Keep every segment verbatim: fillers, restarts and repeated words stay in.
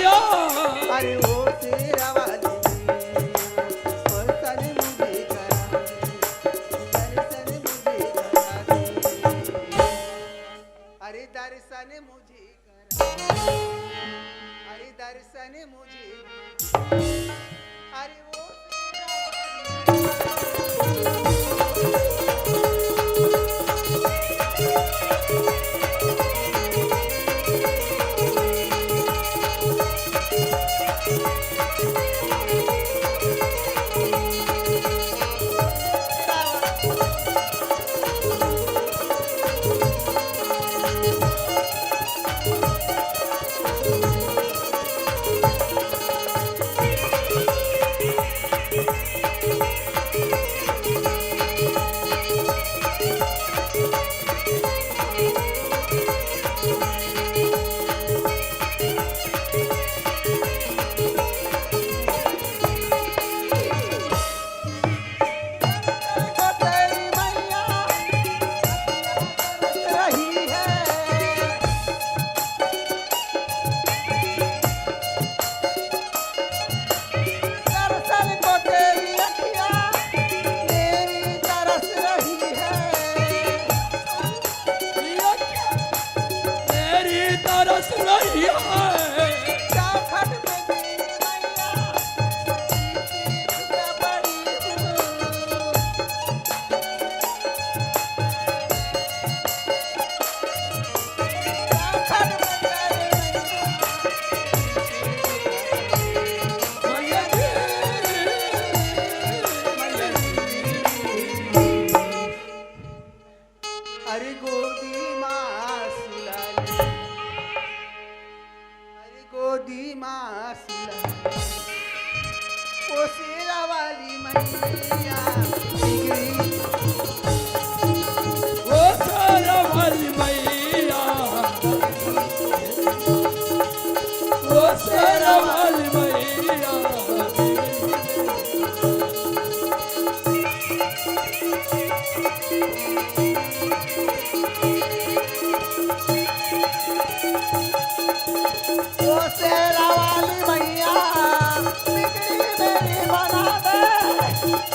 अरे ओ शेरा वाली, दर्शन मुझे करा दे, दर्शन मुझे करा दे। अरे दर्शन मुझे करा, अरे दर्शन मुझे, अरे ओ दर्शन को तेरी अखियाँ मेरी तरस रही है। मेरी तरस रही है। चौखट में मेरी मैया, पीछे बड़ी हूँ। अरे गोदी मा सुला ले, अरे गोदी मा सुला ले। ओ शेरा वाली मैया, बिगड़ी। ओ शेरा वाली मैया, ओ शेरा वाली मैया। ओ शेरा वाली मैया, बिगड़ी मेरी बना दे।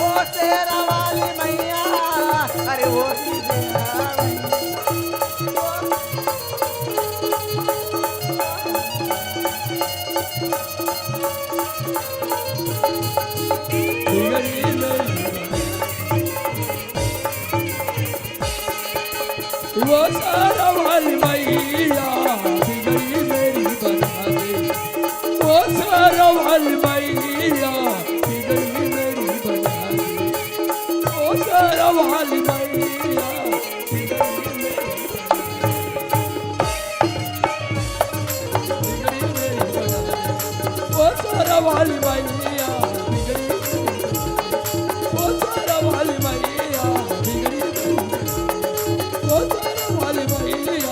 ओ शेरा वाली मैया, अरे ओ शेरा वाली मैया। वो शेरा वाली मैया, बिगड़ी मेरी बना दे। वो शेरा वाली मैया, बिगड़ी मेरी बना दे। वो शेरा वाली मैया, बिगड़ी मेरी बना दे। बिगड़ी मेरी बना दे। वो शेरा वाली मैया, बिगड़ी मेरी बना दे। ओ शेरा वाली मैया, बिगड़ी मेरी। ओ शेरा वाली मैया, बिगड़ी मेरी। ओ शेरा वाली मैया, बिगड़ी मेरी।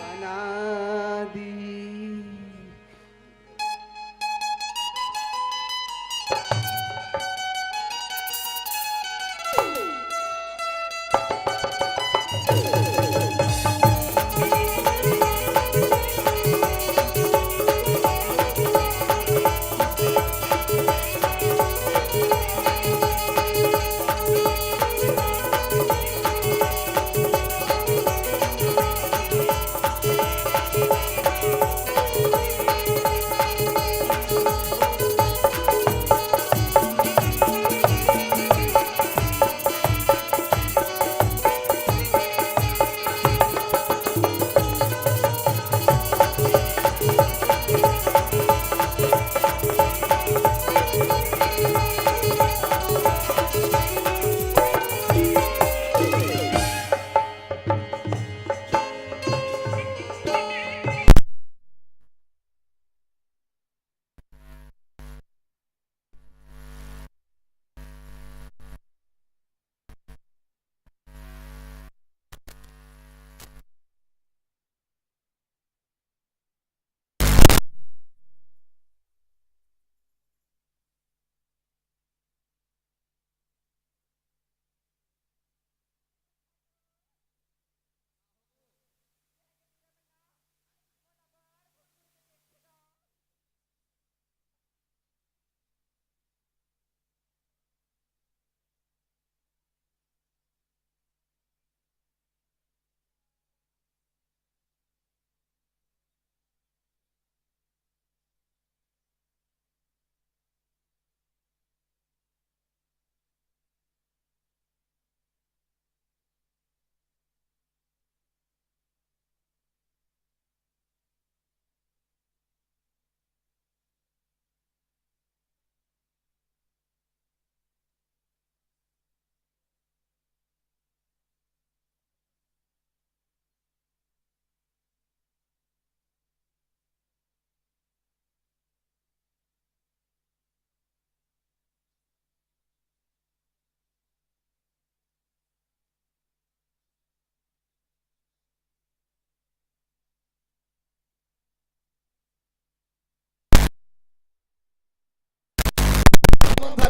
बना दी।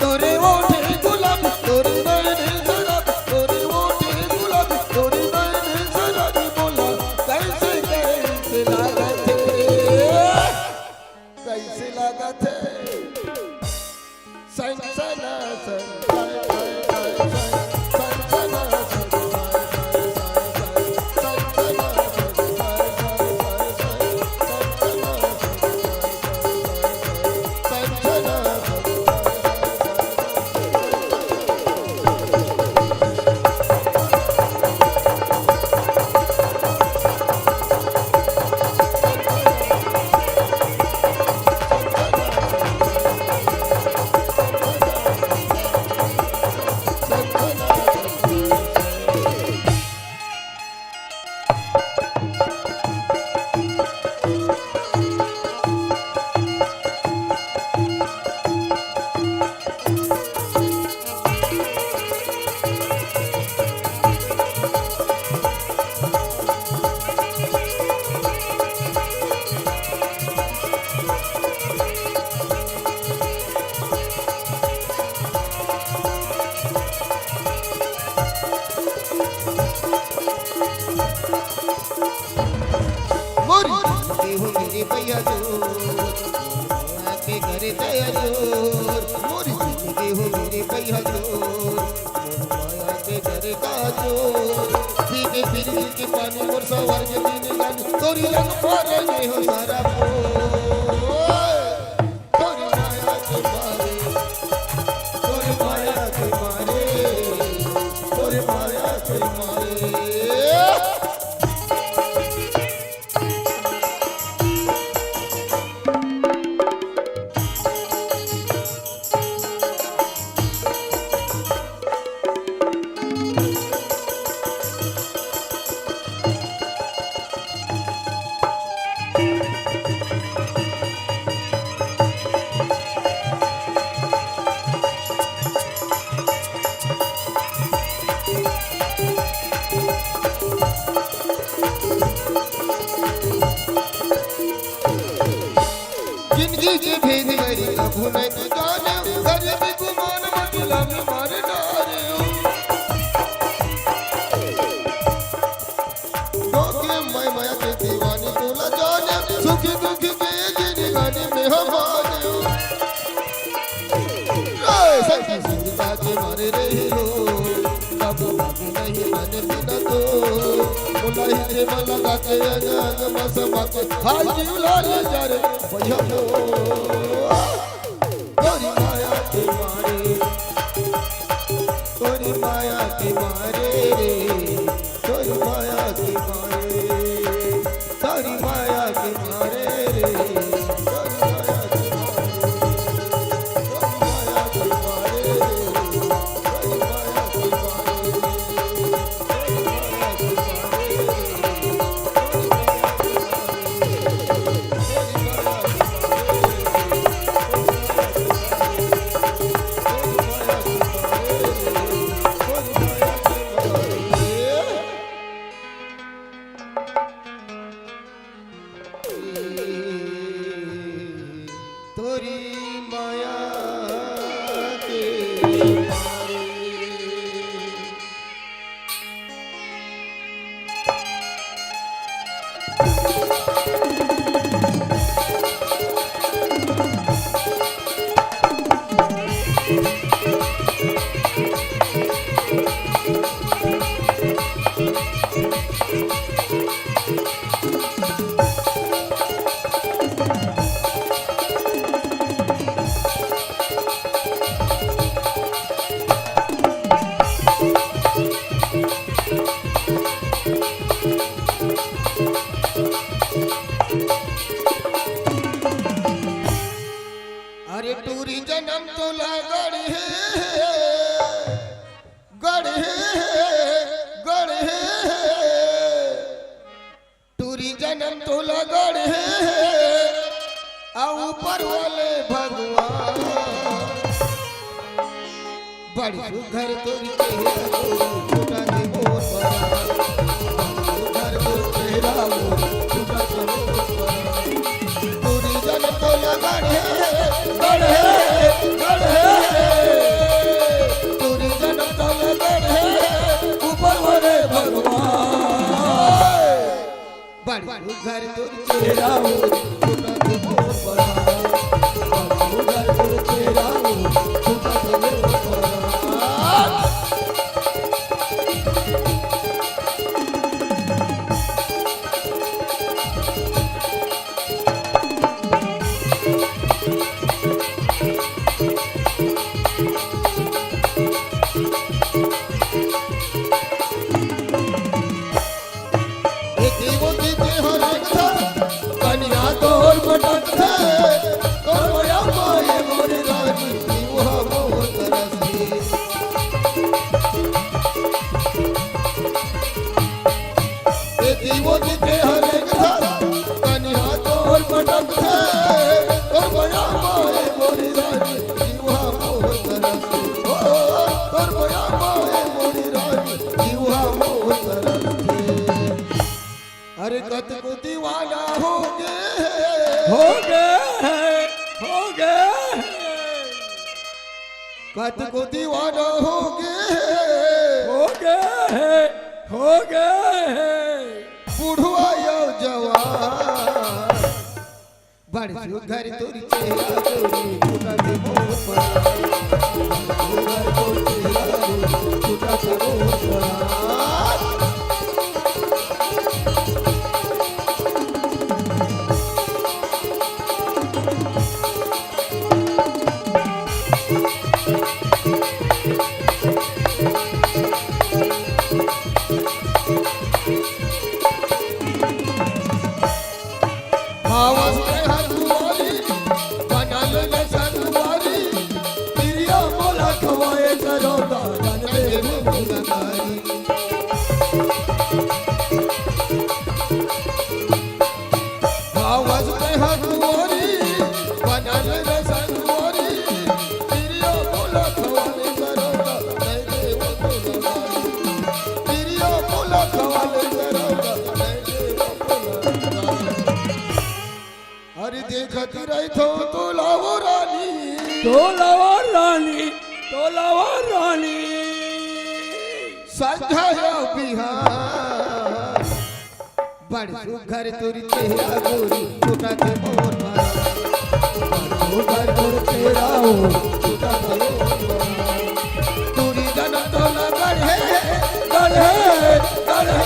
तोरे ओठे गुलाबी, तोरे नैने शराबी, तोरे ओठे गुलाबी, तोरे नैने शराबी, बोला कैसे, कैसे लागत हे, कैसे लागत हे? सनसना, सनसना, सनसना, सनसना, सनसना, सनसना। भैया जोर, माया के करे दया जोर, मोर जिंदगी हो मेरे भैया जोर, मोर माया के करे का जोर। पी के फिर के पानी मोर सवर के दिन गानी, तोरी रंग पारे में हो सारा पोर। तोरी माया के मारे, तोरी माया के मारे, तोरी माया के मारे। जिंदगी के भेद बड़ी कभू नहीं तू जाने, गरीबी गुमान बदला में मारे डारे। तोके मैं माया के दीवानी तोला जाने, सुखी दुखी के जिंदगानी में हम आने। ए, संगी सुरता के मारे रही हो, कब बाकी नहीं आने बिना तो। मुलाही के मन लगा के अंग अंग मस मस, हाय जीव लाले जा रे, भैया हो। तोरी माया के मारे, तोरी माया के मारे रे, तोरी माया के मारे, तोरी माया के मारे रे, तोरी माया के मारे, तोरी माया के मारे रे, तोरी माया के मारे। तोरी माया के मारे। अरे टूरी जनम तोला गढ़े, गढ़े, गढ़े। टूरी जनम तोला गढ़े, आ ऊपर वाले भगवान। बड़ी सुघर तोरी चेहरा तोरी छुटा के मोर परान। बड़ी सुघर तोरी चेहरा मोर छुटा के मोर परान। टूरी जनम तोला गढ़े, गढ़े, गढ़े। टूरी जनम तोला गढ़े, ऊपर वाले भगवान। बड़ी सुघर तोर चेहरा हो, छुटा के मोर परान। बड़ी सुघर तोर चेहरा हो, छुटा के मोर परान। ए जीवो जी के हर एक था, कनिया तोर पटक थे, तोर मोया माए मोर रानी, जीव हमो तरस थे। ए जीवो जी के हर एक था, कनिया तोर पटक थे, तोर मोया माए मोर रानी, जीव हमो तरस थे। ओ, तोर मोया माए मोर रानी, जीव हमो तरस थे। अरे कतको दीवाना हो गे हे। हो गे हे, हो गे हे। कतको दीवाना हो गे हे। हो गे हे, हो गे हे। बुढ़वा अउ जवान। बड़ सुघर तोर चेहरा गोरी, फूटत मोर परान। बड़ सुघर तोर चेहरा गोरी, फूटत मोर परान। भावस में हर दुआरी, बनल न संगवारी, पिरिया मोला खवाए करौदा, रन दे मोला गारी। भावस में हर दुआरी, बनल न संगवारी, पिरिया मोला खवाए करौदा, रन दे मोला गारी। पिरिया मोला खवाए करौदा, रन दे मोला गारी। अरे देखत रहिथो तोला वो रानी, तोला वो रानी, तोला वो रानी। संझा या बिहान, बड़ सुघर तोर चेहरा गोरी, फूटत मोर परान। बड़ सुघर तोर चेहरा हो, फूटत मोर परान। टूरी जन तोला गढ़े, गढ़े, गढ़े।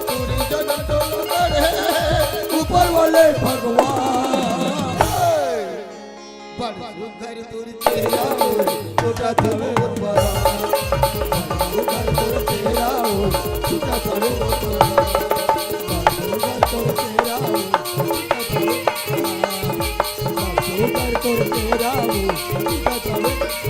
टूरी जन तोला गढ़े, ऊपर वाले भगवान। बड़ सुघर तोर चेहरा हो, फूटत मोर परान। बड़ सुघर तोर चेहरा हो, फूटत मोर परान। बड़ सुघर तोर चेहरा हो, फूटत मोर परान। बड़ सुघर तोर चेहरा हो, फूटत मोर परान।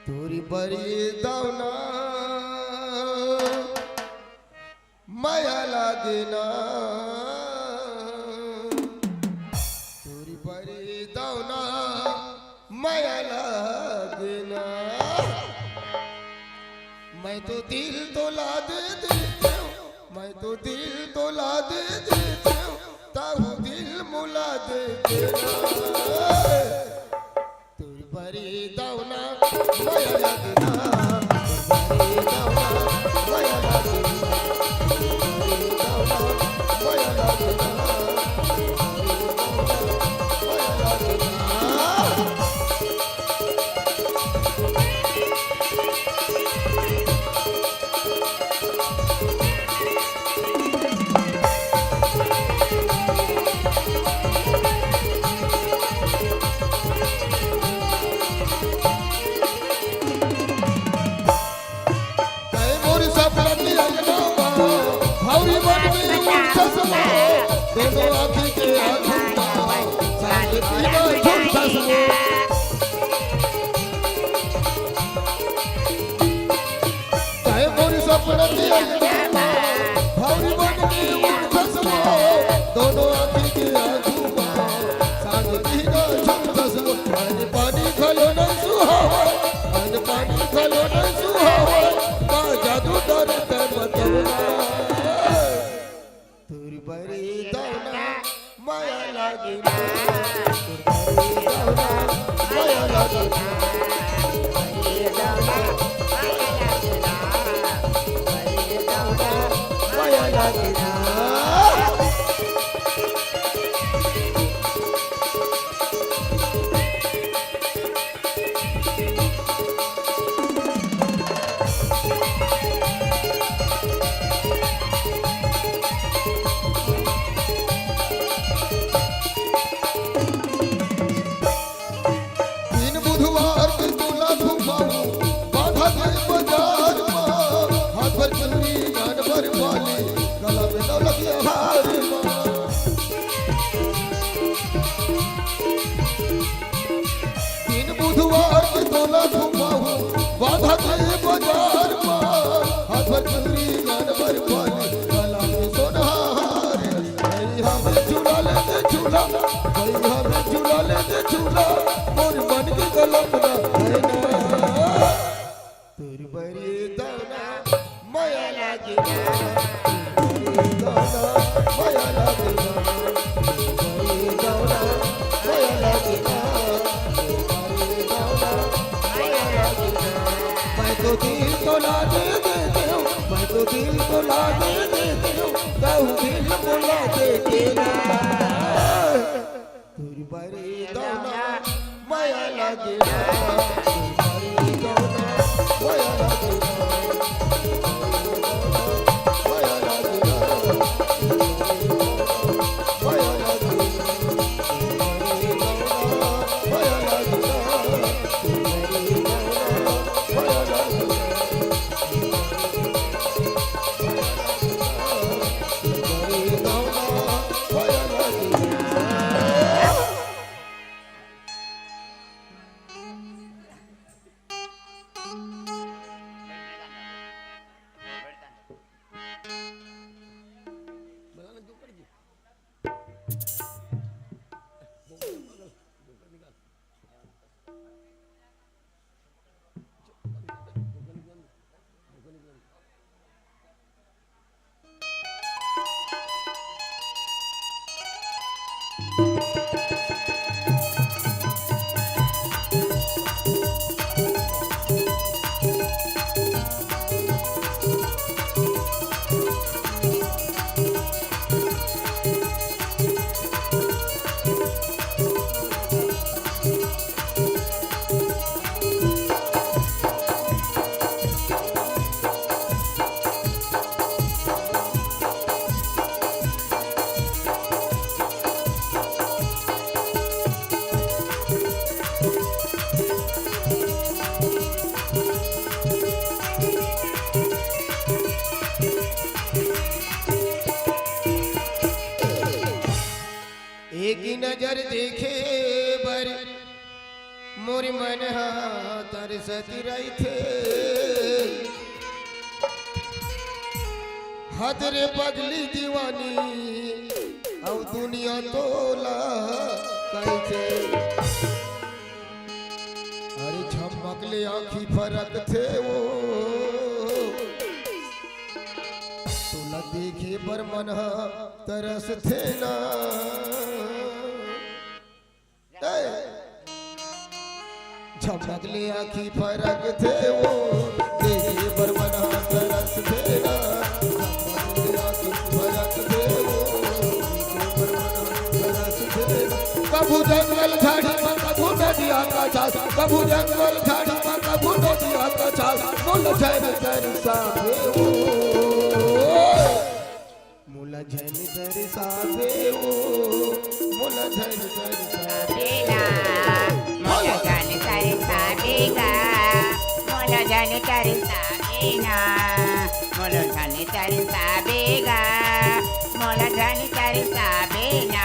तोरी बरी दौना मया लागे ना, तोरी बरी दौना मया लागे ना। मैं तो दिल तोला दे देते हूँ, मैं तो दिल तोला दे देते हूँ, ताहू दिल मोला दे देना। तोर बरी दौना मया लागे ना, तोर बरी दौना मया लागे ना, तोर बरी दौना मया लागे ना, तोर बरी दौना मया लागे ना। तय मोर सपना के अंगना मा, भौरी मन में उठ चश्मा, दोनों आँखी के आँखी मा, साथ पीना झूठ चश्मा। तय मोर सपना के अंगना मा, भौरी मन में उठ चश्मा, दोनों आँखी के आँखी मा, साथ पीना झूठ चश्मा। अन्न पानी घलो नइ सुहावय, अन्न पानी घलो नइ सुहावय, का जादू डारे तैं मतवना। तोर बरी दौना मया लागे ना, तोर बरी दौना मया लागे ना, तोर बरी दौना मया लागे ना, तोर बरी दौना मया लागे ना। दिन बुधवार के दिन बुधवार के तोला घुमाहूँ बांधा के बाजार पार, हाथ भर चूड़ी कान भर बाली, गला में सोनहार। भैया में झूला लेके झूला, भैया में झूला लेके झूला, मोर मन के कल्पना है ना। तोर बरी दौना मया लागे ना, तोर बरी दौना मया लागे ना, तोर बरी दौना मया लागे ना, तोर बरी दौना मया लागे ना। मैं तो दिल तोला दे देते हूँ, मैं तो दिल तोला दे देते हूँ, कहूँ दिल बोला दे के ना। तोर बरी दौना मया लागे ना, तोर बरी दौना मया लागे ना, मया लागे ना, मया लागे ना, मया लागे ना। एक ही नजर देखे बर मोर मन ह तरसत रहिथे। हद रे पगली दीवानी, अउ दुनिया तोला कहिथे। अरे झमक ले आँखी फरकथे वो, तोला देखे बर मन ह तरसथे ना। ए, झमक ले आँखी फरकथे वो, देखे बर मन ह तरसथे ना। झमक ले आँखी फरकथे वो, देखे बर मन ह तरसथे ना। कभू जंगल झाड़ी म, कभू नदिया का छास, कभू जंगल झाड़ी म, कभू नदिया का छास, मोला झन तरसावे वो। मोला झन तरसावे वो, मोला झन तरसावे। बेला, मोला झन तरसावे गा, मोला झन तरसावे ना, मोला झन तरसावे गा, मोला झन तरसावे ना।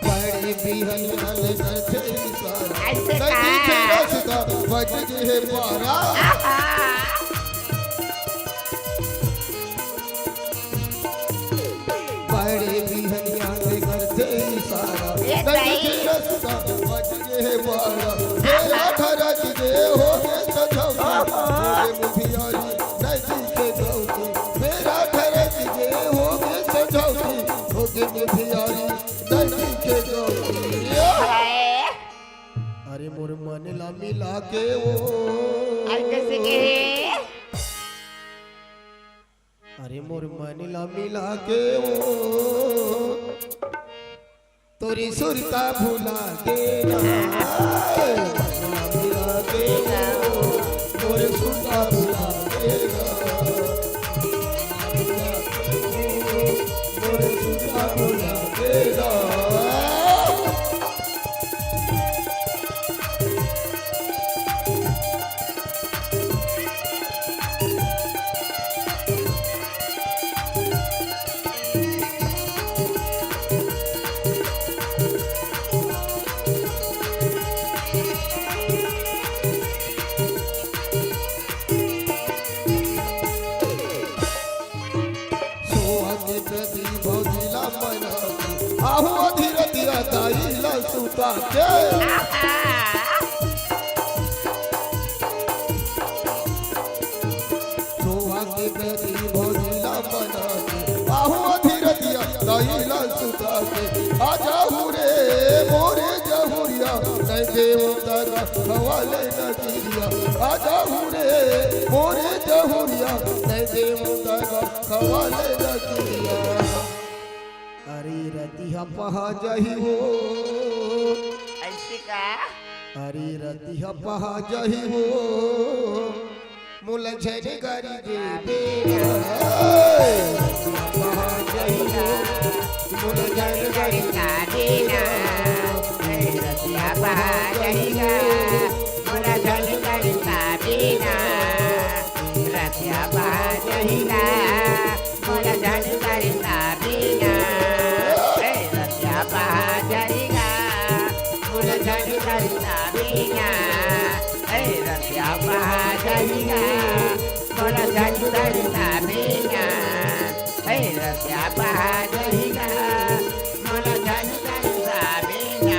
बड़े बिहनिया ले करथे इशारा। ऐसे नहीं का? दिखे रस्ता, बज गे हे बारा। आहा। बड़े बिहनिया ले करथे इशारा। ए नहीं दाई। दिखे रस्ता, बज गे हे बारा। बेरा ढरक गे होगे संझौती, होगे मुधियारी, नहीं दिखे गौती। बेरा ढरक गे होगे संझौती, होगे मुधियारी, नहीं दिखे गौती। हाय। अरे मोर मन ला मिला के वो। अरे कैसे कहे? अरे मोर मन ला मिला के वो, तोरी सुरता भुला के ना। मन ला मिला के वो, तोरी सुरता भुला आहू अधी रतिया दाई ला सुता के। सोवा के बेरी भौजी ला मना के, आहू अधी रतिया दाई ला सुता के। आ जाहू रे मोरे जहुरिया, नहीं देव दादा खवाले नजरिया। आ जाहू रे मोरे जहुरिया, नहीं देव दादा खवाले नजरिया। अरे रतिहा पहा जाही हो। ऐसे का? अरे रतिहा पहा जाही हो, मोला झन गारी दे दे। ए, रतिहा पहा जाही हो, मोला झन गारी दे दे। ए, रतिहा पहा जाही हो, मोला झन गारी दे दे। रतिहा पहा जाही हो, मोला झन करता बिना। ए रतिहा पहा जाही गा, मोला झन करता बिना। ए रतिहा पहा जाही गा, मोला झन करता बिना। ए रतिहा पहा जाही गा, मोला झन करता बिना।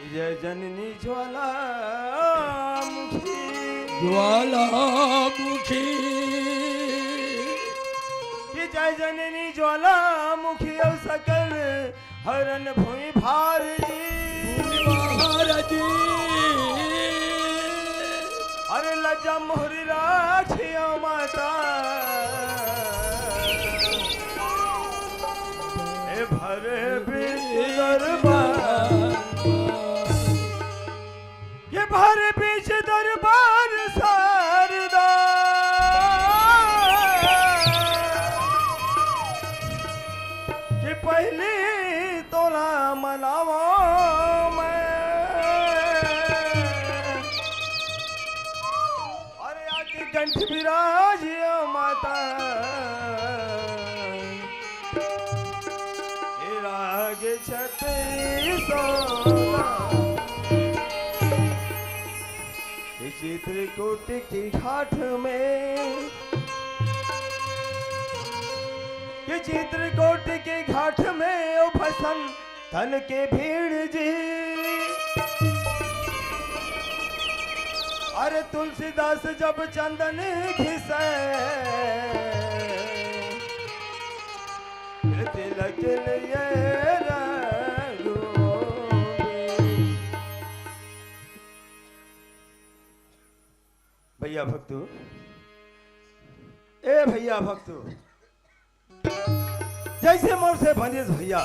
जय जननी ज्वालामुखी। ज्वालामुखी। कि जय जननी ज्वालामुखी अउ सकल हरन भुइँ भार जी। भुइँ भार जी। अरे लज्जा मोहरी राखियो माता। ए भरे बीच दरबार। ये भरे बीच दरबार शारदा। कि पहली तोला मनावो मैं। अरे आके कंठ बिराजियो माता। हे राग छत्तीसोला। हे चित्रकूट की घाट में, कि चित्रकूट की घाट में ओ भसन तन के भीड़ जी। अरे तुलसीदास जब चंदन घिसे, तिलक लिए रघुबीर। भैया भक्तू, ए भैया भक्तू, जैसे मोर से बनिस भैया,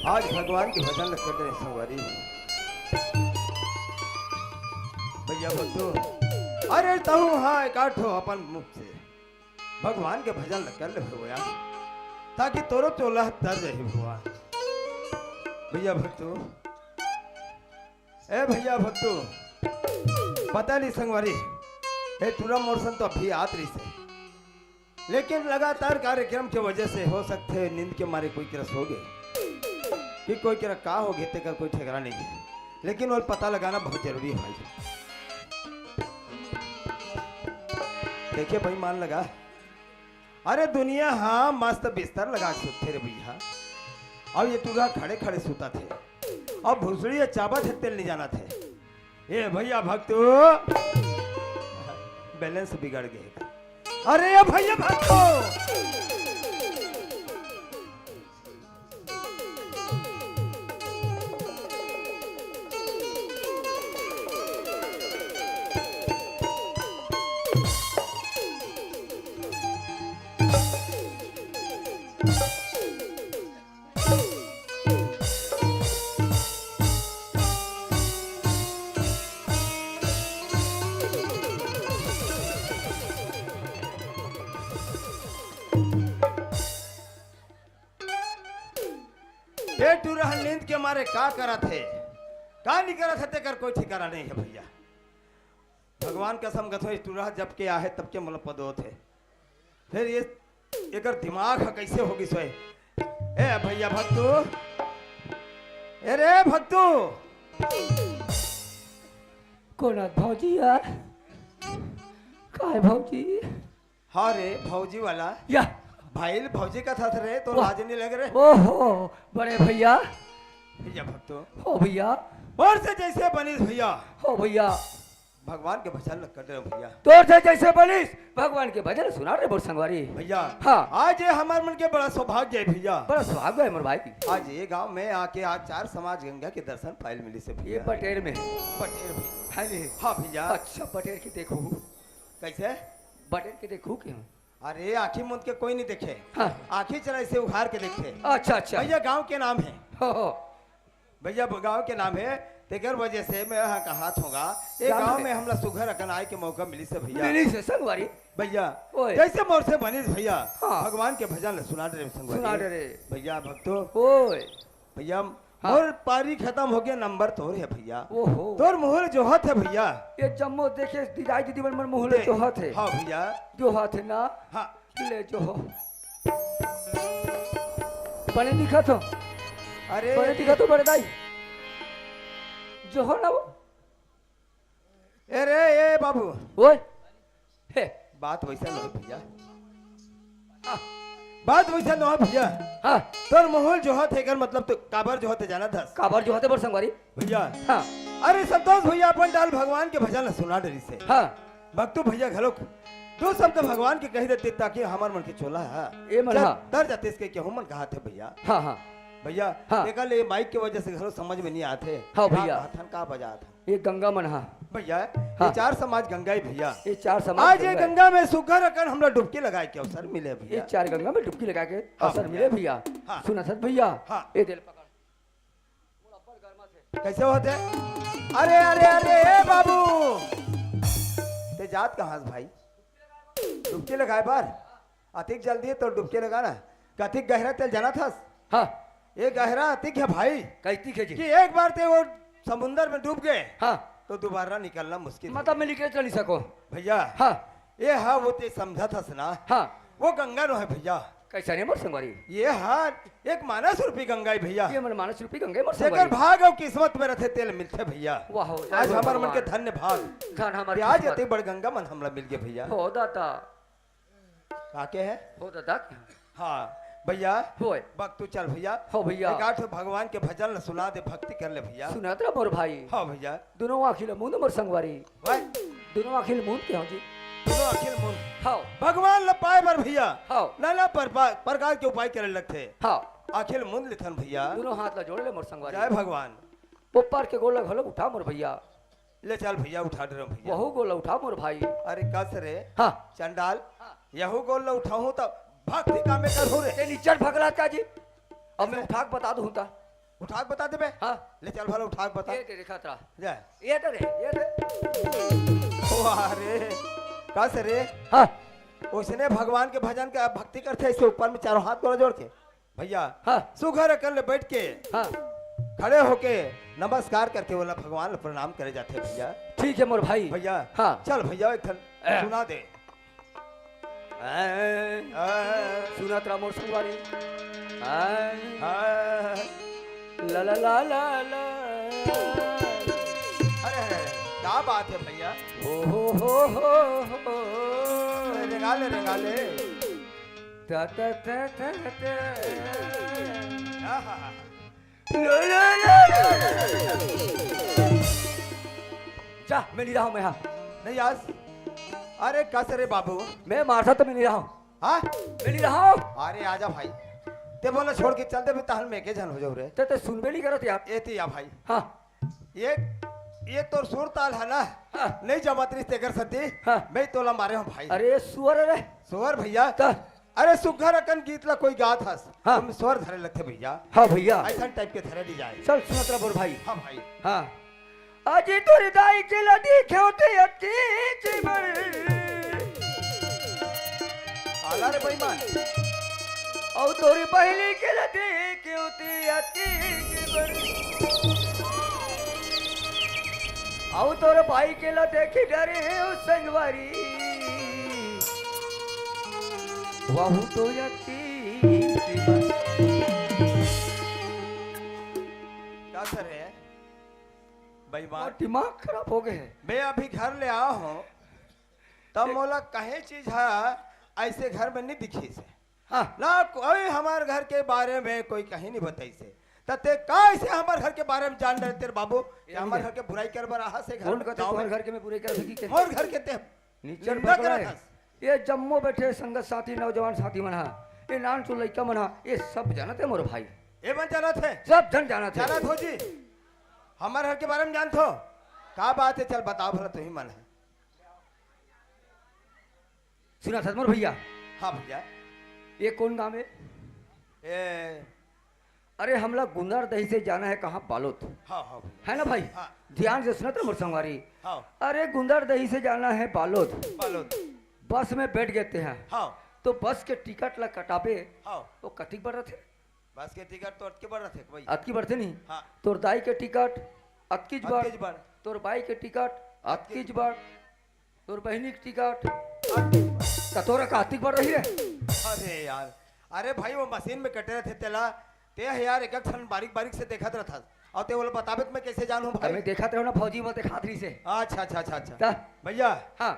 आज भगवान के भजन ल कर दे संगवारी। भैया भक्तू, अरे तहूँ हाँ एकाठो अपन मुख से भगवान के भजन ल कर ले भगवान, ताकि तोरो चोला तर जाही भगवान। भैया भक्तू, ए भैया भक्तू, पता नहीं संगवारी, ए टूरा मोर सन तो अभी आत रहिस हे, लेकिन लगातार कार्यक्रम के वजह से हो सकथे नींद के मारे कोई करा सो गे, कि कोई करा का हो गे तेकर कोई ठिकाना नहीं हे, लेकिन वो पता लगाना बहुत जरूरी हे भाई। देखे भाई, मान लगा, अरे दुनिया हाँ मस्त बिस्तर लगा के सुतथे रे भैया, अउ ये टूरा खड़े खड़े सुतथे, अउ भुसड़ी चाबथे तेला नइ जानथे। ए भैया भक्तू, balance बिगड़ गे। अरे ए भैया भक्तू, ए टूरा ह नींद के मारे का करत हे, का नइ करत हे, तेकर कोई ठिकाना नइ हे भैया। भगवान कसम कथों, ए टूरा ह जब के आहे तब के मोला पदोत हे। फेर ये एकर दिमाग ह कइसे हो गिस होय? ए भैया भक्तू, ए रे भक्तू। कोन आत भौजी यार? काय भौजी? हाँ रे भौजी वाला। या। भाई भौजी कथस रे, तो ओह। लाज नइ लगे रे। ओहो, बड़े भैया। भैया भक्तू। हो भैया। मोर से जइसे बनिस भैया। हो भैया। भगवान के भजन ल कर दे भैया। तोर से जइसे बनिस, भगवान के भजन सुना रे मोर संगवारी। भैया, हाँ। आज ये हमर मन के बड़ा सौभाग्य हे भैया। बड़ा सौभाग्य हे मोर भाई। आज ये गांव में आके आज चार समाज गंगा के दर्शन पायल मिलिस हे ये भैया। बटेर में। बटेर में। है नहीं? हाँ भैया। अच्छा, बटेर के देखो। कइसे? बटेर के देखो क्यों? अरे, आँखी मूंद के कोई नइ देखे। हाँ। आँखी चला अइसे उघार के देखथे। अच्छा, अच्छा। भैया, गांव के नाम हे। हो, हो। भैया, गांव के नाम हे, तेकर वजह से मैं हा कहात हों गा, ए गांव में हमला सुघर अकन आय के मौका मिलिस हे भैया। मिलिस हे संगवारी। भैया, ओए। जइसे मोर से बनिस भैया, हाँ। भगवान के भजन ल सुना दे रे संगवारी। सुना दे रे। भैया भक्तो। ओए। भैया, हाँ। मोर पारी खतम हो गे, नंबर तोर हे भैया। ओहो। तोर मुँह ल जोहत हे भैया। ये जम्मो देखे दीदाई दीदी मन मोर मुँह ल दे। जोहत हे। हाँ भैया। जोहत हे ना? हाँ। ले जोहो। बने दिखत हो। अरे बने दिखत हो बड़े दाई। जो हो ना वो। ए रे, ए बाबू। ओए। हे। बात वैसा नहीं भैया। हाँ। बात वैसा नहीं भैया। हाँ। तोर मुंह ल जोहत हे, एकर मतलब तो काबर जोहत हे जानत हस? काबर जोहत हे बोल संगवारी? भैया। हाँ। अरे संतोष भैया अपन डाल भगवान के भजन ल सुना डरिस हे। हाँ। भक्तू भैया घलोक दो शब्द भगवान के कहि देते ताकि हमर मन के चोला ह ए मन चल हा। तर जाते इसके केहू मन कहा थे भैया। हाँ, हाँ। भैया, हाँ। एकर ले माइक के वजह से घलो समझ में नहीं आथे। हाँ का भैया। कहत हन, का बजात हन? ये गंगा मन हा। भैया, हाँ। ये चार समाज गंगा ही भैया। ये चार समाज आज ये गंगा है। गंगा में सुघर अकन हमला डुबकी लगाए के अवसर मिले भैया। ये चार गंगा में डुबकी लगा के हाँ अवसर भैया। मिले भैया। हाँ। सुनत हस भैया। हाँ। ये दे ले पकड़। कैसे होत हे? अरे, अरे, अरे, ए बाबू, ते जात कहाँ हस भाई? डुबकी लगाए बर? अतिक जल्दी हे तो डुबकी लगा ना। कतिक गहरा तेल जानत हस? हाँ। ये गहरा अतिक हे भाई। कतिक हे जी? कि एक बार ते वो समुंदर में डूब गए, हाँ। तो दोबारा निकलना मुश्किल हे। मतलब मैं निकल चल नहीं सको। भैया, हाँ। ये हा वो ते समझत हस ना? हाँ। वो गंगा नो हे भैया। कैसा नहीं मोर संगवारी? ये हा एक मानस रूपी गंगा हे भैया। ये मन मानस रूपी गंगा हे मोर जेकर संगवारी। भाग अउ किस्मत में रथे तेल मिलथे भैया। वाह, हो, जय आज हो हमर मन के भगवान। धन्य भाग। धन हमर कि आज किस्मत। एते बड़ गंगा मन हमला मिल गए भैया। हो दाता। का के हे? हो दाता। हाँ, भैया। होय। बक तू चल भैया। हो भैया। एक आठ भगवान के भजन ल सुना दे, भक्ति कर ले भैया। सुनत रह मोर भाई। हाँ भैया। दोनों आँखी ल मूंद मोर संगवारी। भाई। दोनों आँखी ल मूंद के हो जी। दोनों आँखी ल मूंद। हाँ। भगवान ल पाए बर भैया। हाँ। नाना पर-, प्रकार के उपाय करे लगथे। हाँ। आँखी ल मूंद लेथन भैया। दोनों हाथ ल जोड़ ले मोर संगवारी। जय भगवान। ऊपर के गोड़ ल घलो उठा मोर भैया। ले चल भैया, उठा डरम भैया। वहू गोड़ ल उठा मोर भाई। अरे कस रे। हाँ। चंडाल, हाँ। यहू गोड़ ल उठाहूं त भक्ति कामे करहूं रे। ते निच्चर भगला का जी? अब मैं उठा के बता दूं त। उठा के बता देबे? हाँ। ले चल भला उठा के बता। ये दे देखा तरा। जा। ये दे रे, ये दे। वाह रे, कस रे। हाँ। उसने भगवान के भजन के भक्ति करथे, इसके ऊपर में चारों हाथ गोड़ जोड़ के। भैया, हाँ। सुघर अकन ले बैठ के, हाँ। खड़े होके नमस्कार करके ओला भगवान ल प्रणाम करे जाथे भैया। ठीक हे मोर भाई। भैया, हाँ। चल भैया, एक ठन ए। सुना दे। ए। ए। सुनत रह मोर संगवारी। ए। ए। ला ला ला ला ला। अरे, अरे, अरे, का बात हे भैया? हो, हो, हो, हो, हो। अरे, रेंगा ले, रेंगा ले। ता, ता, ता, ता, ता। आहा। लो, लो, लो, लो। जा, मैं नहीं रहा हूँ, मैं हाँ। नहीं आज। अरे कस रे बाबू। मैं मारता तो मैं नहीं रहा हूँ। हाँ? मैं नहीं रहा हूँ। अरे आजा भाई। ते बोला छोड़ के चल दे, मैं तहन में के झन हो जाऊँ रे। ते, ते सुनबे नहीं करत यार। ए ते या भाई। हाँ। ये, ये तोर सुर ताल हे ना? हाँ। नहीं जमत रहिस तेकर सेती। हाँ। मैं तोला मारे हूँ भाई। अरे सुअर रे। सुअर भैया। त? अरे सुघर अकन गीत ला कोई गात हस। हाँ। तुम स्वर धरे लगथे भैया। हाँ भैया। ऐसा टाइप के धरे दी जाए। चल सुनत रह मोर भाई। हाँ भाई। हाँ। अजी तोर दाई के ला देखे होते अति चिमर। आला रे बेईमान। अउ तोर बहिनी के ला देखे होते अति चिमर। अउ तोर भाई के ला देखी डरे हे ओ संगवारी। वहू तो अति चिमर। का करे? बेईमान। दिमाग खराब हो गए हे। मैं अभी घर ले आया हूँ, तब मोला कहीं चीज हे ऐसे घर में नहीं दिखिस हे। हाँ। ना कोई हमार घर के बारे में कोई कहीं नहीं बताइस हे। त ते कैसे हमार घर के बारे में जान रहे तेरे बाबू? कि हमार घर के बुराई कर बर आहा से घर कौन में, कहते गाँव तुम्हारे में? घर के मैं बुराई कर सकी के? मोर घर के ते निच्चर निंदा भगला करत हे। हस। ये जम्मो बैठे संगत साथी, नौजवान साथी मन हा, ये नान चो लइका मन हा, ये सब जानत हे मोर भाई। ये मन जानत हे? सब झन जानत हे। जानत हो जी? हमार घर के बारे में जानत हो? का बात हे? चल बताओ भला तुही मन हे। सुनत हस मोर भैया। हाँ भैया। ये कौन गाँव हे? ए, अरे हमला गुंदरदही से जाना हे कहाँ? बालोद। हाँ, हाँ भैया। हे ना भाई? हाँ। ध्यान से सुनत रह मोर संगवारी। हाँ। अरे गुंदरदही से जाना हे बालोद। बालोद। बस में बैठ गए ते हा। हाँ। तो बस के टिकट ला कटाबे। हाँ। वो कतिक बड़ रथे? बस के टिकट तो अतकी बड़ रथे भाई। अतकी बड़ रथे नहीं? हाँ। तोर दाई के टिकट अतकीच बड़। अतकीच बड़। तोर बाई के टिकट अतकीच बड़। तोर बहिनी के टिकट। अतकीच बड़। त तोरा का अतकीच बड़ रही रे? अरे यार, अरे भाई, वो मशीन में कटे रहिथे तेला, ते ह यार एक एक ठन बारीक बारीक से देखत रहथस, अउ ते ओला बताबे त मैं कइसे जानहूं भाई? मैं देखत रहूं ना फौजी, वो ते खात रहिसे। अच्छा, अच्छा, अच्छा, अच्छा। त? भैया। हाँ।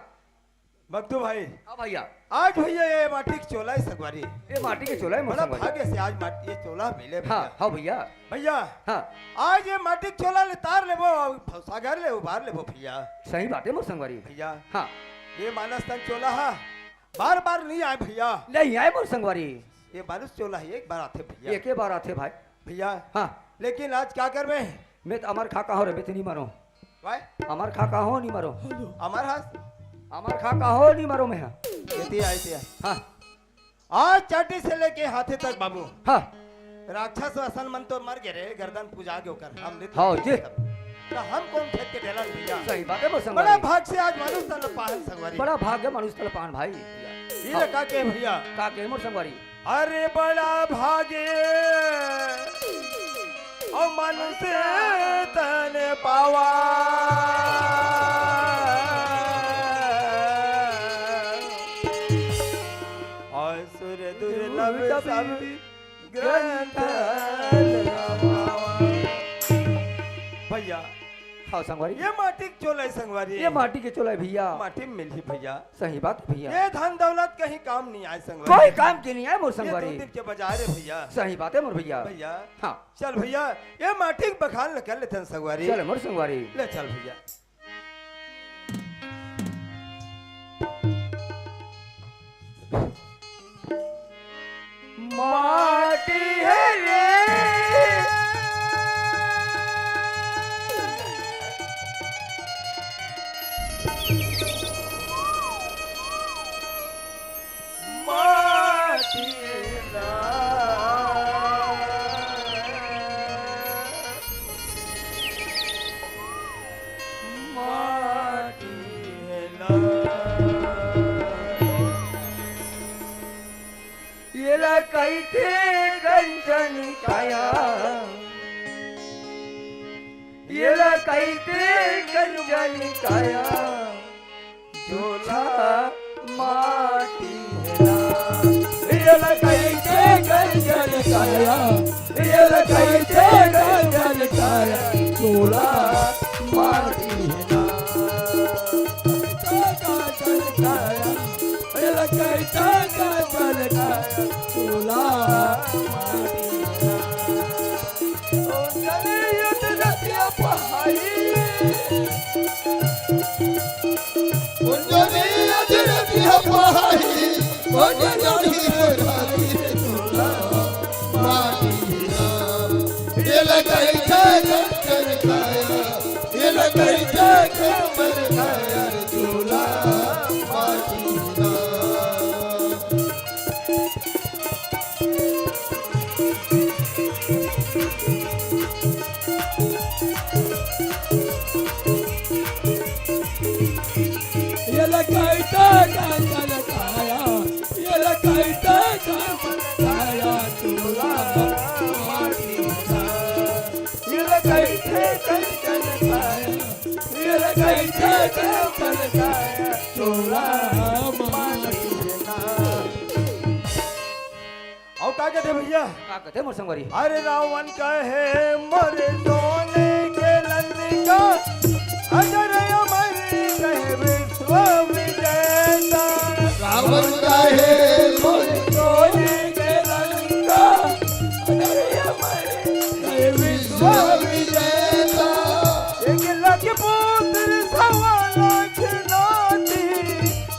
बंटू भाई। हाँ भैया। आज भैया ये माटी के चोला हे संगवारी। ये माटी के चोला हे मोर बड़ा संगवारी। भाग्य से आज माटी ये चोला मिले भैया। हाँ, हाँ भैया। भैया। हाँ। आज ये माटी के चोला ल तार लेबो, अउ भौसागर ले उबार लेबो भैया। सही बात हे मोर संगवारी। भैया। हाँ। ये मानस तन चोला हा बार बार नइ आय भैया। नइ आय मोर संगवारी। ये मानस चोला हे एक बार आथे भैया। एके बार आथे भाई। भैया। हाँ। लेकिन आज का करबे? मैं त अमर खाका हों रे, मैं त नइ मरों। वाय? अमर खाका हों, नइ मरों। अमर हस? अमर खाका हों, नइ मरों मैं हा। एती आय, एती आय। हाँ। आज चाटी से लेके हाथे तक बाबू। हाँ। राक्षस असन मन तो मर गे रे, गर्दन पुजा गे ओकर। हम नइ हाँ जी। त हम कोन खेत के ढेलन भैया? सही बात हे मोर संगवारी। बड़ा भाग से आज मानुष तन पाहन संगवारी। बड़ा भाग हे मानुष तन पाहन भाई। ये हाँ। का के भैया? का के मोर संगवारी? अरे बड़ा भागे अउ मनुष्य तन पावा। असुर दुर्लभ सब ग्रंथ न पावा। भैया, हाँ संगवारी। ये माटी के चोला हे संगवारी। ये माटी के चोला हे भैया। माटी में मिलही भैया। सही बात हे भैया। ये धन दौलत कहीं काम नइ आय संगवारी। कोई काम के नइ आय मोर ये संगवारी। दो दिन के बाजार हे भैया। सही बात हे मोर भैया। भैया। हाँ। चल भैया, ये माटी के बखान ल कर लेथन संगवारी। चल मोर संगवारी। ले चल भैया। माटी हे रे। माटी हे ला। माटी हे ला। एला कहिथे कंचन काया, एला कहिथे कंचन काया, चोला माटी हे ला। एला कहिथे कंचन काया, एला कहिथे कंचन काया, चोला माटी हे ला। कंचन काया, एला कहिथे कंचन काया, चोला माटी हे ला। ओ चले अयोध्या पहाड़ी। ओ चले अयोध्या पहाड़ी। ओ चले अयोध्या पहाड़ी। माटी ना। ये लगाई थे कंचन काया। ये लगाई थे कंचन काया। चोला माटी ना। ये लगाई थे कंचन काया, ये लगाई थे कंचन काया, चोला माटी ना। ये लगाई थे कंचन काया, ये लगाई थे कंचन काया, चोला माटी ना। अउ का कथे भैया? का कथे मोर संगवारी? अरे रावण कहे मोर सोने के लंका, अजर अमर कहे विश्व विजेता। रावण कहे मोर सोने के लंका, अजर अमर कहे विश्व विजेता। एक लाख पुत्र सवा लाख नाती,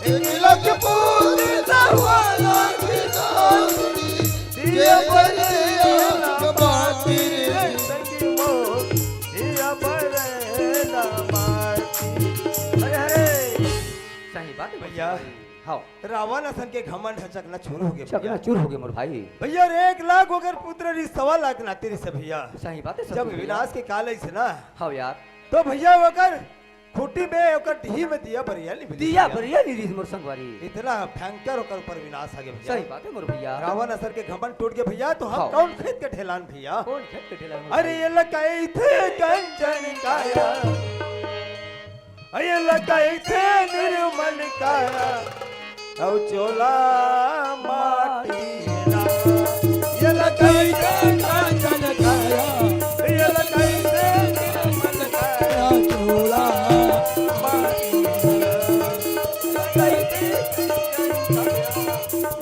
एक लाख पुत्र सवा लाख नाती। दिया बरेला माटी रे। संगी मोर, दिया बरेला माटी। अरे, अरे। सही बात हे भैया। हाँ। रावण असन के घमंड ह चकनाचूर हो गे भैया। चकनाचूर हो गे मोर भाई। भैया रे, एक लाख ओकर पुत्र रिहिस, सवा लाख नाती रिहिस भैया। सही बात हे, जब संतोष भैया। विनाश के काल आइस ना। हाँ यार। तो भैया ओकर खूंटी में ओकर डीही में दिया बरेला नइ मिलिस दिया भैया। बरेला नइ रिहिस मोर संगवारी। इतना भयंकर ओकर ऊपर विनाश आ गे भैया। सही बात हे मोर भैया। रावण असन के घमंड टूट गे भैया, तो हम हाँ। कोन खेत के ढेलन भैया? कोन खेत के ढेलन मोर अरे भाई? ये लगाई थे कंचन काया, अरे ये लगाई थे निर्मल काया, अउ चोला माटी ना।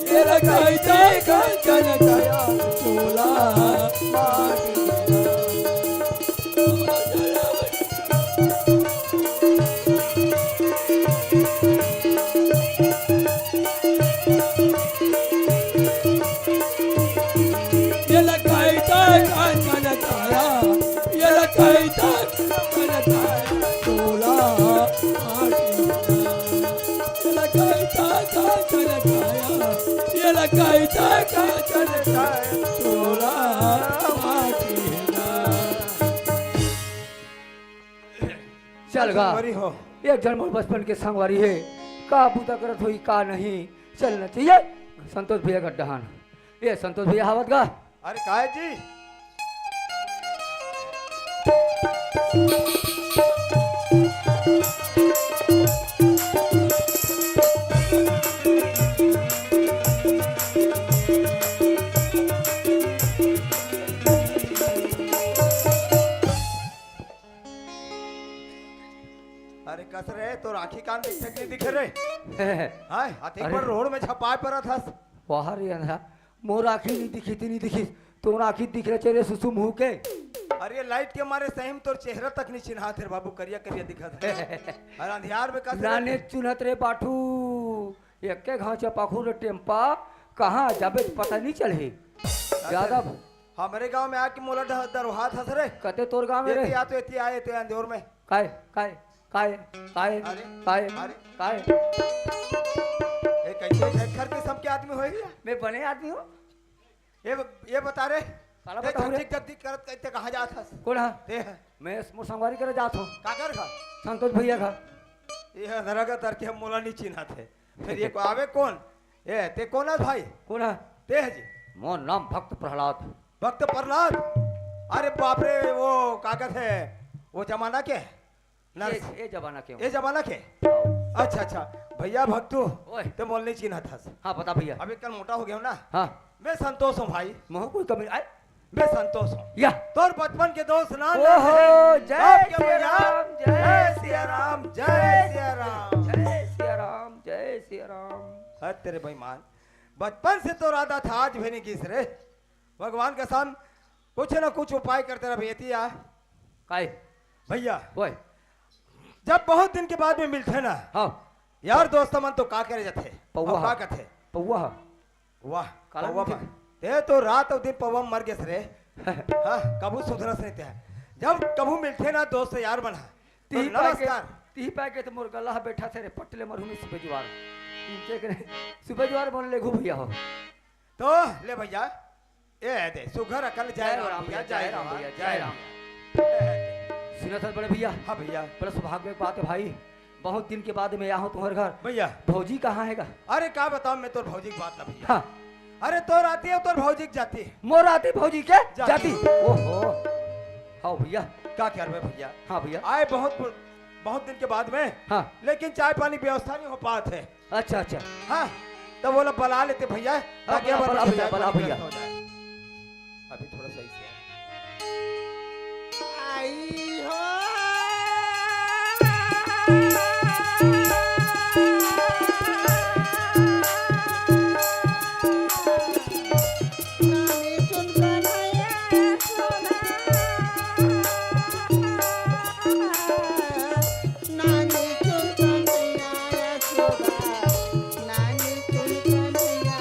ये लगाई ता कंचन काया, चोला माटी। ये लगाई ता कंचन काया, ये लगाई ता कंचन काया, चोला माटी। ये लगाई ता कंचन काया, ये लगाई ता कंचन काया, चोला माटी। चल गा। संगवारी हो। एक झन मोर बचपन के संगवारी हे, का बूता करत होही, का नहीं, चलना चाहिए संतोष भैया का डहान। ये संतोष भैया हावत गा। अरे काय जी? अरे कस रे, तोर आँखी कान दिखे कि नहीं दिखे रे? हाय, अतेक अरे। बड़ रोड में झपाए परत हस। वाह रे अंधा, मोर आँखी नहीं दिखिस ते नहीं दिखिस, तोर आँखी दिख रहे चेहरे सुसु मुँह के। अरे लाइट के मारे सही में तोर चेहरा तक नहीं चिन्हात हे रे बाबू, करिया करिया दिखत हे। अरे अंधियार में कस रे? नाने चुनत रे बाठू, एक्के घाँव चपाखू रे टेम्पा, कहाँ जाबे पता नहीं चलही। अच्छा। ज्यादा हमरे गांव में आके मोला डह-, डरवात हस रे। कते तोर गांव में एती रे? आ तो एती आए, एती अंजोर में। काय, काय, काय, काय, अरे, काय, अरे। काय? ए, कैसे घर के सबके आदमी होई गया? मैं बने आदमी हूँ। ये ब-, ये बता रे, काला ते बताऊं रे? झकझिक झकझिक करत करते कहाँ जात हस? कौन हा? ते है। मैं मोर संगवारी करे जात हूँ। काकर घर? संतोष भैया घर। ये नरक तर के मोला नहीं चिन्हत हे। फिर ये को आवे कौन? ए, ते कौन है भाई? कौन है? ते है जी। मोर नाम भक्त प्रहलाद। भक्त प्रहलाद? अरे बाप रे, वो का कहत हे, वो जमाना के? नरस-, ये, ये जमाना के हो। ये जमाना के? अच्छा, अच्छा। भैया भक्तू, ओए। ते मोल नहीं चिन्हत हस। हाँ, बता भैया। अभी कल मोटा हो गया हूँ ना? हाँ। मैं संतोष हूँ भाई। मोह कोई कमी आए? मैं संतोष हूँ। या। तोर बचपन के दोस्त ना, ओहो, ना है। जय बाप के सिया भैया। राम, जय जय सिया राम, जय सिया राम। जय सिया राम, जय सिया राम। हद तेरे बेईमान, बचपन से तोर आदत हे, आज भी नहीं गिस रे। भगवान कसम, कुछ ना कुछ उपाय करते रह भैया। काय? भैया, ओए। जब बहुत दिन के बाद में मिलथे ना, हाँ। यार दोस्त मन तो का करे जाथे? पौवा और हा। का कथे? पौवा हा। वाह, काला पौवा मिलथे? बा। ते तो रात अउ दिन पौवा म मर गेस रे। हाँ, कभू सुधरस नहीं ते। जब कभू मिलथे ना दोस्त यार मन हा, तो तिही पाके, नमस्कार। तिही पाके तो मोर गला हा बैठा थे रे, पटले मरहूँ नहीं सुबह जुआर। इनके करे, सुबह जुआर बोल ले घू भैया हो। तो ले भैया, ए दे, सुघर अकल जय जय राम राम भैया, भैया, जय जय राम राम, भैया, जय जय राम। राम। सुनत हस बड़े भैया? हाँ भैया। बड़ा सौभाग्य के बात है भाई, बहुत दिन के बाद मैं आया हूँ तुम्हारे घर। भैया। भौजी कहाँ है गा? अरे का बताओ मैं तोर भौजी की बात ना भैया। हाँ। अरे तोर आती है, तोर भौजी की जाती है। मोर आती भौजी के जाती। जाती। ओहो। हाँ भैया। का क्या रे भैया? हाँ भैया। आए बहुत, बहुत दिन के बाद में। हाँ। लेकिन चाय पानी व्यवस्था नहीं हो पात है। अच्छा, अच्छा। हाँ, तब वो लोग बला लेते भैया, हाँ, ताकि बला, हमारे बला भैया, बला भैया। हो जाए। अभी थोड़ा सही से। आई हो। नानी चुन कन्हैया यशोदा, नानी चुन कन्हैया यशोदा, नानी चुन कन्हैया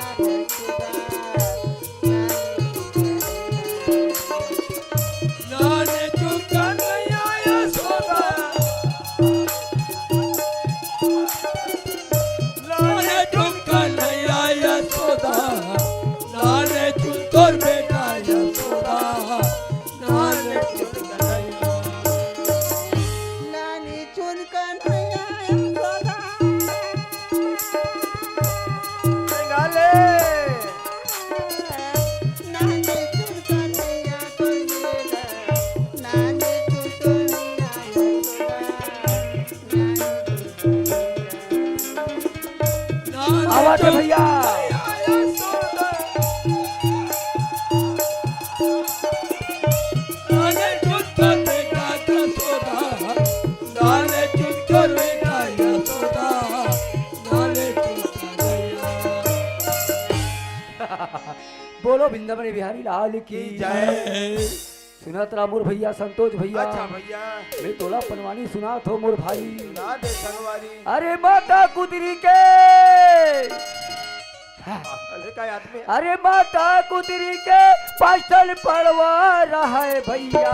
यशोदा। लाने चुन कन्हैया यशोदा, लाने चुन तोर बेटा यशोदा, लाने चुन कन्हैया। लाने चुन कन्हैया यशोदा। गाले। लाने चुन कन्हैया तोर बेटा, लाने चुन कन्हैया यशोदा। आवाज है भैया। बोलो वृंदावन बिहारी लाल की जय। सुनत रहा मोर भैया संतोष भैया। अच्छा भैया। मैं तोला पंडवानी सुनात हों मोर भाई। सुना दे संगवारी। अरे माता कुदरी के। अरे का आदमी? अरे माता कुदरी के पाछल पड़वा रहा है भैया।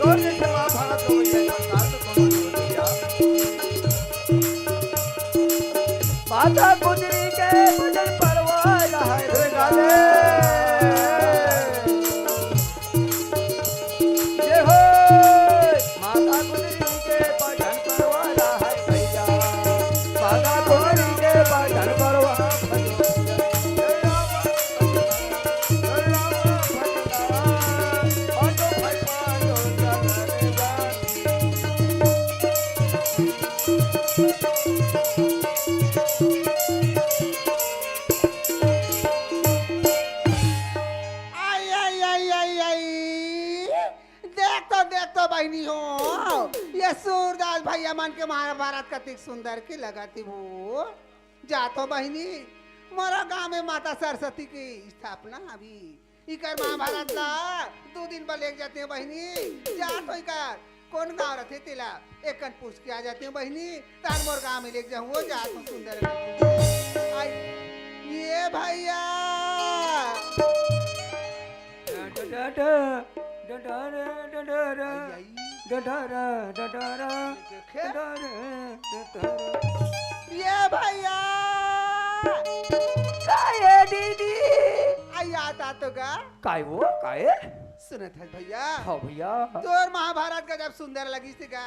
तोर जैसे महाभारत हो गई है, संसार में कौन हो गया? माता गुजरी के भजन परवार है रे गाले। ये हो, माता गुजरी के भजन परवार है भैया। माता गुजरी के भजन परवार है। आई, आई, आई, आई, आई। देख तो, देख तो बहिनी हो, ये सूरदास भैया मन के महाभारत कतिक सुंदर के लगत हे वो। जा तो बहिनी, मोरो गांव में माता सरस्वती की स्थापना अभी। इकर महाभारत ला दू दिन बर लेके जाते हो बहिनी। जा तो इकर कोन गांव रथे तेला एक कन पूछ के आ जाते हो बहिनी। तार मोर गांव में लेके जाहूं, वो जात में सुंदर। आई, ये भैया। डडा, डडा, डडा, डडा, आई, आई। डडा, डडा, डडा, देखे? डडा, डडा। ये भैया। का ये दीदी? आई, आता तो गा। काय वो, काय? सुनत हस भैया? हाँ भैया। तोर महाभारत गजब सुंदर लगिस गा।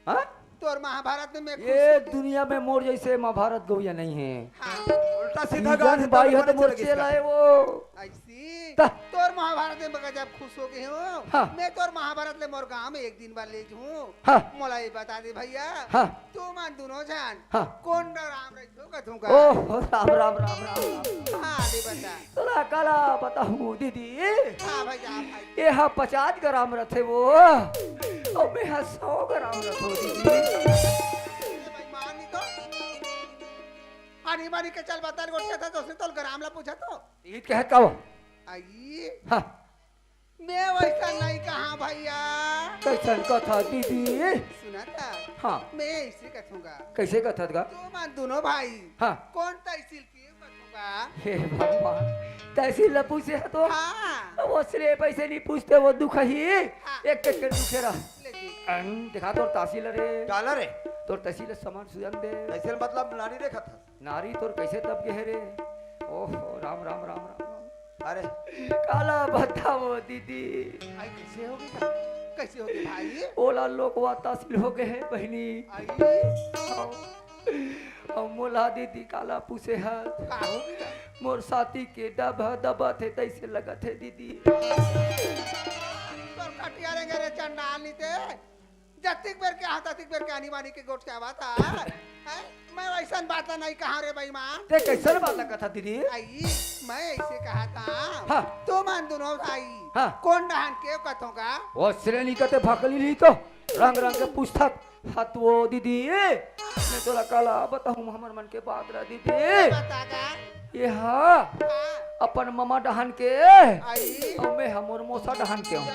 हाँ? तोर महाभारत में मैं खुश ये हो गया। दुनिया में मोर जैसे महाभारत गवैया नहीं है। हाँ। उल्टा सीधा गा तीजन बाई ह तो मोर चेला है वो। ऐसी? ता। तोर महाभारत में मैं गजब खुश हो गए हूँ। हाँ। मैं तोर महाभारत ले मोर गांव में एक दिन बर ले जहूँ। हाँ। मोला ये बता दे भैया। हाँ। तू मन दोनों झन हाँ। कोन राम रहिथो कथों का? ओह, राम, राम, राम, राम, राम। हाँ, दे बता। तोला काला बताहूँ दीदी। हाँ भैया, भाई। ये हा पचास ग्राम रथे वो। अउ मैं हा सौ ग्राम रथों दीदी। ये भाई मान नहीं तो। आनी बानी के चल बता गोठिया था तो उसने तोल ग्राम ला पूछा तो। ईद कहत का वो? आई। हाँ। मैं वैसा नहीं कहा भैया। कैसन कथा दीदी? सुना था? हाँ। मैं ऐसे कथूंगा। कैसे कथत गा? तू मन दोनों भाई। हाँ। कोन तहसील के कथूंगा? हे भगवान, तहसील ला पूछे है तो? हाँ। अब वो सिर्फ पैसे नहीं पूछते, वो दुख ही। हाँ। एक एक कर दुखे रह। ले जी। अन, दिखा तोर तहसील रे। काला रे? तोर तहसील सामान सुजन दे। तहसील मतलब नारी देखत हस? नारी तोर कैसे तब गे हे रे? ओहो, राम, राम, राम, राम, राम। अरे। काला बताओ दीदी। आई, कैसे हो गई? कैसे हो गई भाई? ओला लोकवा तहसील हो गए है बहिनी। आई। अउ मोला दीदी काला पूछे हस? का हो गई? मोर साथी के डब ह दबत हे, तैसे लगत हे दीदी। तोर कटिया रेंगे रे चंडाल नीते। जतिक बेर के आहा, ततिक बेर के आनी बानी के गोठ के आवत हा। हैं? मैं वैसन बात ला नहीं कहा रे बेईमान। ते कैसन बात ला कथा दीदी? आई, मैं ऐसे कहा था। हाँ। तू मन दोनों भाई। हाँ। कोन डहन के कथों का? वो श्रेणी कते भकली रही तो रंग रंग के पूछथस। हाँ, तो वो दीदी, मैं तोला काला बताहूँ हमर मन के बात ला दीदी। बता का? ये हा हाँ। अपन ममा डहन के। आई। अउ मैं हमर मौसा डहन के हूँ।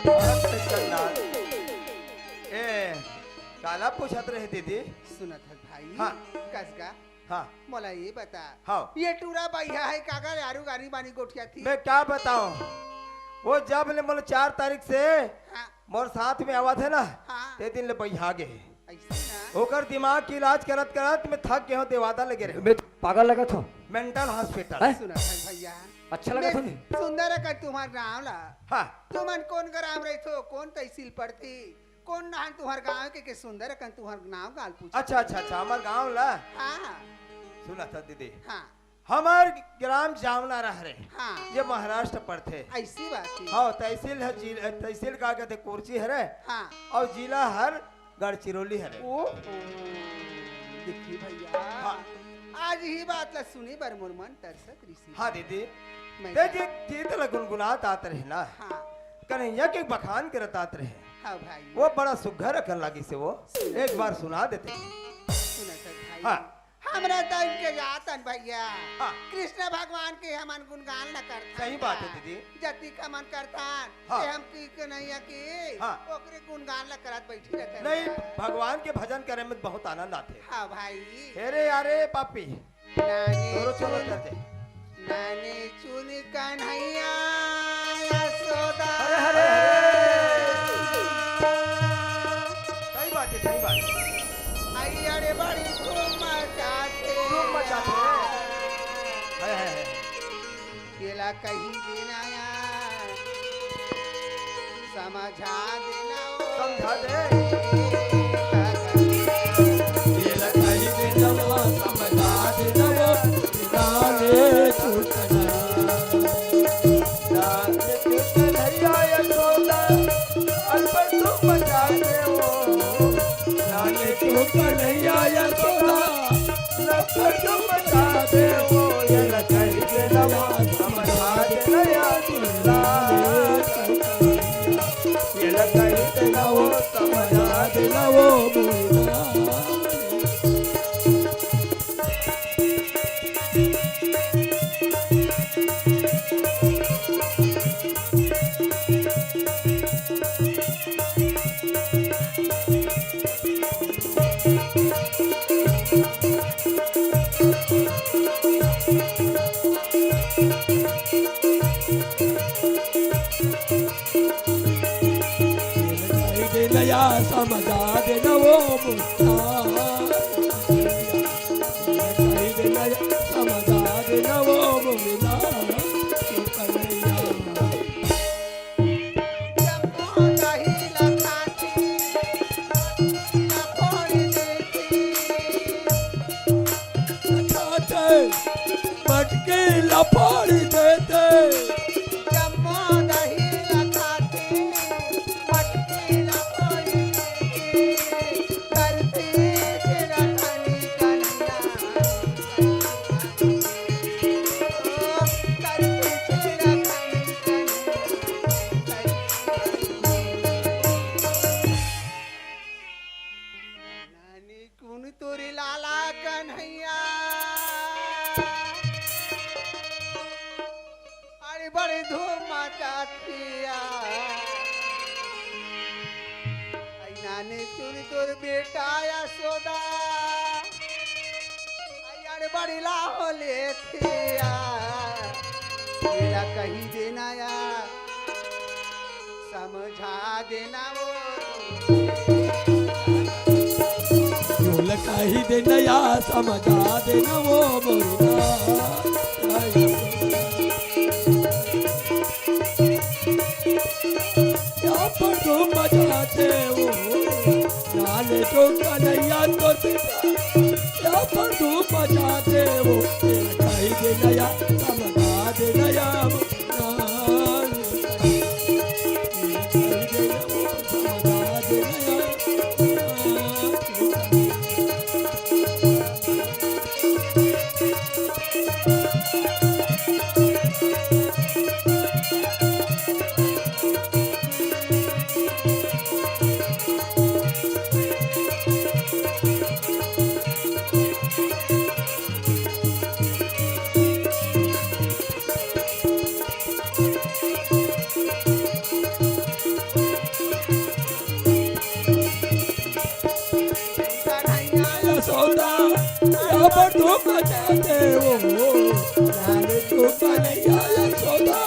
ए, काला पूछत रहे दीदी? सुनत हस भाई? हाँ। कस गा? हाँ। मोला ये बता। हाँ। ये टूरा बइहा है काकर आरू गानी बानी गोठियाथे? मैं का बताऊँ? वो जब ले मोला चार तारीख से हाँ। मोर साथ में आवत हे ना, हाँ। ते दिन ले बइहा गे हे। ऐसे ना। ओकर दिमाग के इलाज करत करत मैं थक गे हूँ, देवादा लगे रहे। मैं पागल लगत हूँ। Mental hospital। हैं? सुनत हस भैया। अच्छा लगत हूँ नहीं? सुंदर अकन तुम्हार गाँव ला। हाँ। तुमन कोन ग्राम रहिथो, कोन तहसील पड़थे? कोन डहन तुम्हार गाँव के, के सुंदर अकन तुम्हार नाम गाल पूछत। अच्छा, अच्छा, अच्छा, हमर गाँव ला। हाँ। सुनत हस दीदी। हाँ। हमर ग्राम जामला हरे। हाँ। ये महाराष्ट्र पड़थे। ऐसी बात है। हाँ, तहसील है, जिल-, तहसील का कहथे, कोरची हरे। हाँ। अउ जिला हर गढ़चिरौली हरे। ओ, देखी भैया। हाँ। आज ही बात ला सुने बर मोर मन तरसत रिहिस। हाँ दीदी। मैं ते का- जे गीत ला गुनगुनात आत रहे ना। हाँ। कन्हैया के बखान करत आत रहे। हाँ भाई। वो बड़ा सुघर अकन लागिस हे वो। सुन। एक बार सुना देते। सुना सर भाई। हाँ। हमरे त इनके जातन भैया। हाँ। कृष्ण भगवान के हमन गुणगान ल करथन। सही बात हे दीदी। जतिक हमन करथन, हाँ। ते हम की के नइया की, हाँ। ओकरे गुणगान ल करत बइठी रहिथन। नहीं, भगवान के भजन करे में बहुत आनंद आथे। हाँ भाई। हे रे यारे पापी। नानी तोरो चलो चुन, चल दे। नानी चुन कन्हैया यशोदा। अरे, अरे, अरे। सही बात हे, सही बात हे। आई अरे बड़ी धूम मचाथे। धूम मचाथे। हाय, हाय, हाय। एला कही देना यार, समझा देना वो। समझा दे। एला कही देना वो, समझा देना वो, जाने तू कन्हैया। जाने तू कन्हैया यशोदा, अरे पर तू बचा दे वो। जाने तू कन्हैया यशोदा, लखन बता दे वो, ये लखन के नवा समझा दे नया दुल्हा। ये लखन के नवा समझा दे नवो मुल्ला। नया समझा दे नवो मुल्ला। समझा दे नवो मुल्ला। मटकी ला फोड़ देते। जम्मो दही ला खाते, मटकी ला फोड़ देते। करते छेड़खानी कन्हैया। करते छेड़खानी कन्हैया। नानी कुन तोरे लाला कन्हैया, अरे बड़ी धूम मचाथे। आई नानी चुन तोर बेटा यशोदा, आई अरे बड़ी लाहो लेथे। एला कही देना या समझा देना वो। बोल कही देना या समझा देना वो बोलना। या पर तो बजाते वो, नाले तो कन्हैया तो तेरा, या पर तो बजाते वो, कही देना या समझा देना या। कन्हैया यशोदा, या पर धूम मचाते वो। नानी तू कन्हैया यशोदा,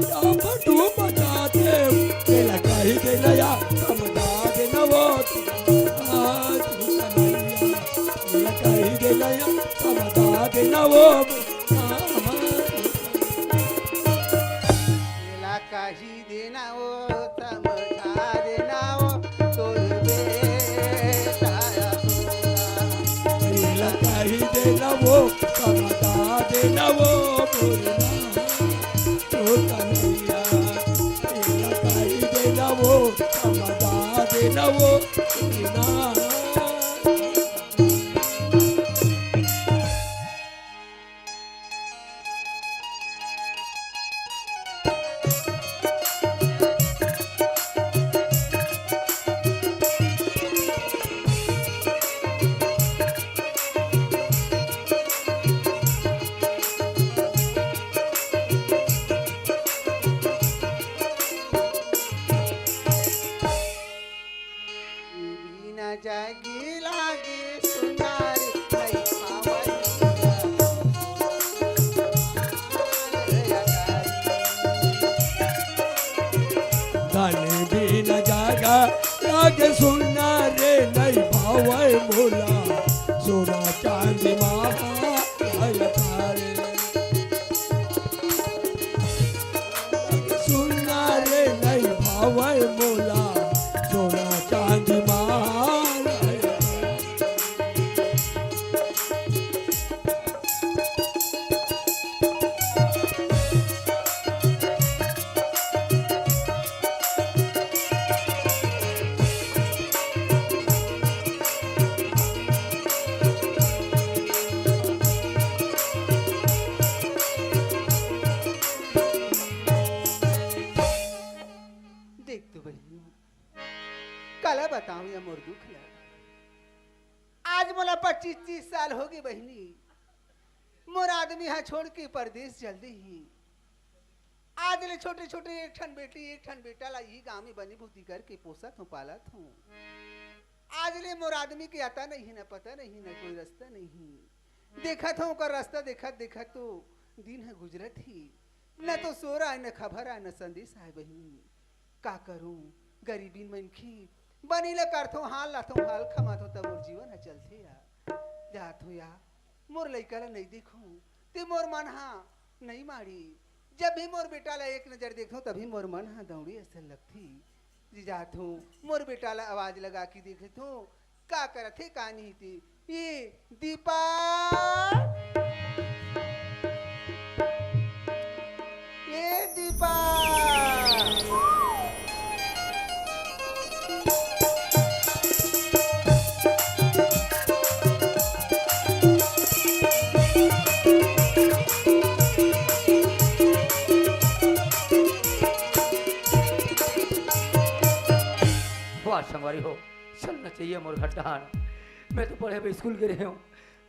या पर धूम मचाते वो। तेला कही देना या समझा देना वो। आज कन्हैया, तेला कही देना या समझा देना वो। एला कही देना वो, समझा देना वो, तोर बेटा यशोदा। एला कही देना वो, समझा देना वो, बोलना तो कन्हैया। एला कही देना वो, समझा देना वो, बोलना। सोना चांदी मा लगे थारे। सुनना रे नहीं भावय मोला, सोना चांदी मा लगे थारे। देख तो बहिनी, काला बताऊं ये मोर दुख ला। आज मोला पच्चीस तीस साल होगे बहिनी, मोर आदमी हा छोड़ के परदेस चल दे ही। आज ले छोटे छोटे एक ठन बेटी एक ठन बेटा ला इही गांव में बनी भूती करके पोसत हूँ, पालत हूँ। आज ले मोर आदमी के आता नहीं है, ना पता नहीं, ना कोई रास्ता नहीं। देखत हूँ ओकर रास्ता देखत देखत तो दिन ह गुजरत ही, न तो सोर आय, न खबर आय, न संदेश आय बहिनी। का करूं, गरीबीन मनखे, बनी ल करथों, हाल लाथों, हाल खमाथों, तब मोर जीवन ह चलथे या। जाथों या, मोर लइका ल नइ देखों, ते मोर मन ह नइ माड़ी। जब भी मोर बेटा ल एक नजर देखथों, तभी मोर मन ह दौड़े असन लगथे। जी जाथों, मोर बेटा ल आवाज लगा के देखथों, का करत हे, का नहीं ते। ए दीपा, ए दीपा। वाह संगवारी हो, चलना चाहिए मोर घर डहान। मैं तो पढ़े बर स्कूल गे रहे हूँ,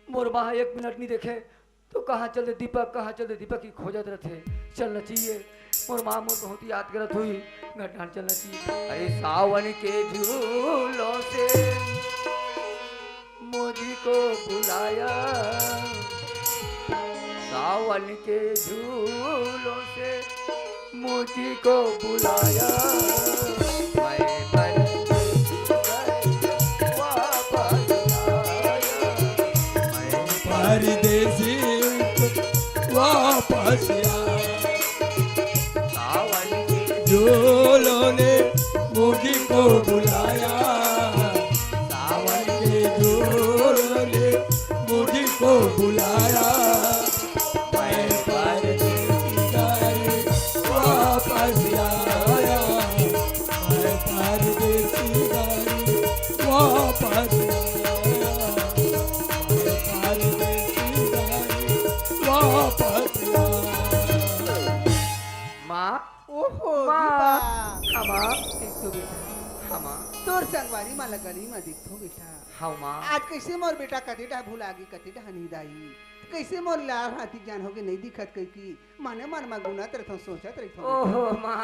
मोर माँ एक मिनट नहीं देखे, तो कहाँ चल दे दीपक, कहाँ चल दे दीपक की खोजत रथे। चलना चाहिए, मोर माँ मोर बहुत याद करत हुई, घर डहान चलना चाहिए। अरे सावन के झूलों से मुझको बुलाया, सावन के झूलों से मुझको बुलाया, मैं परदेसी घर वापस आया, मैं परदेसी वापस आया। सावन के झूलों ने मुझको बुलाया, सावन के झूलों ने मुझको बुलाया। मैं परदेसी घर वापस आया, मैं परदेसी घर वापस आया, मैं परदेसी घर वापस आया। माँ, ओहो, माँ। दीपा। हाँ, माँ। देख तो बेटा। हाँ, माँ। तोर संगवारी मन ला गली म देखथों बेटा। हाँ, माँ। आज कइसे मोर बेटा कते डहा भुला गे, कते डहा नींद आही। कइसे मोर लार हाथी जान होगे, नइ दिखत कहिके मने मन म गुनत रहिथों, सोचत रहिथों बेटा। ओहो, माँ।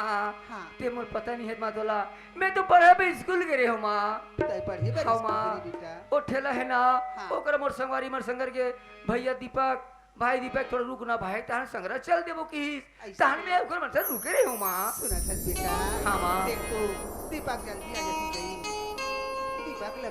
हाँ। ते मोर पता नइ हे, माँ तोला। मैं तो पढ़े बर स्कूल गे रहे हूँ, माँ। तैं पढ़े बर हाँ, स्कूल माँ। गे रहे बेटा। ओ ठेला हे ना, हाँ। ओकर मोर संगवारी, मोर संग के भैया दीपक, भाई दीपक, थोड़ा रुक ना भाई, तहन संगरा चल देबो किहिस। अइसे तहन में ओकर मन से रुके रहे हूँ, माँ। सुनत हस बेटा? हाँ, माँ। देख तो, दीपक जल्दी आ जाती गई। दीपक ल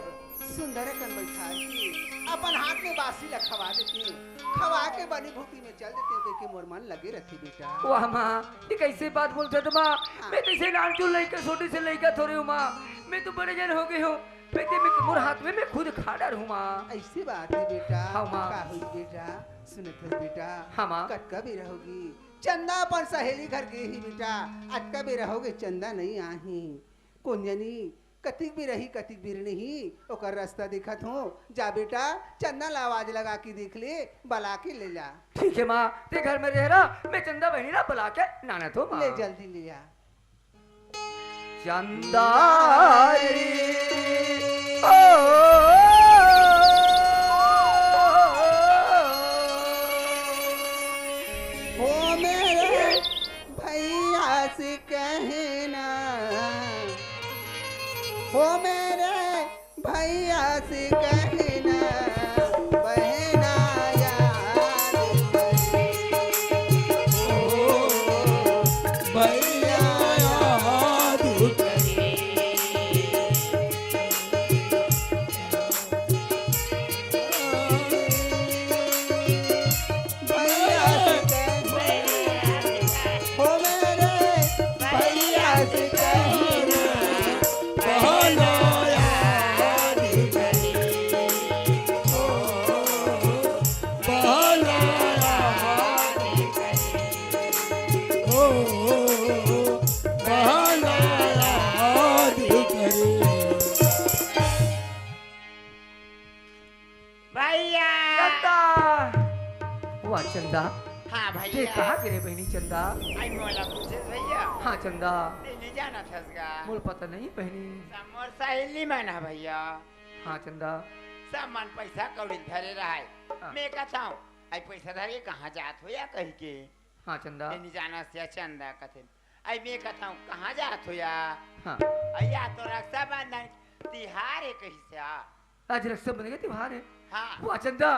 सुंदर अकन बैठा के अपन हाथ में बासी ला खवा देते, खवा के बनी भूती में चल देते, कहिके मोर मन लगे रहिथे बेटा। वाह, माँ, ये कइसे बात बोलत हस, माँ? हाँ। मैं तो अइसे नानचुन लइका, छोटे से लइका थोरे हूँ, माँ। मैं तो बड़े जन हो गे हूँ। मैं ते, मैं, मोर हाथ में मैं खुद खा डारहूँ, माँ। अइसे बात हे बेटा। हाँ, माँ। का होइस बेटा? सुनत हस बेटा? हाँ, माँ। कतका बेरा होगे, चंदा अपन सहेली घर गे ही बेटा, अतका बेरा होगे चंदा नइ आही। कोन जनी कतिक बेर आही, कतिक बेर नहीं, ओकर रास्ता देखत हूँ। जा बेटा, चंदा ला आवाज लगा के देख ले, बला के ले ला। ठीक हे माँ, ते घर में रह रा, मैं चंदा बहिनी ला बला के लानत हूँ माँ। ले जल्दी ले आ। चंदा रे, ओ, ओ मेरे भैया से कहना, ओ मेरे भैया से कहना, बहना याद करे। ओ भैया याद करे। वाह चंदा। हाँ भैया। ते कहाँ गे रे बहिनी चंदा? आई मोला पूछेस भैया। हाँ चंदा। ते नहीं जानत हस गा? मोला पता नहीं बहिनी। सब मोर सहेली मन ह भैया। हाँ चंदा। सब मन पैसा कौड़ी धरे रहय। हाँ। मैं कथंव, आई पैसा धर के कहाँ जात हो या कहि के। हाँ चंदा। ते नहीं जानस या चंदा कथे। आई मैं कथंव कहाँ जात हो या? हाँ। आई या तो रक्षाबंधन तिहार हे कहिस या। आज रक्षाबंधन के तिहार हे। हाँ। वाह चंदा,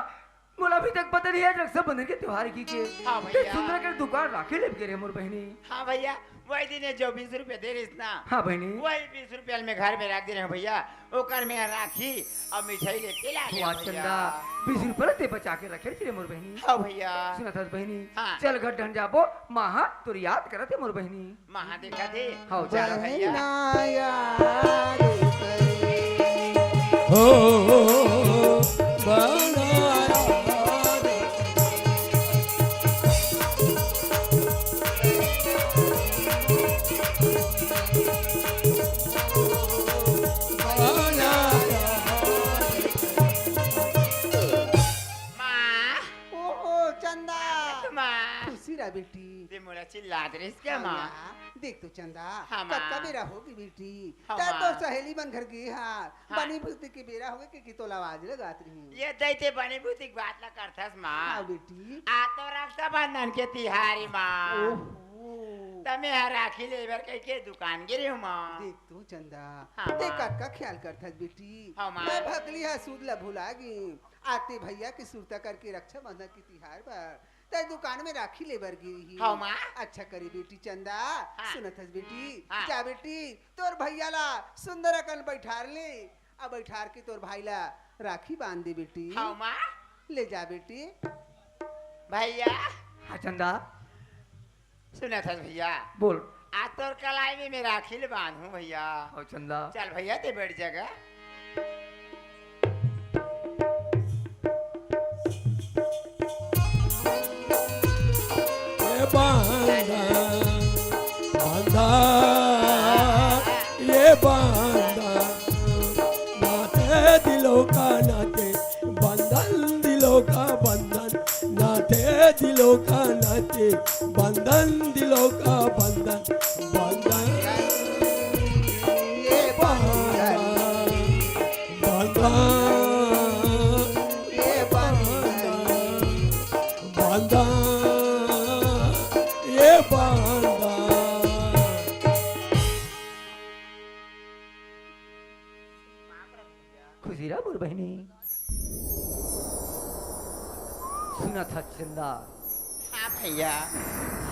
मोला अभी तक पता नहीं हे आज रक्षाबंधन के तिहार हे कहि के। हाँ ते भैया। सुंदरा के दुकान राखी लेबे गे रे मोर बहिनी। हाँ भैया, वही दिन हे जो बीस रुपया दे रहिस ना। हाँ बहिनी। वही बीस रुपया मैं घर में रख दे रहेंव भैया, ओकर मैं राखी अउ मिठाई लेके ला ले वाह भैया। चंदा, बीस रुपया ते बचा के रखे रहे मोर बहिनी। हाँ भैया। सुनत हस बहिनी, हाँ। चल घर डहन जाबो, माँ हा तोर याद करत हे मोर बहिनी। माँ हा देखत हे। हाँ, चल भैया। बहिना याद करे। हो, बहिना याद करे। माँ। ओहो, चंदा। माँ। खुशी रह बेटी। ते मोला चिल्लात रहिस का, हाँ माँ? यार, देख तो चंदा, हाँ, माँ। कतका बेरा होगे बेटी। हाँ, ते माँ। तो सहेली मन घर गे हस। हाँ। बनी भूती के बेरा होगे के, के तोला आवाज लगात रहिस। ये दई ते बनी भूती के बात ला करथस, माँ। हाँ, बेटी। आ तो रक्षाबंधन के तिहार हे, माँ। ओहो। त मैं हा राखी लेबर कहि के दुकान गे रहेंव, माँ। देख तो चंदा, हाँ, ते माँ। कतका ख्याल करथस बेटी। हाँ, माँ। मैं भकली हा सूद ला भुला गेंव। आते भैया के सुरता करके रक्षाबंधन के तिहार बर ते दुकान में राखी लेबर गे रहिस। हाँ, माँ। अच्छा करे बेटी चंदा। हाँ। सुनत हस बेटी? हाँ। जा बेटी, तोर भैया ला सुंदर अकन बैठार ले, अउ बैठार के तोर भाई ला राखी बांध दे बेटी। हाँ, माँ। ले जा बेटी। भैया। हाँ चंदा। सुनत हस भैया? बोल। आज तोर कलाई में मैं राखी ल बांधहूं भैया। हाँ चंदा। चल भैया, ते बैठ जा गा। ए बांधा, बांधा, ए बांधा, नाते दिलों का नाते, बंधन दिलों का बंधन, नाते दिलों का नाते, बंधन दिलों का बंधन, बंधन। ये बंधन, बंधन, ये बंधन, बंधन, ये बंधन। खुशी रह मोर बहिनी। सुनत हस चंदा। हाँ भैया।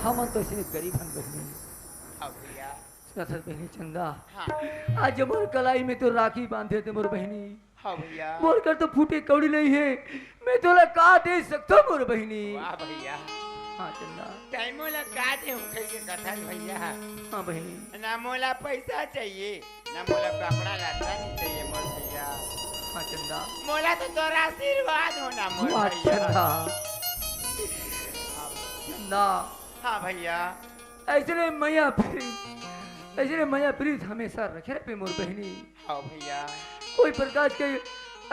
हमन तो सिर्फ गरीब हन बहिनी। हाँ भैया। सुनत हस बहिनी चंदा। हाँ। आज मोर कलाई में तो राखी बांधे ते मोर बहिनी। हाँ भैया। मोर कर तो फूटे कौड़ी नहीं हे। मैं तोला का दे सकथंव मोर बहिनी? वाह भैया। हाँ चंदा। तैं मोला का देहू कहि के कथस भैया। हाँ बहिनी। ना मोला पैसा चाहिए, ना मोला कपड़ा लत्ता नहीं चाहिए मोर भैया। हाँ चंदा। मोला तो तोर आशीर्वाद हो ना मोर वाह भैया। चंदा। चंदा। हाँ भैया। अइसने मया प्रीत, अइसने मया प्रीत हमेशा रखे रहे मोर बहिनी। हाँ भैया। कोई प्रकार के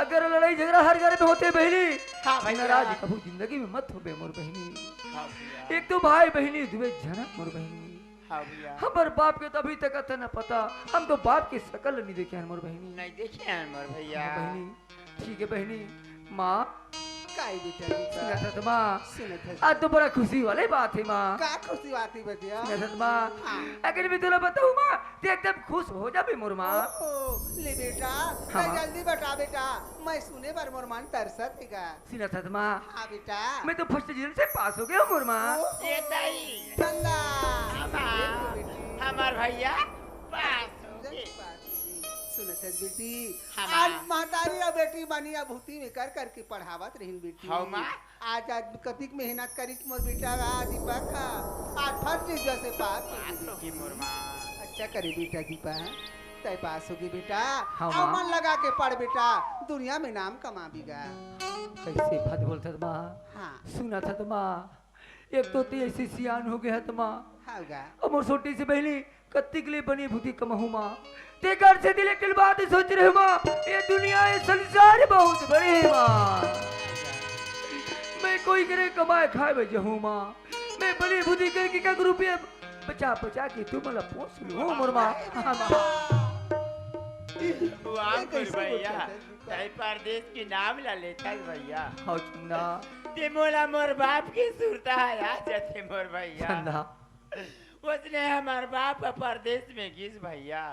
अगर लड़ाई झगड़ा हर घर में होथे बहिनी, हाँ भैया। नाराज कभू जिंदगी में मत होबे मोर बहिनी। हाँ भैया। एक तो भाई बहिनी दुए झन मोर बहिनी। हाँ भैया। हमर बाप के तो अभी तक अतना पता, हम तो बाप के शकल नहीं देखे हन मोर बहिनी। नहीं देखे हन मोर भैया। हाँ बहिनी, ठीक हे बहिनी। माँ। काय बेटा, बेटा? सुनत हस माँ? सुनत हस। आज तो बड़ा खुशी वाले बात हे माँ। का खुशी बात हे बेटा? सुनत हस माँ? हाँ। अगर मैं तोला बताहूँ माँ, ते एकदम खुश हो जाबे मोर माँ। ओहो, ले बेटा, हाँ, तैं माँ। जल्दी बता बेटा, मैं सुने बर मोर मन तरसत हे गा। सुनत हस माँ? हाँ बेटा। मैं तो first division से पास हो गेंव मोर माँ। ओहो, ये दाई। चंदा। हाँ माँ। देखो बेटी। हमर भैया पास हो गे। पास हो गे। सुनत हस बेटी, हाँ, माँ। आज महतारी अउ बेटी बनी अभूती में कर करके पढ़ावत रहिन बेटी। हाँ, माँ। आज, आज कतिक मेहनत करिस मोर बेटा, आज दीपक, आज first division से पास हो गे पास हो गे बेटी। मोर माँ। अच्छा करे बेटा दीपक, तैं पास हो गे बेटा। हाँ, अउ माँ। मन लगा के पढ़ बेटा, दुनिया में नाम कमाबे गा। कइसे बात बोलत हस माँ? हाँ। सुनत हस माँ, एक तो तैं अइसे सियान हो गे हस माँ। हाँ गा। अउ मोर छोटी सी बहिनी कतिक ले बनी भूती कमाहूँ माँ। तेकर सेती ले एक बात सोच रहेंव माँ, ये दुनिया, ये संसार बहुत बड़े हे माँ। मैं कोई करे कमाए खाए बर जहूँ माँ, मैं बनी बुद्धि करके का रुपया बचा बचा के तुमला पोस लूँ मोर माँ। हाँ, माँ। वाह ये मोर कैसे भैया, बोलता है? तैं परदेस के नाम ला लेथस भैया। हव चंदा। ते मोला मोर बाप के सुरता आ जाथे मोर भैया। चंदा। ओसने हमर बाप ह परदेस में गिस भैया।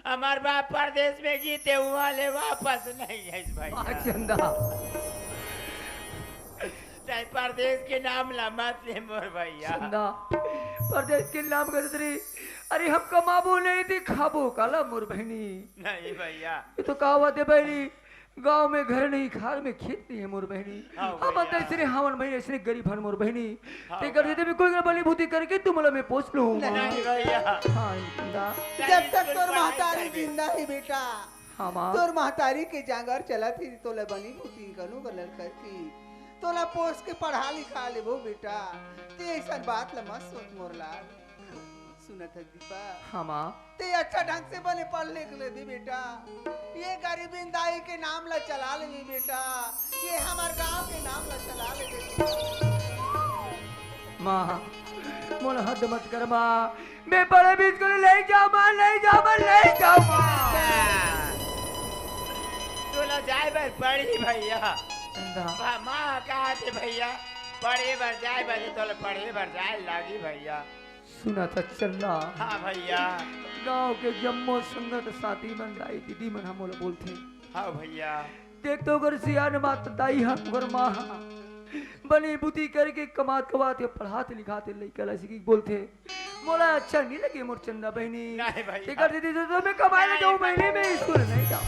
हमर बाप परदेस में गिस ते उहाँ ले वापस नहीं आइस भैया। हाँ चंदा। तैं परदेस के नाम ला मत ले मोर भैया। चंदा, परदेस के नाम करत रही। अरे हम कमाबो नहीं ते खाबो काला मोर बहिनी। नहीं भैया। ये तो कहावत हे बहिनी, गाँव में घर नहीं, खार में खेत नहीं हे मोर बहिनी। हाँ हम भैया। तो ऐसने हवन बहिनी, ऐसने गरीब हन मोर बहिनी। हाँ तेकर भैया। सेती भी कोई ना बनी बुद्धि करके तुमला मैं पोस लूँ। नहीं भैया। हाँ चंदा। जब तक तोर महतारी जिंदा हे बेटा, हाँ माँ। तोर महतारी के जांगर चलत हे, तोला बनी बुद्धि कनु गलत करके तोला पोस के पढ़ा लिखा लेबो बेटा। ते ऐसन बात ला मत सोच मोर लाल। सुनत हस दीपा? हाँ माँ। ते अच्छा ढंग से बने पढ़ लिख लेबे बेटा। ये गरीबिन दाई के नाम ला चला लेबे बेटा। ये हमर गांव के नाम ला चला लेबे बेटा। माँ, मोला हद मत कर माँ। मैं बड़े बीच को ले जाओ माँ, ले जाओ माँ, ले जाओ माँ। तोला जाए बर पड़ही भैया। चंदा। माँ, माँ कहा थे भैया, पढ़े बर जाए बर तोला पढ़े बर जाए लागी भैया। सुनत हस चंदा। हाँ भैया। गांव के जम्मो संगत साथी मन, दाई दीदी मन हमोला बोलथे। हाँ भैया। देख तो ओकर सियान माता दाई हा, ओकर माँ हा। बनी बुद्धि करके कमात कमात के पढ़ात लिखात लइका ला सिखी बोलथे। मोला अच्छा नहीं लगे मोर चंदा बहिनी। नहीं भैया। तेकर सेती तो मैं कमाए ला नहीं जाऊँ, भैया। महीने में स्कूल नहीं जाऊँ।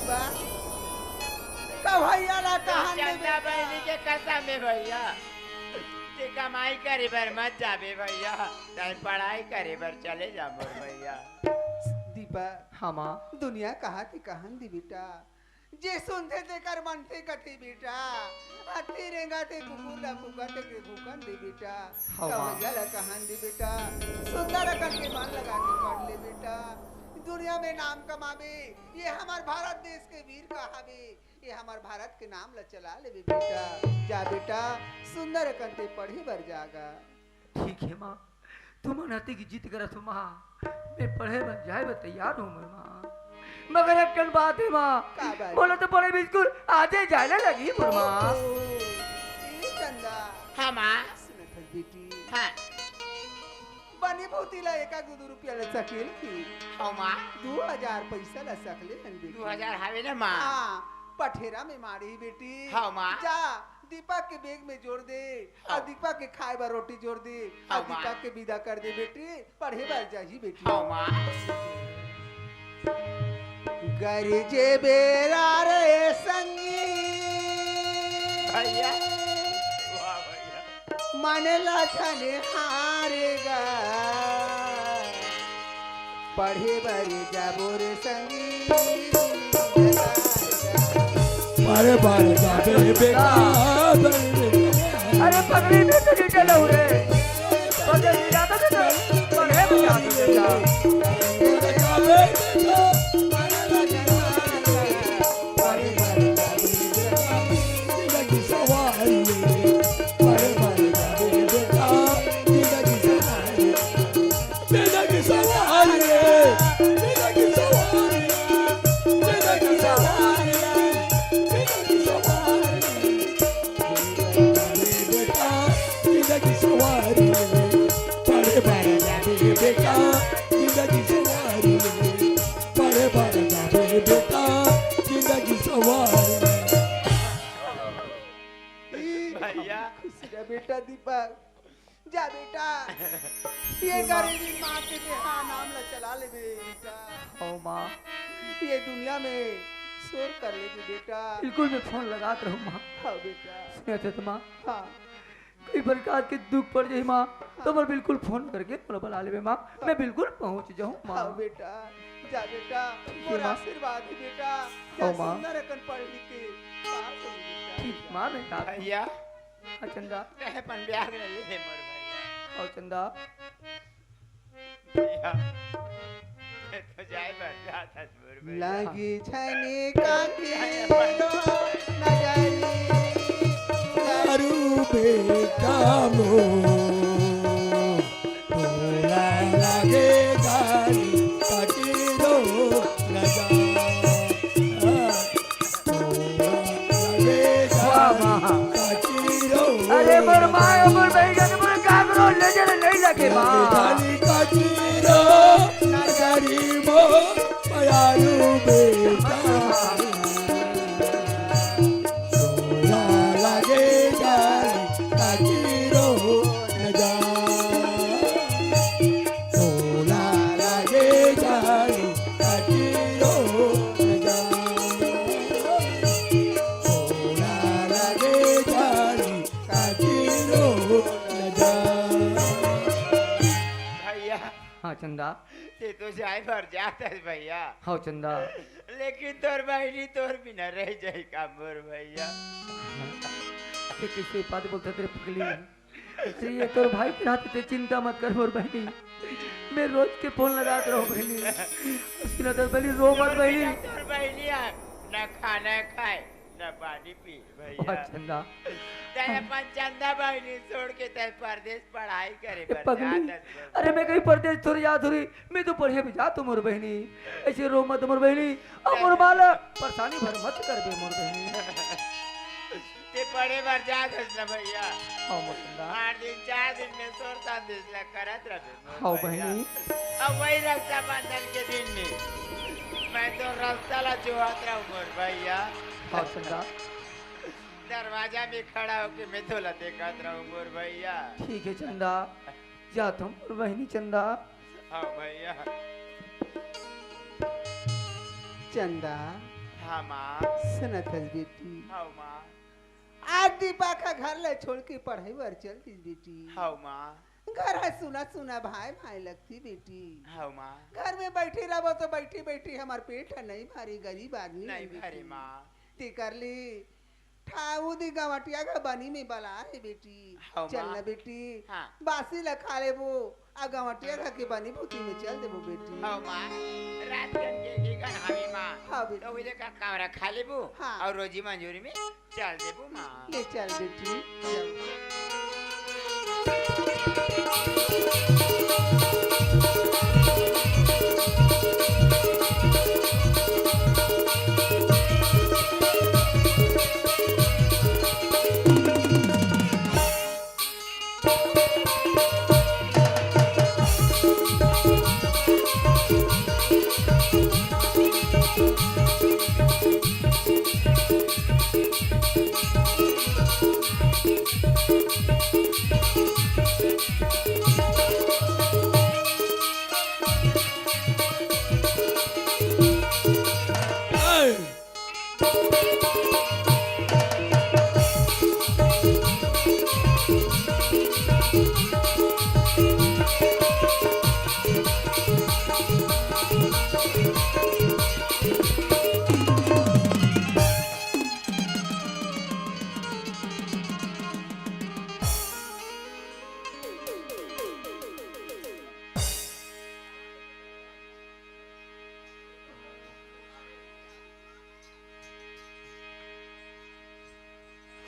बा, कब भैया ला कहान देबे चंदा बहिनी के कसम हे भैया। ते कमाई करे बर मत जाबे भैया, तैं पढ़ाई करे बर चले जा मोर भैया। दीपा, हाँ माँ। दुनिया कहाथे कहान दे बेटा, जे सुनथे तेकर मनथे कथे बेटा। हाथी रेंगाथे कुकुर ला फूंकथे के फूंकन दे बेटा। हाँ माँ। कवैया ला कहान दे बेटा, सुंदर अकन के मन लगा के पढ़ ले बेटा। दुनिया में नाम कमाबे, ये हमर भारत देश के वीर कहाबे। ये हमर भारत के नाम ला चला लेबे बेटा। जा बेटा, सुंदर अकन ते पढ़े बर जा गा। ठीक हे माँ, तुमन अतेक जिद करत हो माँ, मैं पढ़े बर जाए बर तैयार हूँ मोर माँ। मगर एक ठन बात हे माँ, का बात? मोला तो पढ़े बिल्कुल आजे जाए ला लगही मोर माँ। ए चंदा। हाँ माँ। सुनत हस बेटी? हाँ। बनी भूती ला एक आध दू रुपया ला सकेल की? हाँ माँ। दू हजार पैसा ला सकले हन बेटी। दू हजार हवे ना माँ? हाँ, पठेरा में मारही बेटी। हाँ माँ। जा, दीपक के बैग में जोर दे, हाँ। अउ दीपक के खाए बर रोटी जोर दे, हाँ अउ माँ। दीपक के विदा कर दे बेटी, पढ़े बर जाही बेटी। हाँ माँ। गरजे बेरा रे संगी। भैया। वाह भैया। मन ला झन हारे गा। पढ़े बर जाबो रे संगी। अरे बर जाबे बेटा। अरे पगड़ी में तो नहीं चलो रे। पगड़ी ज्यादा तो पढ़े बर जाबे बेटा। जिंदगी सवारी ले, पढ़े बर जाबे बेटा, जिंदगी सवारी ले, पढ़े बर जाबे बेटा, जिंदगी सवारी ले। भैया। खुशी रह बेटा दीपक, जा बेटा, ये गरीबी माँ के देहा नाम ला चला लेबे बेटा। हाँ माँ। ये दुनिया में शोर कर लेबे बेटा। बिल्कुल मैं फोन लगात रहूँ माँ। हाँ बेटा। सुनत हस माँ। हाँ। कोई प्रकार के दुख पड़ जाही माँ, तो मोला बिल्कुल फोन करके मोला बला लेबे माँ, मैं बिल्कुल पहुँच जाहूँ माँ। हाँ बेटा, जा बेटा, ठीक हे मोर माँ। आशीर्वाद हे बेटा, जा हाँ माँ। सुंदर अकन पढ़ लिख के पास हो बेटा। ठीक हे माँ, मैं जात हूँ। भैया। हाँ चंदा। तैं अपन बैग ला ले ले मोर भैया। हाँ चंदा। भैया, मैं तो जाए बर जात हस मोर भैया। लागी झनी का कीरो नजरी, बेटा मोर, तोला लागे गारी, काटी रो राजा। तोला लागे वाह, गारी, वाह। काटी रो अरे मोर माँ, मोर बहिनी, मोर काकरो नजर नहीं लगे माँ। गारी काटी रो, गारी मोर मयारू बेटा। तोला लागे गारी, काटी रो राजा। तोला लागे गारी, काटी रो राजा। तोला लागे गारी, काटी रो राजा। भैया, हाँ चंदा। ते तो जाए बर जात हस भैया। हाँ चंदा। लेकिन तोर बहिनी तोर बिना रह जाई का मोर भैया? ते कइसे बात बोलत हस रे पगली? ते ये तोर भाई के रहते, ते चिंता मत कर मोर बहिनी। मैं रोज के फोन लगात रहूं बहिनी। उसकी नजर बहिनी, रो मत बहिनी। तोर बहिनी आय, न खाना खाए, न पानी पी। भैया। वाह, चंदा। तैं अपन चंदा बहिनी छोड़ के तैं परदेस पढ़ाई करे ए, बर पगली। जात हस। अरे, मैं कहीं परदेस थोड़ी जात हंव रे, मैं तो पढ़े भी जात हंव मोर बहिनी। अइसे रो मत मोर बहिनी, अउ मोर माँ ला परेशानी भर मत करबे मोर बहिनी। तैं पढ़े बर जात हस ना भैया। हाँ, मोर चंदा। आठ दिन, चार दिन में सोर संदेश ला करत रहबे। मोर हाँ, भैया। बहिनी। अब वही रक्षाबंधन के दिन में मैं तो रस्ता ला जोहत रहूं मोर भैया। हाँ, चंदा। दरवाजा में खड़ा होके मैं तोला देखत रहूं मोर भैया। ठीक है चंदा, जात हंव मोर बहिनी चंदा। हाँ भैया। चंदा। हाँ माँ। सुनत हस बेटी? हाँ माँ। आज दीपक ह घर ले छोड़ के पढ़ई बर चल दिस बेटी। हव माँ। घर ह सुना सुना भाई भाई लगथे बेटी। हव माँ। घर में बइठे रहिबो तो बइठे बइठे हमर पेट ह नइ भरे, गरीब आदमी हन नइ बेटी। भरे माँ। तेकर ले ठाऊ दे गंवटिया के बनी में बला हे बेटी। हव चल माँ। ना बेटी, हाँ। बासी ल खा लेबो। आ गंवटिया घर के बनी भूती में चल देबो बेटी। हव माँ, रात कन के घी कन हवे माँ। हाँ बेटी। तो उहिले का कांवरा खा लेबो। हाँ। अउ रोजी मंजूरी में चल देबो माँ। ले चल बेटी, चल।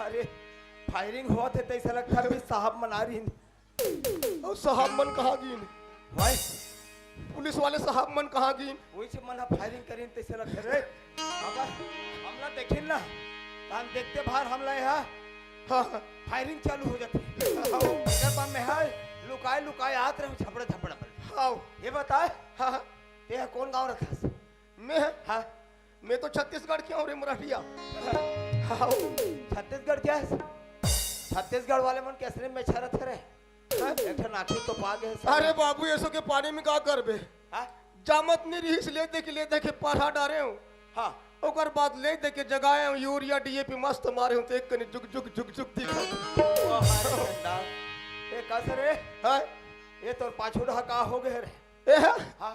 अरे, firing होवत हे, तइसे लगथे अभी साहब मन आ रहिन। अउ साहब मन कहाँ गिन? भाई, पुलिस वाले साहब मन कहाँ गिन? वही से मन ह firing करिन, तइसे लगथे रे। अगर हमला देखिन ना, त हम देखते भार हमला यहाँ, हाँ, हाँ। Firing चालू हो जाथे। हाँ। एकर बाद में हा लुकाए लुकाए आत रहे, झपड़ा झपड़ा पर। हाँ। ये बताए, हाँ, हाँ। तेहा कौन गाँव रथस? मैं? हाँ। मैं तो छत्तीसगढ़ के हंव रे मराठिया। हाँ। छत्तीसगढ़ के हस? छत्तीसगढ़ वाले मन के असली में छरत हरे। हाँ? एक ठन आँखी तो पा गए हस। अरे बाबू, एसो के पानी में का करबे? हाँ? जामत नइ रिहिस, ले दे के, ले दे के पढ़ा डारे हंव। हाँ। ओकर बाद ले दे के जगाए हंव, यूरिया, डीएपी मस्त मारे हंव, त एक कनी जुग जुग जुग जुग दिखत। वाह, अरे डंडा। ए, कस रे? हाँ? ये तोर पाछू डहा का हो गए रे? ए, हाँ? हाँ?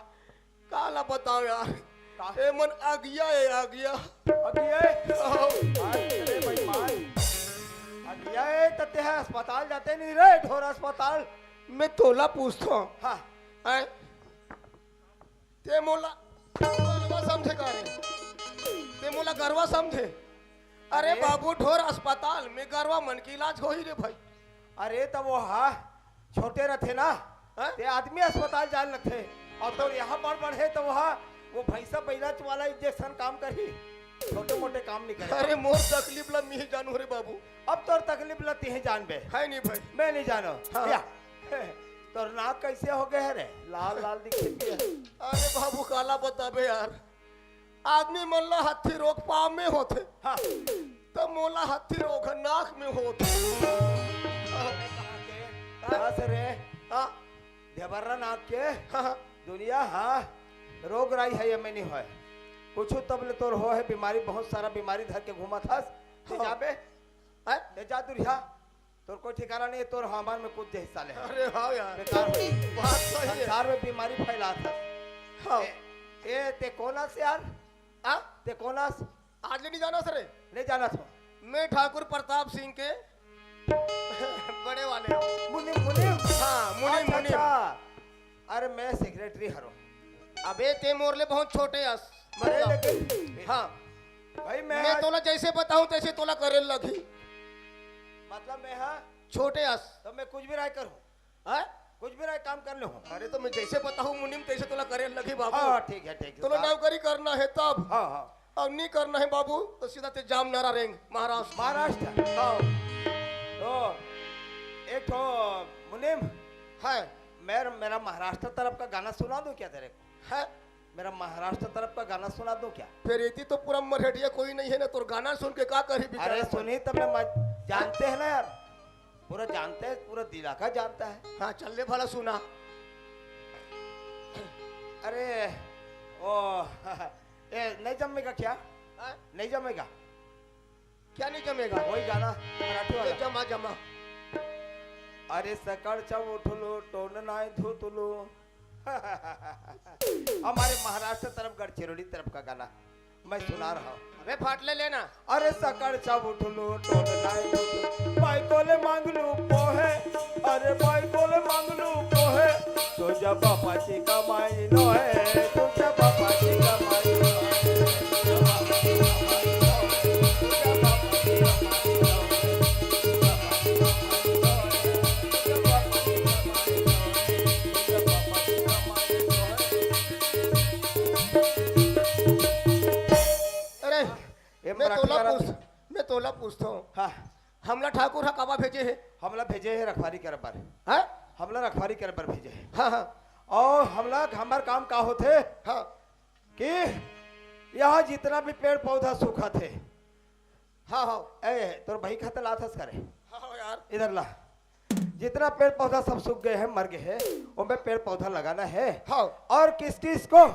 काला बताओ यार। का? ए मन अगिया ए, अगिया। अगिया ए? आओ। अरे भाई मार। अगिया ए, त तेहा अस्पताल जाते नहीं रे, ढोर अस्पताल। मैं तोला पूछथंव। हाँ। हैं? ते मोला गरवा समझे का रे? ते मोला गरवा समझे? अरे अरे। बाबू, ढोर अस्पताल में गरवा मन के इलाज होही रे भाई। अरे, त वो हा छोटे रथे ना, हाँ? ते आदमी अस्पताल जाए लगथे, अउ तोर यहाँ बड़ बड़ हे, त वो हा, वो भैंसा बैला वाला इंजेक्शन काम करही, छोटे मोटे काम नहीं करे। अरे, मोर तकलीफ ला मी ही जानू रे बाबू। अब तोर तकलीफ ला तिही जानबे। है नहीं भाई। मैं नहीं जानो। हाँ। या, तोर नाक कैसे हो गए है रे? लाल लाल दिखे है। अरे बाबू, काला बताबे यार, आदमी मन ला हत्थी रोग पाँव में होथे, हाँ। त मोला हत्थी रोग ह नाक में होथे। कहाँ से रे? हाँ। देवर्रा नाक के? हाँ, हाँ। दुनिया, हाँ। रोग राई है, ये में नहीं होय। कुछ तब ले तोर हो है बीमारी, बहुत सारा बीमारी धर के घूमत हस। ते हाँ। जाबे? हैं? ते जा दुरिहा। तोर कोई ठिकाना नहीं है, तोर हमार में कूद जाही साले। अरे हाँ यार। बेकार हो। बात सही है। संसार में बीमारी फैलात हस। हाँ। ए, ए, ते कोन अस यार? आ? ते कोन अस? आज ले नहीं जाना सर। नहीं जाना था। मैं ठाकुर प्रताप सिंह के बड़े वाले हूँ। मुनीम, मुनीम। हाँ, मुनीम, अच्छा, मुनीम। अच्छा। अरे, मैं सेक्रेटरी हरो। अबे, ते मोर ले बहुत छोटे अस। अरे, मतलब, लेकिन हाँ। भाई, मैं मैं आज तोला जैसे बताऊं, तैसे तोला करे लगही। मतलब, मैं हाँ छोटे अस। तो मैं कुछ भी राय करूँ? हाँ? कुछ भी राय काम कर ले हूँ। अरे, तो मैं जैसे बताऊं मुनीम, तैसे तोला करे लगही बाबू। हाँ, ठीक है, ठीक है। तोला नौकरी करना है तब। हाँ, हाँ। अउ नहीं करना है बाबू, तो सीधा ते जामनारा रेंग, महाराष्ट्र। महाराष्ट्र? हाँ। तो एक ठो मुनीम, है। मैं, मेरा महाराष्ट्र तरफ का गाना सुना दूं क्या तेरे को? है। मेरा महाराष्ट्र तरफ का गाना सुना दूं क्या? फिर इतनी तो पूरा मरहटिया कोई नहीं है ना, तोर गाना सुन के का करही बेचारा अरे मन? सुनी तब ना, मैं जानते हैं ना यार, पूरा जानते हैं, पूरा इलाका जानता है। हाँ, चल ले भला सुना। अरे, ओ, ए, नहीं जमेगा क्या? हाँ? नहीं जमेगा? क्या नहीं जमेगा? वही गाना, मराठी वाला। ए, जमा, जमा। अरे, सकाळचा उठलो, तोंड नाही धुतलो। हमारे महाराष्ट्र तरफ, गढ़चिरोली तरफ का गाना मैं सुना रहा हूँ। अबे, फाटले लेना। अरे, सकाळचा उठलो, तोंड नाही धुतलो, बायकोले मागलू पोहे। अरे, बायकोले मागलू पोहे, तुझ्या बापाची कमाई नोहे, तुझ्या बापाची कमाई नोहे। अरे, ये मैं मराठी तोला वाला पूछ, मैं तोला पूछता हूँ। हाँ। हमला ठाकुर हा काबा भेजे है? हमला भेजे है रखवारी करे बर। हाँ? हमला रखवारी करे बर भेजे है। हाँ, हाँ। और हमला, हमर काम का होथे? हाँ। कि यहाँ जितना भी पेड़ पौधा सूखा थे, हाँ, हाँ। ए, तोर भाई खाता लाथस करे। हाँ, हाँ, यार। इधर ला। जितना पेड़ पौधा सब सूख गए हैं, मर गए हैं, उनमें पेड़ पौधा लगाना है। हाँ। और किस किस को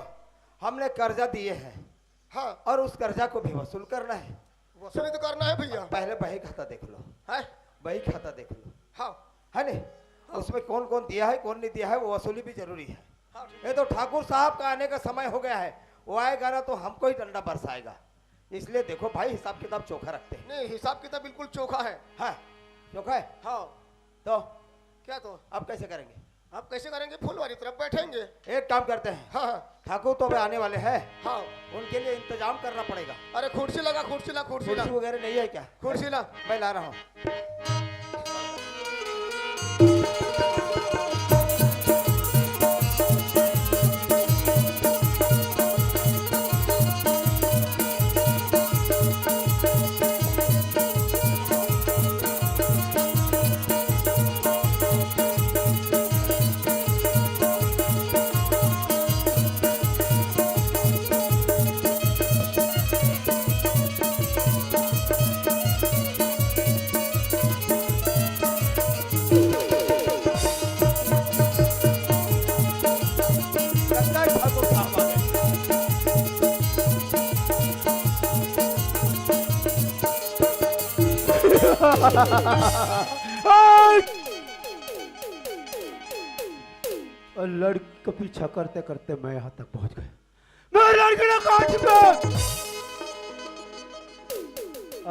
हमने कर्जा दिए हैं, हाँ। और उस कर्जा को भी वसूल करना है। वसूली तो करना है भैया। पहले बही खाता देख लो। है? बही खाता देख लो। हाँ। है नहीं? हाँ। उसमें कौन कौन दिया है, कौन नहीं दिया है, वो वसूली भी जरूरी है। हाँ, ठीक। ये तो ठाकुर साहब का आने का समय हो गया है, वो आएगा ना तो हमको ही डंडा बरसाएगा। इसलिए देखो भाई, हिसाब किताब चोखा रखते हैं। नहीं, हिसाब किताब बिल्कुल चोखा है। हाँ, चोखा है। हाँ। तो क्या तो? अब कैसे करेंगे? अब कैसे करेंगे? फुलवारी तरफ बैठेंगे। एक काम करते हैं। हाँ, हाँ। ठाकुर तो अभी आने वाले हैं। हाँ। उनके लिए इंतजाम करना पड़ेगा। अरे, कुर्सी लगा, कुर्सी ला, कुर्सी ला। कुर्सी वगैरह नहीं है क्या? कुर्सी ला। मैं ला रहा हूँ। और लड़की का पीछा करते करते मैं यहाँ तक पहुँच गया। मैं लड़की ना काट चुका।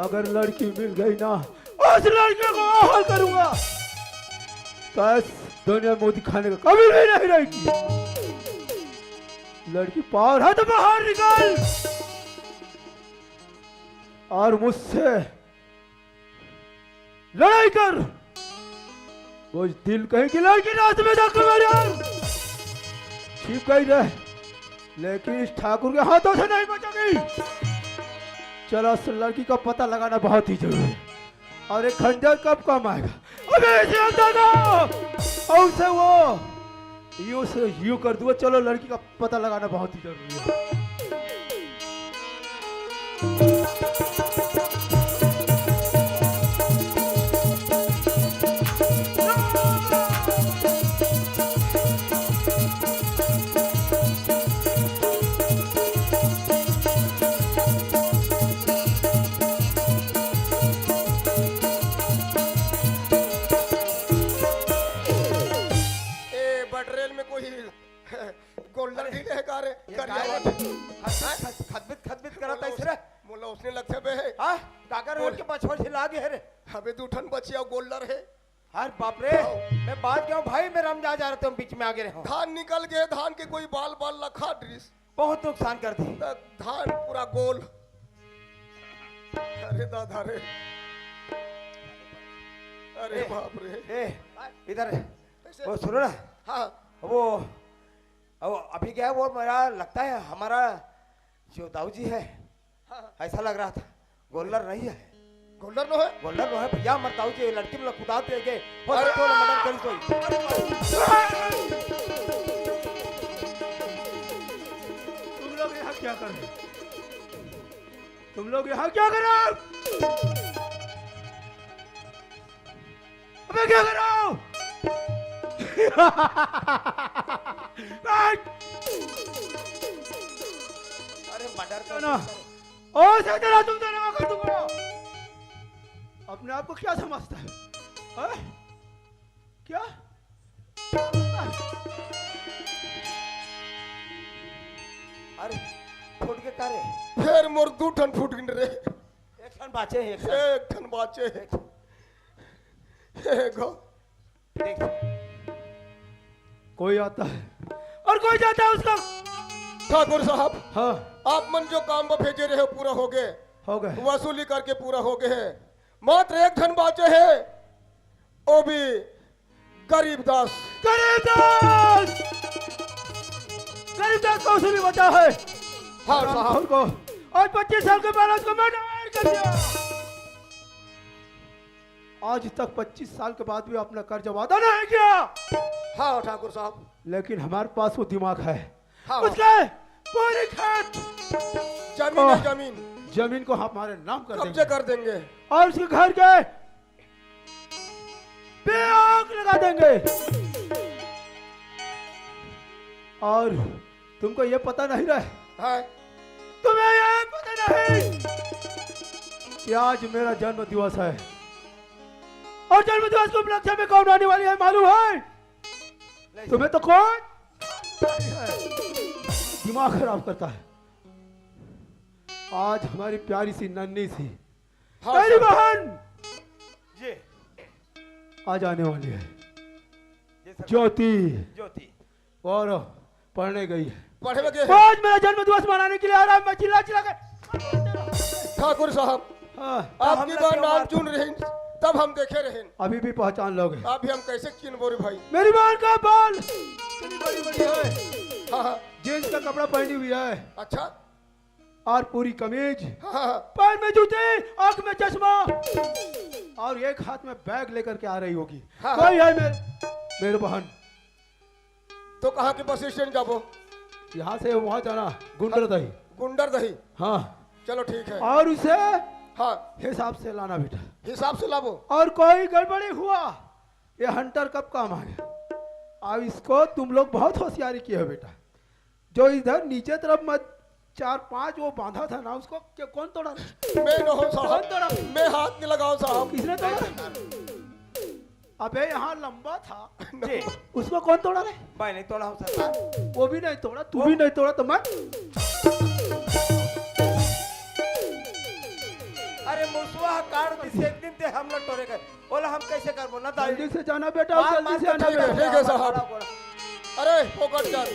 अगर लड़की मिल गई ना, उस लड़के को हाल करूंगा। बस दुनिया में मोदी खाने का कभी भी नहीं रहेगी। लड़की पावर है तो बाहर निकल और मुझसे लड़ाई कर। वो दिल कहीं की लड़की रास्ते में धक्का मार यार। छिप गई रे, लेकिन इस ठाकुर के हाथों से नहीं बचेगी। चलो, उस लड़की का पता लगाना बहुत ही जरूरी है। और एक खंजर कब काम आएगा? अबे इसे हटा दो। और उसे वो यूं से यूं कर दूंगा। चलो, लड़की का पता लगाना बहुत ही जरूरी है। ए, बटरेल में कोई गोल्डर अरे, भी नहीं का रे, ये करिया का वाला। रे? खत-, खत-, खतबित, खतबित करत मोला आइस रे। मोला उसने लगथे बे। हाँ? काकर बोल। रोड के बछवा झिला गे हे रे। अबे दू ठन बछिया गोल्डर हे। हर बाप रे, आओ। मैं बात गया हूँ भाई, मैं रमजा जा रहा था, बीच में आगे रहा हूँ। धान निकल गए, धान के कोई बाल बाल ला खा डरिस। बहुत नुकसान कर दी। त धान पूरा गोल। अरे दादा रे। अरे ए, बाप रे। ए, इधर। कैसे? वो सुनो ना। हाँ। वो, वो अभी क्या है, वो मेरा लगता है हमारा जो दाऊ जी है, हाँ, हाँ। ऐसा लग रहा था, गोल्डर नहीं है। गोल्डर नो है? गोल्डर नो है भैया, हमारे दाऊ जी लड़की में कुदात दे गए, हो अरे! सकता है मर्डर करी सोई। तुम लोग यहाँ क्या कर रहे हो? तुम लोग यहाँ क्या कर रहे हो? अबे क्या कर रहे हो? अरे मर्डर कर ना। ओ सैतान, तुम दोनों का कर दूंगा। अपने आप को क्या समझता है? हैं? क्या? अरे, फूट गे का रे? फेर मोर दू ठन फूट गिन रे। एक ठन बाचे हे, एक ठन। एक ठन बाचे हे। एगो। देख। कोई आता है और कोई जाता है उसका। ठाकुर साहब, हाँ। आप मन जो काम बर भेजे रहे, पूरा हो गए। हो गए। वसूली करके पूरा हो गए हे। मात्र एक ठन बाचे हे, वो भी गरीब दास। गरीब दास! गरीब दास का वसूली बचा है। हाँ, साहब। रामधन को आज पच्चीस साल के पहले उसको मैं डिवाइड कर दिया। आज तक पच्चीस साल के बाद भी अपना कर्ज वादा नहीं किया। हाँ, ठाकुर साहब। लेकिन हमारे पास वो दिमाग है। हाँ। उसके पूरी खेत जमीन है, और जमीन। जमीन को हमारे नाम कर कब्जे देंगे। कर देंगे। और उसके घर के पे आग लगा देंगे। और तुमको ये पता नहीं रहे, हाँ। तुम्हें ये पता नहीं कि आज मेरा जन्म दिवस है, और जन्म दिवस के उपलक्ष्य में कौन आने वाली है मालूम है? नहीं। तुम्हें तो कौन दिमाग खराब करता है। आज हमारी प्यारी सी नन्ही सी हाँ, मेरी सर। बहन जी। आज आने वाली है। जी, सर। ज्योति। ज्योति। और पढ़ने गई है। पढ़े में गए हैं। आज मेरा जन्म दिवस मनाने के लिए आ रहा है, मैं चिल्ला चिल्ला के ठाकुर साहब, हाँ। आपकी बार नाम चुन रहे हैं, तब हम देखे रहे हैं। अभी भी पहचान लोगे। अभी हम कैसे चिन्हबो रे भाई? मेरी बहन का बाल इतनी बड़ी बड़ी है। हाँ, हाँ। जींस का कपड़ा पहनी हुई है। अच्छा। और पूरी कमीज, हाँ, हाँ, हाँ। पैर में जूते, आंख में चश्मा, और एक हाथ में बैग लेकर के आ रही होगी। हाँ, हाँ। कोई है मेरे, मेरे बहन? तो कहाँ के बस स्टैंड जाबो? यहाँ से वहाँ जाना, गुंडरदही। गुंडरदही? हाँ। चलो ठीक है। और उसे हाँ। हिसाब से लाना बेटा। हिसाब से लाबो। और कोई गड़बड़ी हुआ, ये हंटर कब काम आ गया? अब इसको तुम लोग बहुत होशियारी किए हो बेटा। जो इधर नीचे तरफ मत चार पांच वो बांधा था ना, उसको क्या, कौन तोड़ा? मैं न हो साहब। कौन तोड़ा? मैं हाथ नहीं लगाओ साहब। किसने तोड़ा? अबे यहाँ लंबा था। जी। उसको कौन तोड़ा रे? मैं नहीं तोड़ा हूँ सरकार। वो भी नहीं तोड़ा, तू वो भी नहीं तोड़ा तो मैं? अरे मुसवा काट दिस एक दिन ते हम लोग टोरे गए। ओला हम कैसे करबो ना दाई? जल्दी से जाना बेटा, मार, जल्दी मार से के आना ठीक है, बेटा। ठीक है साहब। बड़ा, बड़ा। अरे फोकट कर।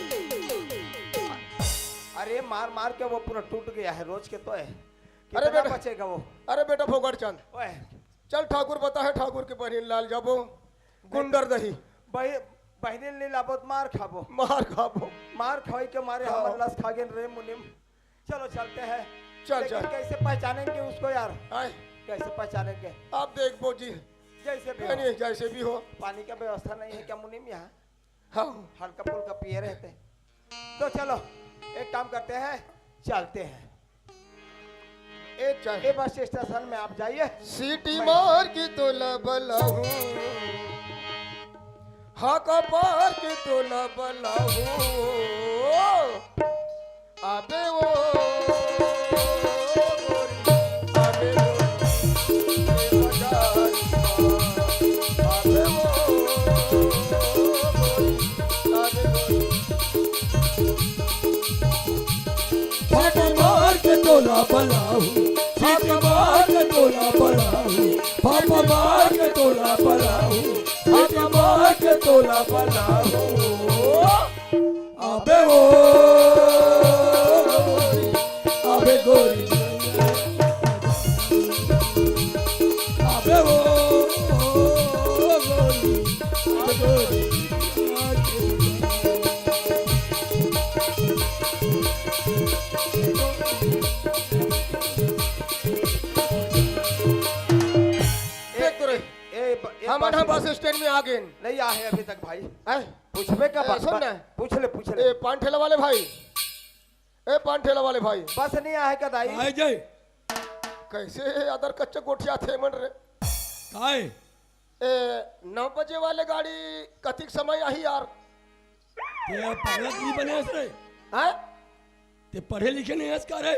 अरे मार मार के वो पूरा टूट गया है, रोज के तो है। अरे कितना बेटा। बचेगा वो? अरे बेटा फोकट चंद। ओए। चल ठाकुर बता है, ठाकुर के बहिन लाल जाबो। गुंडर दही। बहि-, बहिनी ले लाबो त मार खाबो। मार खाबो। मार खाई के मारे खाओ। हमर लस खा गेन रे मुनीम। चलो चलते हैं। चल, लेकिन चल। कैसे पहचानेंगे उसको यार? आए। कैसे पहचानेंगे? आप देख बो जी। जैसे भी नहीं, हो। नहीं, जैसे भी हो। पानी का व्यवस्था नहीं है क्या मुनीम यहाँ? हाँ। हल्का फुल्का पिए रहते। तो चलो, एक काम करते हैं, चलते हैं। एक, चल। ए बस स्टेशन में आप जाइए। सीटी मार के तोला बलाहूं, हाका पार के तोला बलाहूं। आबे ओ गोरी, आबे ओ गोरी, आबे ओ गोरी, आबे ओ गोरी। पापा मार के तोला बलाहूं, सीटी मार के तोला बलाहूं, पापा मार के तोला बलाहूं, सीटी मार के तोला बलाहूं। अबे ओ गोरी, अबे गोरी, अबे ओ गोरी, अबे गोरी। देख तो रे, ए, ब-, ए, हमन ह बस स्टैंड में आ गेन। नहीं आ है अभी तक भाई। हैं? पूछबे का ए, बात, सुन बा-, ना। पूछ ले, पूछ ले। ए, पान ठेला वाले भाई, ए, पान ठेला वाले भाई। बस नहीं आए का दाई? आए जाए। कैसे अदर कच्चे गोठिया थे मन रे? काय? ए, नौ बजे वाले गाड़ी कतिक समय आही यार? ते अब पागल नहीं बने हस रे? हैं? ते पढ़े लिखे नहीं हस का रे?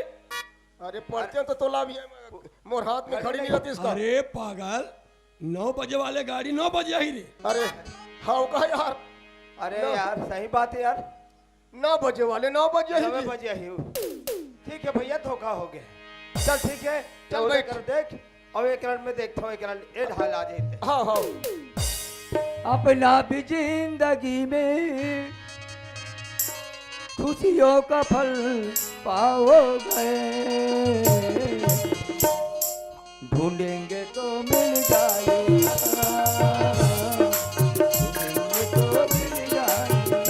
अरे पढ़ते तो तोला भी है, मोर हाथ में घड़ी नहीं रहती इसका। अरे पागल, नौ बजे वाले गाड़ी नौ बजे आही रे। अरे हाँ का यार? अरे नौ यार, सही बात है यार। नौ बजे वाले नौ बजे ही नौ जी। बजे ही। ठीक है भैया, धोखा हो गया। चल ठीक है, चल चल उधर बैठ। कर देख, और एक रन में देखता हूँ, एक रन ए ढाल आ जाते। हाँ, हाँ। अपना भी जिंदगी में खुशियों का फल पाओगे। ढूंढेंगे तो मिल जाएगा, ढूंढेंगे तो मिल जाएगा।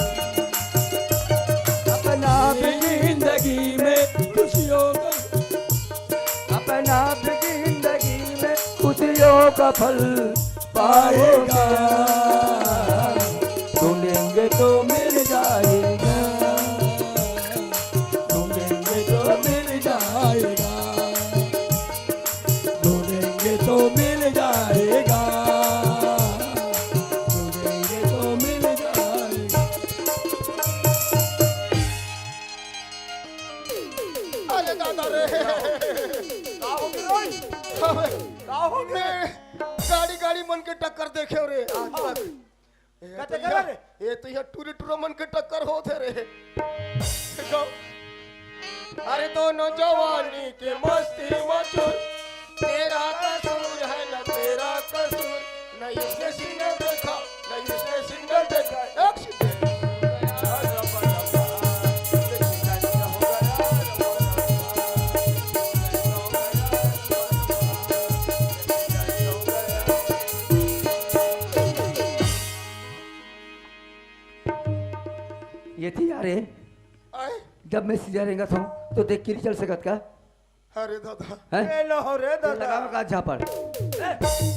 अपना भी जिंदगी में खुशियों का, अपना भी जिंदगी में खुशियों का फल पाएगा। ढूंढेंगे तो मिल जाएगा, ढूंढेंगे तो मिल जाएगा। ढूंढेंगे तो मिल जाएगा, ढूंढेंगे तो मिल जाएगा। अरे दादा रे। का हो गया रे? अबे, का हो गया? ए, गाड़ी, गाड़ी मन के टक्कर देखे रे। आज तक। ए, कते तो करा यह, रे? ए, तो यह टूरी टूरा मन के टक्कर होत हे रे। अरे दोनों जवानी के मस्ती मचूर, तेरा कसूर है ना तेरा कसूर, न इसने सिग्नल देखा, न इसने सिग्नल देखा। एक्सीडेंट हो गया, रबा रबा, एक्सीडेंट हो गया, रबा रबा, एक्सीडेंट हो गया, रबा रबा, एक्सीडेंट हो गया। ये थी यार, ये। आए? जब मैं सीधा रेंगत हूँ, तो देख के नहीं चल सकत का? अरे दादा। हैं? ए लो रे ये दादा। लगावा का झापड़। ए,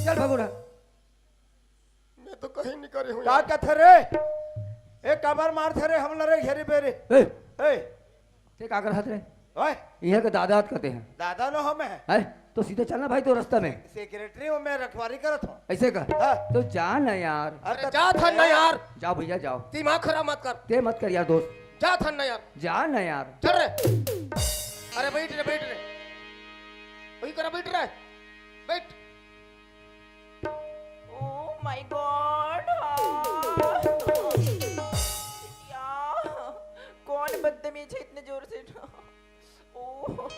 चल भागो ना। मैं तो कहीं नहीं करे हूँ का यार। कथे रे? ए, काबर मारथे रे हमला रे घेरी बेरी? ए। ए। ते का करत रे? ओए। इहाँ के दादा आत कते हैं। दादा नो हमें। हैं? तो सीधे चलना भाई, तो रास्ता में। सेक्रेटरी हूँ मैं, रखवारी करत हूँ। ऐसे कर। हाँ। तो जा ना यार। अरे अरे जात हन ना यार। जाओ भैया, जाओ। दिमाग खराब मत कर। ते मत कर यार दोस्त। जात हन ना यार। जा ना यार। चल रे। अरे बैठ रे, बैठ रे। वही करा, बैठ रे। बैठ। Oh my God, हाँ। या, कौन बदतमीज है इतने जोर से? ओह।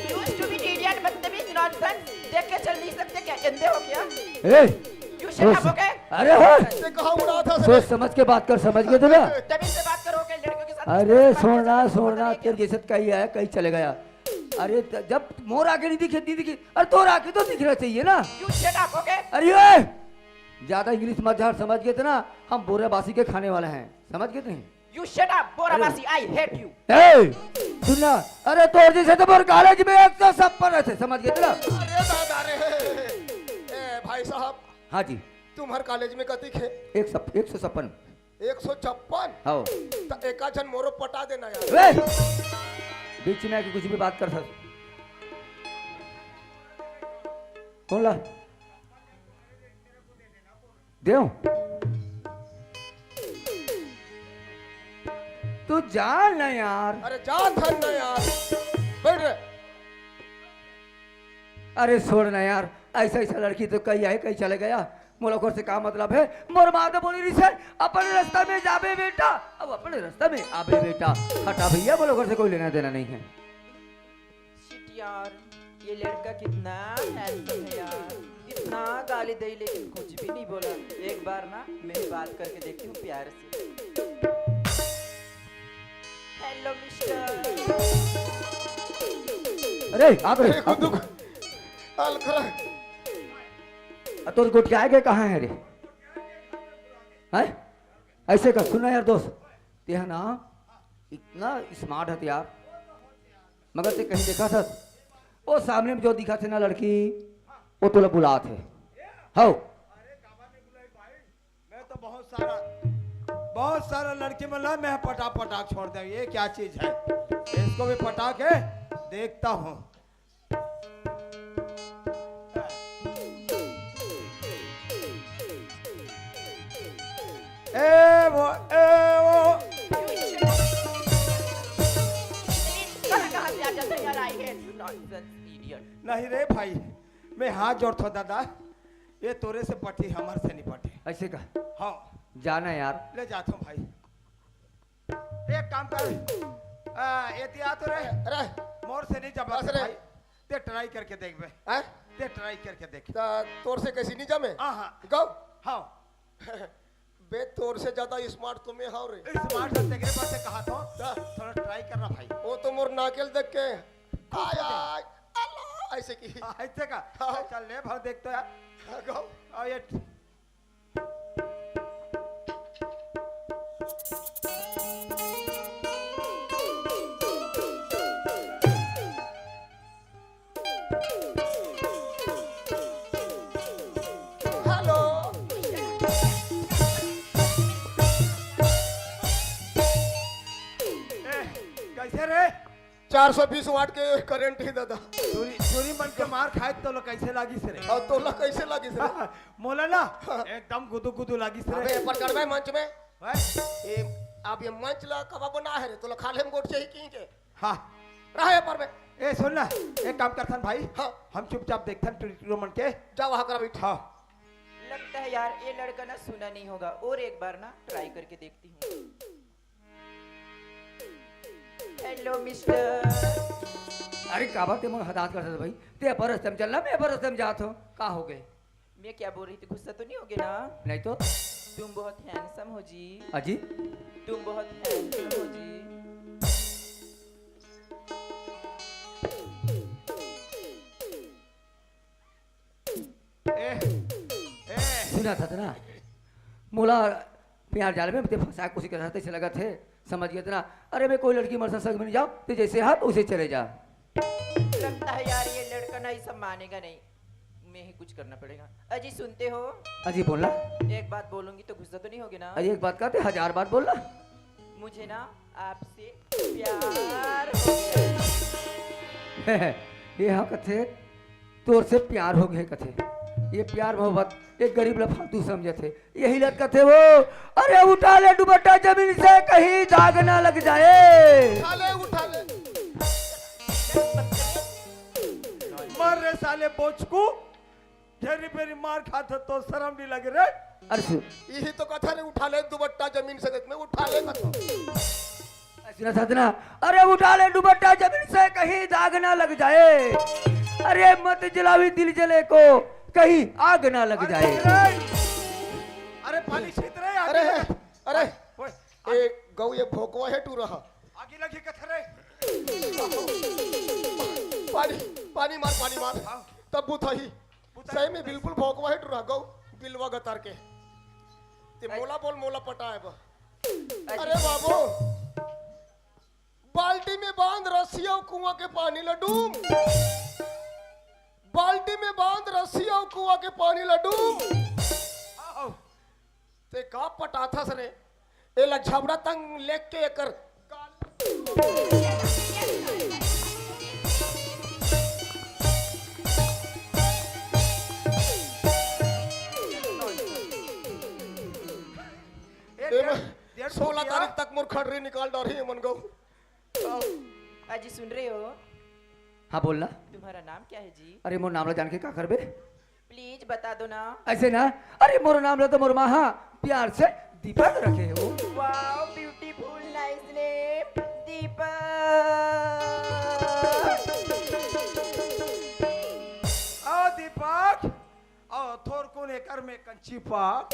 You stupid idiot, बदतमीज nonsense, देख के चल नहीं सकते क्या? अंधे हो क्या? ए, You shut up, okay? अरे हो। ऐसे कहाँ उड़ा था सोच समझ के बात कर, समझ गए तू ना? तमीज से बात करो, okay? लड़कियों के साथ अरे सोना सोना, तेरे जैसे कहीं आया कहीं चले गया। अरे जब मोर आके नहीं दिखे, नहीं दिखे, अरे तोर आके तो दिखना चाहिए ना। You shut up, okay? अरे ज्यादा इंग्लिश मत झाड़, समझ गए थे ना? हम बोराबासी के खाने वाले हैं, समझ गए थे? You shut up, बोराबासी, I hate you। ए, सुनना, अरे तोर जैसे तो मोर कॉलेज में एक सौ छप्पन रहते, समझ गए थे ना? अरे दादा रे, ए भाई साहब। हाँ जी। तुम्हार कॉलेज में कतिक है? एक सौ, एक सौ छप्पन। एक सौ छप्पन? हाँ। त एका झन मोरो पटा देना यार। ए, बीच में आके कुछ भी बात कर सकते। कौन ला? देव। तू जा ना यार। अरे जा थन ना यार। बैठ रे। अरे छोड़ ना यार, ऐसा ऐसा लड़की तो कहीं आए कहीं चले गया। मोला ओकर से का मतलब है? मोर माँ तो बोली रही से, अपने रास्ता में जाबे बेटा, अब अपने रास्ता में आबे बेटा। हटा भैया, मोला ओकर से कोई लेना देना नहीं है। Shit यार, ये लड़का कितना handsome है यार, इतना गाली दे लेकिन कुछ भी नहीं बोला। एक बार ना मैं बात करके देखती हूँ प्यार से। Hello mister। अरे आप रे, अरे आप गुड्डू, रे। अलखरा। आ, तोर गोटिया के कहाँ है रे? हैं? ऐसे का सुना यार दोस्त, ते है ना इतना smart है यार, मगर ते कहीं देखा था? वो सामने में जो दिखा थे ना लड़की, वो तोला बुलात है। हाउ। मैं तो बहुत सारा, बहुत सारा लड़की मन ला मैं पटा पटा छोड़ दे। ये क्या चीज है? इसको भी पटा के देखता हूँ। ए वो, ए वो। कहाँ, कहाँ से आ जाता है यार, I hate you, nonsense, idiot। नहीं रे भाई, मैं हाथ जोड़थो दादा, ये तोरे से पटी, हमर से नहीं पटी। ऐसे का? हाँ। जाना यार। ले जाथो भाई। एक काम कर, आ, एती आ तो रे। अरे। मोर से नहीं जमा बस रे। भाई। ते try करके देख बे। हैं? ते try करके देख। त तोर से कैसी नहीं जमे? हाँ, हाँ। गौ? हाँ। बे, तोर से ज्यादा smart तो मैं हाव रे। Smart तो तेरे पास से कहा तो। हाँ। थोड़ा try करना भाई। वो तो मोर नाकेल देख के, "आय, आय, अल्लाह," ऐसे की। हाँ, ऐसे का? हाँ। चल, ले भर देख तो यार। हाँ, गौ। और ये Hello। ए, कैसे रे? चार सौ बीस वाट के करंट ही दादा। चूरी, चूरी मन के मार खाए तोला कैसे लागिस रे? और तोला कैसे लागिस रे? मोला ना, हाँ। एकदम गुदु गुदु लागिस रे। अबे, पर करबे मंच में। हैं? ये, अब ये मंच ला कब बना है रे? तोला खाले में गोट चाहिए की के? हाँ। रहा है पर में। ए, सुन ना, एक काम करथन भाई। हाँ। हम चुपचाप देखथन टूरी टूरो मन के। जा वहाँ करा बैठ। हाँ। लगता है यार, ये लड़का ना सुना नहीं होगा, और एक बार ना try करके देखती हूँ। Hello mister। अरे काबर ते मन हदास करथस भाई? ते अपन रस्ते में चल ना, मैं अपन रस्ते में जात हूँ। का हो गए? मैं क्या बोल रही थी, गुस्सा तो नहीं होगे ना? नहीं तो। तुम बहुत handsome हो जी। अजी? तुम बहुत handsome हो जी। ए, ए। सुना था ना, मोला प्यार जाल में ते फंसा कोशिश कर रहा था, ऐसे लगा थे, समझ गया था ना। अरे मैं कोई लड़की मरसा संग में नहीं जाओ, ते जैसे हाथ उसे चले जा। लगता है यार, ये लड़का ना, ये सब मानेगा नहीं, मैं ही कुछ करना पड़ेगा। अजी, सुनते हो? अजी, बोलना। एक बात बोलूंगी तो गुस्सा तो नहीं होगे ना? अजी, एक बात कहते, हजार बात बोलना। मुझे ना आपसे प्यार हो गया। ये हाँ कथे, तोर से प्यार हो गए कथे। ये प्यार मोहब्बत एक गरीब ला फालतू समझत हे। यही लत कथे वो, अरे उठा ले दुपट्टा जमीन से, कहीं दाग ना लग जाए। उठा ले, उठा ले। मर रे साले बोचकू, ढेरी बेरी मार खात तो शर्म नहीं लगे रे। अरे सु- यही तो कथा रे, उठा ले दुपट्टा जमीन से, मैं उठा ले कथा। सुना सजना, अरे उठा ले दुपट्टा जमीन से, कहीं दाग ना लग जाए। अरे मत जलावी दिल जले को, कहीं आग ना लग जाए। अरे पानी छीत रे, अरे, अरे, ओए, ए, गऊ, ये भोकवा हे टूरा हा। आगी लगी कथरे। पानी, पानी मार, पानी मार। हाँ। तब बुथही। बुथही, सही में बुथही। बिल्कुल भोकवा हे टूरा हा, गऊ, बिलवा गतर के। ते मोला बोल, मोला पटाए बा। अरे बाबू, बाल्टी में बांध रस्सी अउ कुआं के पानी ल डूम। बाल्टी में बांध रस्सी अउ कुआं के पानी ल डूम। आओ। ते का पटाथस रे? एला झबरा तंग लेके एकर गाल। ए, ए, डेढ़, डेढ़ सोलह फुटिया। तारीख तक मोर खड़री निकाल डारही एमन गऊ। अजी, सुन रहे हो? हाँ, बोलना। तुम्हारा नाम क्या है जी? अरे, मोर नाम ला जान के का करबे? प्लीज बता दो ना। ऐसे ना, अरे, मोर नाम ला तो मोर माँ हा प्यार से दीपक रखे हो। वाओ, ब्यूटीफुल, नाइस नेम, दीपक। ओ दीपक, ओ थोरकुन एकर में कंची पाक।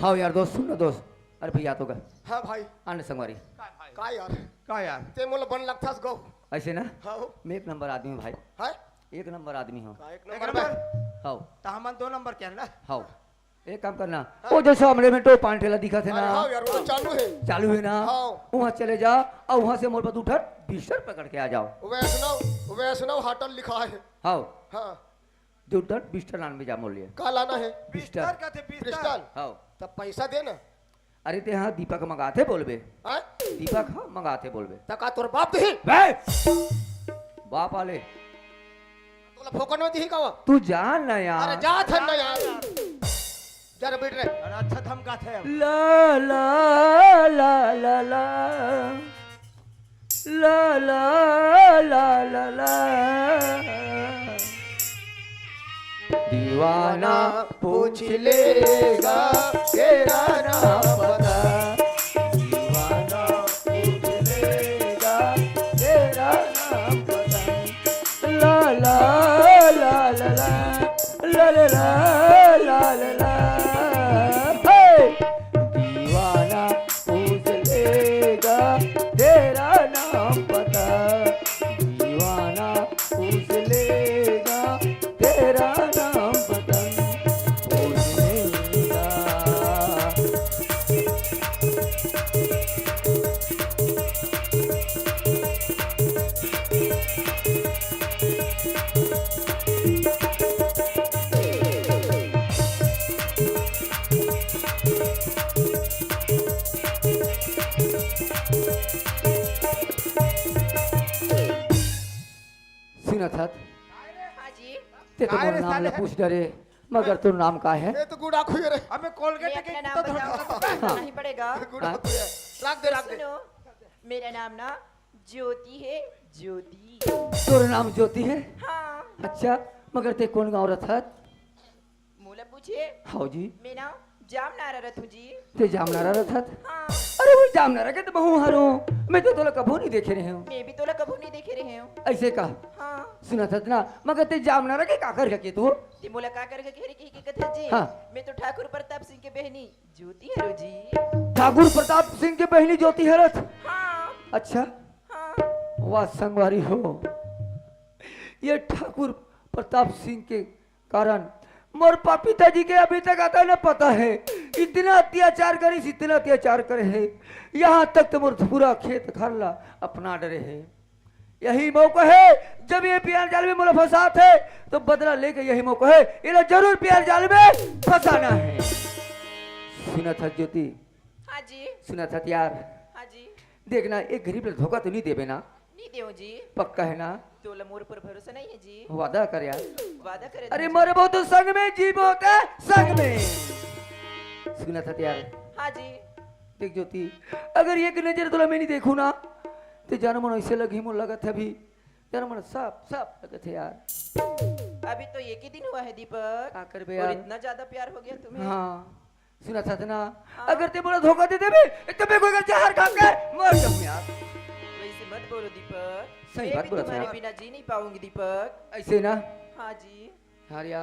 हाँ यार दोस्त, सुन ना दोस्त। अरे भैया, तो का? हाँ भाई। आने संगवारी। का भाई? का यार? का यार? ते मोला बन लगथस गऊ। ऐसे ना? हाँ। मैं एक नंबर आदमी हूँ भाई। हाँ? एक नंबर आदमी हूँ। का एक एक नंबर नंबर? बे? हाँ। त हमन दो नंबर के ना? हाँ। एक काम करना, हाँ। वो जो सामने में टो पांटेला दिखा थे ना? अरे हाँ यार, वो तो चालू है। चालू है ना? हाँ। वहाँ चले जा और वहाँ से मोर पर उठर बिस्तर पकड़ के आ जाओ। वैष्णव, वैष्णव होटल लिखा है। हाँ। हाँ। जो डट बिस्तर लान में जा मोर लिए। का लाना है? बिस्तर। बिस्तर का थे, बिस्तर। बिस्तर। हाँ। तब पैसा दे ना। अरे ते हाँ दीपक मंगाथे बोलबे। हाँ? दीपक हाँ मंगाथे बोलबे। त का तोर बाप दही? बे! बाप आले। तोला फोकट में दही का वो? तू जा ना यार। अरे जा थन ना यार। जा रे बैठ रे। अरे अच्छा धमकाथे अब। ला, ला, ला, ला, ला। ला, ला, ला, ला, ला। दीवाना पूछ लेगा तेरा नाम पता। दीवाना पूछ लेगा तेरा नाम पता। ला, ला, ला, ला, ला। ला, ला, ला, ला, ला, ला। हे! दीवाना पूछ लेगा तेरा नाम पता। दीवाना पूछ लेगा तेरा नाम पता। पूछ लेगा। सुनत हस? हाँ जी। ते तो काय मोर रे नाम ला साले? पूछ डरे, मगर तोर नाम का है? ये तो गुड़ाखू है रे। अबे कोलगेट मैं के अपना नाम तो बताऊंगा तो हाँ। बताना ही पड़ेगा। गुड़ाखू है। रख दे, रख दे। सुनो, मेरा नाम ना ज्योति है, ज्योति। तोर नाम ज्योति है? हाँ। अच्छा, मगर ते कोन गाँव रथस? मोला पूछे? हाँ जी। मैं ना जामनारा रथूं जी। ते जामनारा रथस? हाँ। अरे वो जामनारा के तो महूं हरंव। मैं तो तोला कभू नहीं देखे रहेंव। मैं भी तोला कभू नहीं देखे रहेंव। ऐसे का? हाँ। सुनत हस ना, मगर ते जामनारा के का करके तू? ते मोला का करके कहे रे कहि के कथस जी? हाँ। मैं तो ठाकुर प्रताप सिंह के बहनी ज्योति हरंव जी। ठाकुर प्रताप सिंह के बहनी ज्योति हरस? हाँ। अच्छा। हाँ। वाह संगवारी हो, ये ठाकुर प्रताप सिंह के कारण मोर पापिता जी के अभी तक अतना पता है, इतना अत्याचार करिस, इतना अत्याचार करे हे, यहाँ तक तो मोर पूरा खेत खार ला अपना डरे हे। यही मौका है, जब ये प्यार जाल में मोला फंसाथे, तो बदला लेके यही मौका है, एला जरूर प्यार जाल में फंसाना है। सुनत हस ज्योति? हाँ जी। सुनत हस यार? हाँ जी। देखना, एक गरीब ला धोखा तो नहीं देबे ना? नहीं देंव जी। पक्का है ना? तोला मोर ऊपर भरोसा नहीं है जी। वादा कर यार। वादा करे अरे जी। मरबो तो संग में, जीबो तो संग में। सुनत हस यार? हाँ जी। देख ज्योति, अगर एक नजर तोला मैं नहीं देखूं ना, तो जानो मन ऐसे लगही, मोला लगत हे अभी, जानो मन साफ साफ लगत हे यार। अभी तो एक ही दिन हुआ है दीपक। का करबे और यार? इतना ज्यादा प्यार हो गया तुम्हें। हाँ। सुनत हस ना, हाँ। अगर ते मोला धोखा दे देबे, तो मैं कोई का जहर खा के मर जाऊं यार। वैसे मत बोलो दीपक, सही मैं बात भी बोलत हस तुम्हारे यार। बिना जी नहीं पाऊंगी दीपक। ऐसे ना? हाँ जी। हरिया।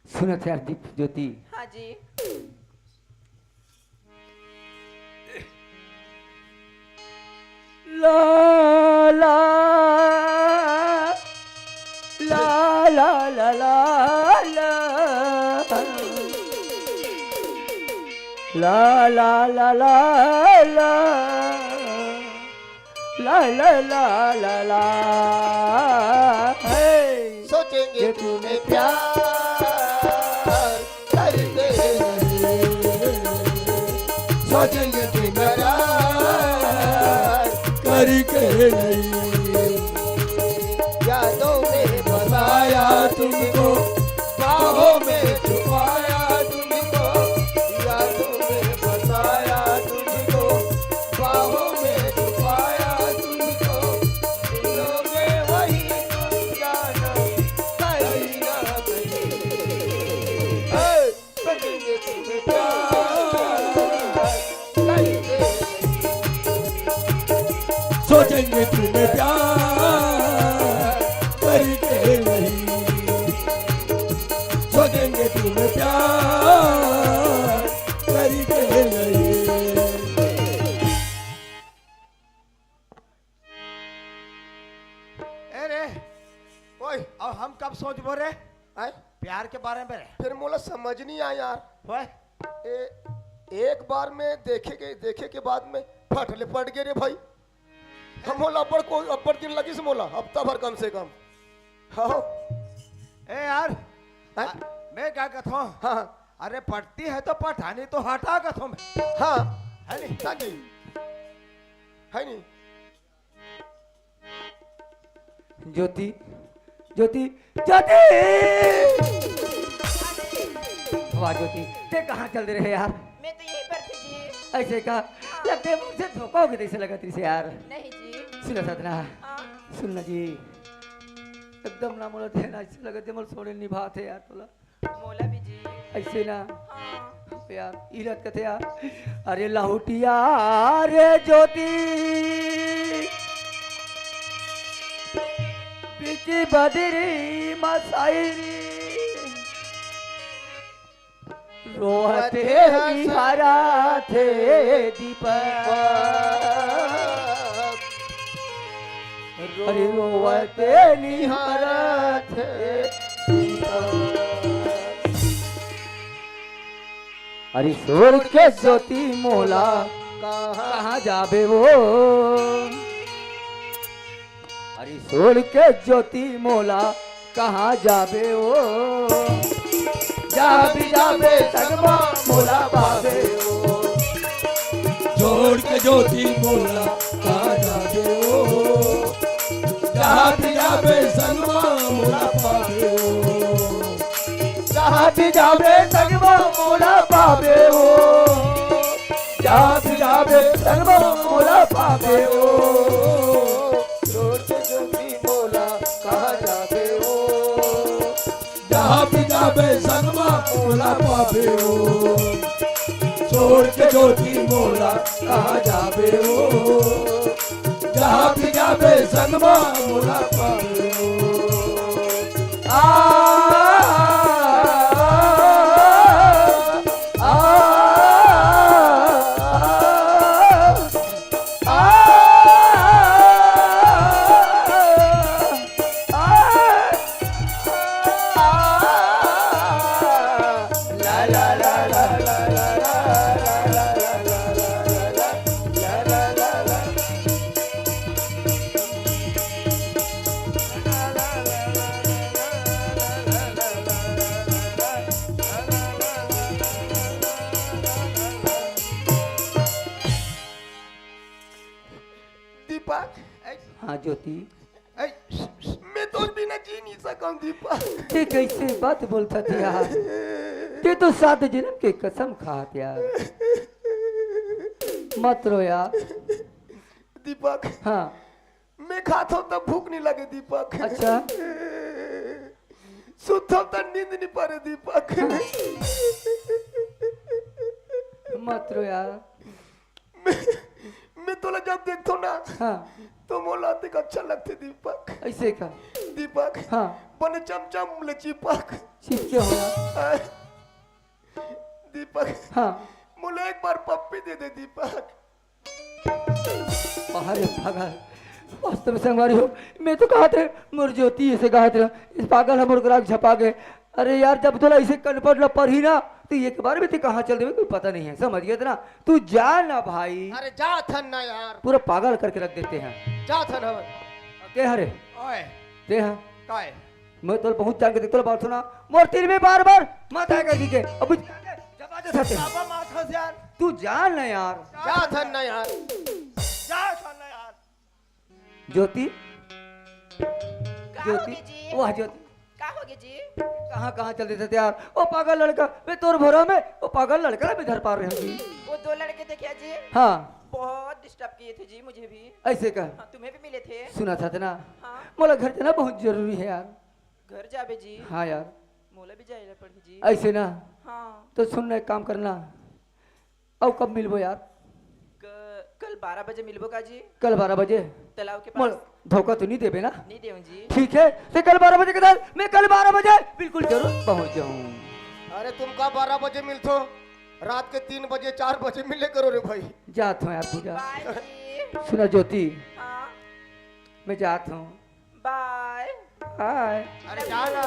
सुनत यार दीप ज्योति। हाँ जी। ला ला ला ला ला ला ला ला ला ला ला ला ला ला ला ला। हे। सोचेंगे तुम्हें प्यार करके नहीं, सोचेंगे तुम्हें प्यार करके नहीं। यादों में बसाया तुमको, बाहों में छुपाया तुमको, यादों में बसाया तुमको, बाहों में छुपाया तुमको, दिलों में वही तुम जानो, कहीं ना कहीं। हे! सोचेंगे तुम्हें प्यार करके, सोचेंगे तुम्हें प्यार करके नहीं, सोचेंगे तुम्हें प्यार करके नहीं। ए रे, ओए, अब हम कब सोचबो रे? आय? प्यार के बारे में रे। फिर मोला समझ नहीं आया यार। ओए। ए, एक बार में देखे के, देखे के बाद में फट ले पड़ गए रे भाई। हम मोला अब्बड़ को, अब्बड़ दिन लगिस मोला, हफ्ता भर कम से कम। हाँ। ए यार, हैं? आ, मैं क्या कहता हूँ? हाँ, हाँ। अरे पटती है तो पटा, नहीं तो हटा कहता हूँ मैं। हाँ। है नहीं? ताकि, है नहीं? ज्योति, ज्योति, ज्योति! वाह ज्योति, ते कहाँ चल दे रहे यार? मैं तो यहीं पर थी जी। ऐसे का? हाँ। लगते मुझसे धोखा हो गया, ऐसे लगा तेरे से यार। नहीं जी। सुनो सतना, हाँ। सुन ना जी, एकदम ना मोला थे ना, ऐसे लगते मोला सोने निभाते यार तोला। मोला भी जी। ऐसे ना। हाँ। यार, ई लत कथे यार। अरे लहुटिया रे ज्योति, बीच बदरी म साई रे। रोवत निहारथे दीपक। अरे रोवत निहारथे दीपक। अरे छोड़ के ज्योति मोला कहाँ जाबे वो? अरे छोड़ के ज्योति मोला कहाँ जाबे वो? जहाँ भी जाबे संगमा मोला पाबे वो। छोड़ के ज्योति मोला कहाँ जाबे वो? जहाँ भी जाबे संगमा मोला पाबे वो। जहाँ भी जाबे संगमा मोला पाबे वो। जहाँ भी जाबे संगमा मोला पाबे वो। छोड़ के ज्योति मोला कहाँ जाबे वो? जहाँ भी जाबे संगमा मोला पाबे वो। छोड़ के ज्योति मोला कहाँ जाबे वो? जहाँ भी जाबे संगमा मोला पाबे वो। आ, आ, आ, दीपक। हाँ ज्योति। ऐ, मैं तोर बिना जी नहीं सकूं दीपक। ते कैसे बात बोलत हस यार? ते तो सात जन्म के कसम खात यार। मत रो यार। दीपक। हाँ। मैं खात हूँ तब भूख नहीं लगे दीपक। अच्छा। सुत हूँ तब नींद नहीं पड़े दीपक। हाँ। मत रो यार। मैं, मैं तोला जब देखथो ना, हाँ। तो मोला अतेक अच्छा लगथे दीपक। ऐसे का? दीपक, हाँ। बने चमचम ले चिपक। चिपके हो यार। दीपक। हाँ। मोला एक बार पप्पी दे दे दीपक। अरे पागल, वास्तव में संगवारी हो, मैं तो कहत रहे, मोर ज्योति ऐसे कहत रहे, इस पागल ह मोर ग्राहक झपा गए। अरे यार, जब तोला ऐसे कनपट ला पड़ही ना, तो ये के बारे में ते कहाँ चल देवे, कोई पता नहीं है, समझ गया ना? तू जा ना भाई। अरे जा थन ना यार। पूरा पागल करके रख देते हैं। जा थन हवन। ते हरे। ओए। ते हा। काय? मैं तोला बहुत जान के देख, तोला बात सुना, मोर तीर में बार बार माता है कह के, अब जबा दे सकते हैं। बाबा माथा से यार। तू जा ना यार। जा थन ना यार। जा थन ना यार। ज्योति, का ज्योति, होगे जी? वाह ज्योति। का होगे जी? कहाँ, कहाँ चल देते थे यार? ओ पागल लड़का, मैं तोर भरा में, ओ पागल लड़का ला भी धर पा रहे हो जी। वो दो लड़के थे क्या जी? हाँ। बहुत डिस्टर्ब किए थे जी मुझे भी। ऐसे का? हाँ, तुम्हें भी मिले थे। सुना था ना? हाँ। मोला घर जाना बहुत जरूरी है यार। घर जाबे जी? हाँ यार। मोला भी जाए ला पड़ही जी। ऐसे ना? हाँ। तो सुन ना, एक काम करना, अउ कब मिलबो यार? क-, कल बारह बजे मिलबो का जी? कल बारह बजे? तालाब के मोर पास। धोखा तो नहीं देबे ना? नहीं देऊं जी। ठीक है, ते कल बारह बजे के बाद मैं कल बारह बजे बिल्कुल जरूर पहुंच जाऊं। अरे तुम का बारह बजे मिलथो, रात के तीन बजे, चार बजे मिले करो रे भाई। जात हूँ यार पूजा। बाय जी। सुना ज्योति, हाँ। मैं जात हूँ। बाय। हाय। अरे जा ना।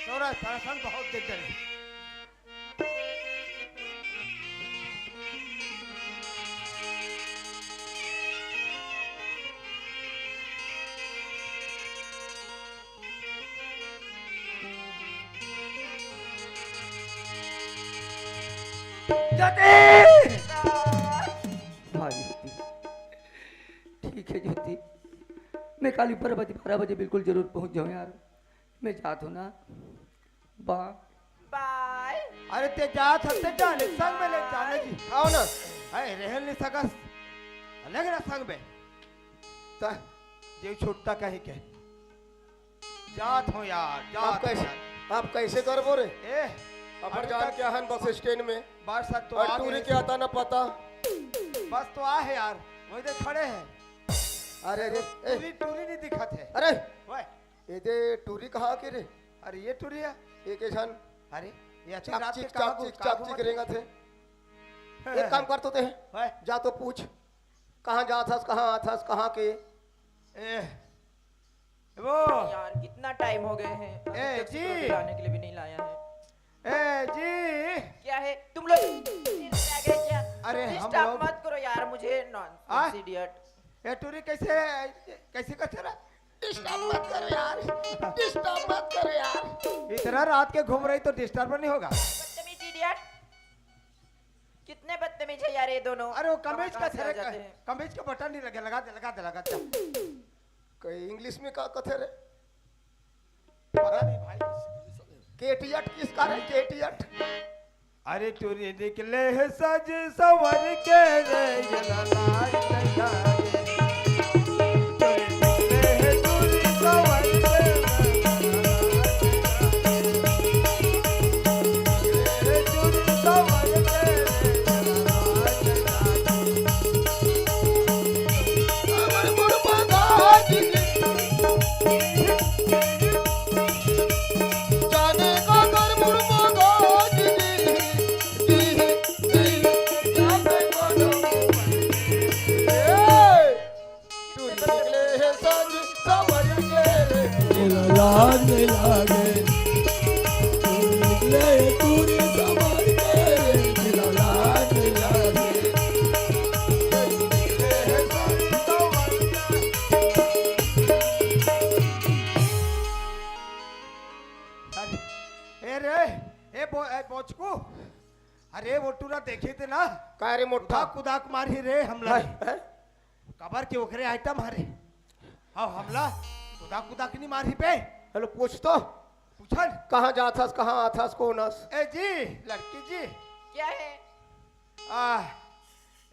तोरा शासन बहुत दिख गए। ज्योति! भाई, ठीक है ज्योति, मैं काली बारह बजे, बारह बजे बिल्कुल जरूर पहुंच जाऊं यार। मैं जात हूँ ना। बा-, बाय। अरे ते जात हस ते जाने, संग में ले जाने जी। आओ ना। अरे रहल नहीं सकस। अलग ना संग में। ता- जे छुट्टा कहीं के। जात हूँ यार, जात आप कैसे, हूँ यार। आप कैसे करबो रे? ए, अपन अरे जान तक क्या हन बस स्टैंड में। बस तो और आ टूरी गए। क्या आता ना पता। बस तो आ है यार, वही तो खड़े हैं। अरे, अरे, ए। टूरी, टूरी नहीं दिखत है। अरे। ओए। ए दे टूरी कहाँ के रे? अरे ये टूरी है। ये के झन? अरे, ये अच्छी रात के चापचिक, कहाँ घूम-, चापचिक, कहाँ चापचिक घूमत रेंगत है? एक काम कर तो ते, ओए। जा तो पूछ, कहाँ जात हस, कहाँ आत हस, कहाँ के? ए, वो। यार, कितना टाइम हो गए हैं, अभी ए, तक जी। सिक्योरिटी लाने के लिए भी नहीं लाया है। ए, जी। क्या है? तुम लोग फिर से आ गए क्या? अरे, हम डिस्टर्ब लोग मत करो यार मुझे, आ? Nonsense idiot. ए, टूरी कैसे, कैसे कर रहा? डिस्टर्ब मत करो यार, डिस्टर्ब मत करो यार। इतना रात के घूम रही तो डिस्टर्ब नहीं होगा? बदतमीज इडियट, कितने बदतमीज है यार ये दोनों। अरे वो कमीज कहाँ का से आ जाते हैं? कमीज का बटन नहीं लगे, लगा दे, लगा दे, लगा दे। कहीं इंग्लिश में का कथे रे? पता नहीं भाई। केटियट किसका रे, केटियट? अरे टूरी निकले है सज संवर के रे, ये लाला, ये लाला। टूरी निकले है टूरी संवर के रे, ये लाला, ये लाला। टूरी संवर के रे, ये लाला, ये लाला। अमर गुण पगाज की। जाने का कर मुड़ मगाज की। ए, तू निकले है सज संवर के रे। लाज लागे। तू निकले तू रे संवर के रे। लाज लागे। तू निकले है सज संवर के। अरे, ए रे, ए बो-, ए बोचकू, अरे वो टूरा देखे थे ना? का रे मोटा? कुदाक, कुदाक मारी रे हमला। है, है? कबर के ओकरे आइटम हरे। हाँ, हमला कुदाक, कुदाक नहीं मारी पे। हेलो, पूछ तो। पूछन। कहाँ जात हस, कहाँ आत हस, कौन हस? ए जी, लड़की जी। क्या है? आ,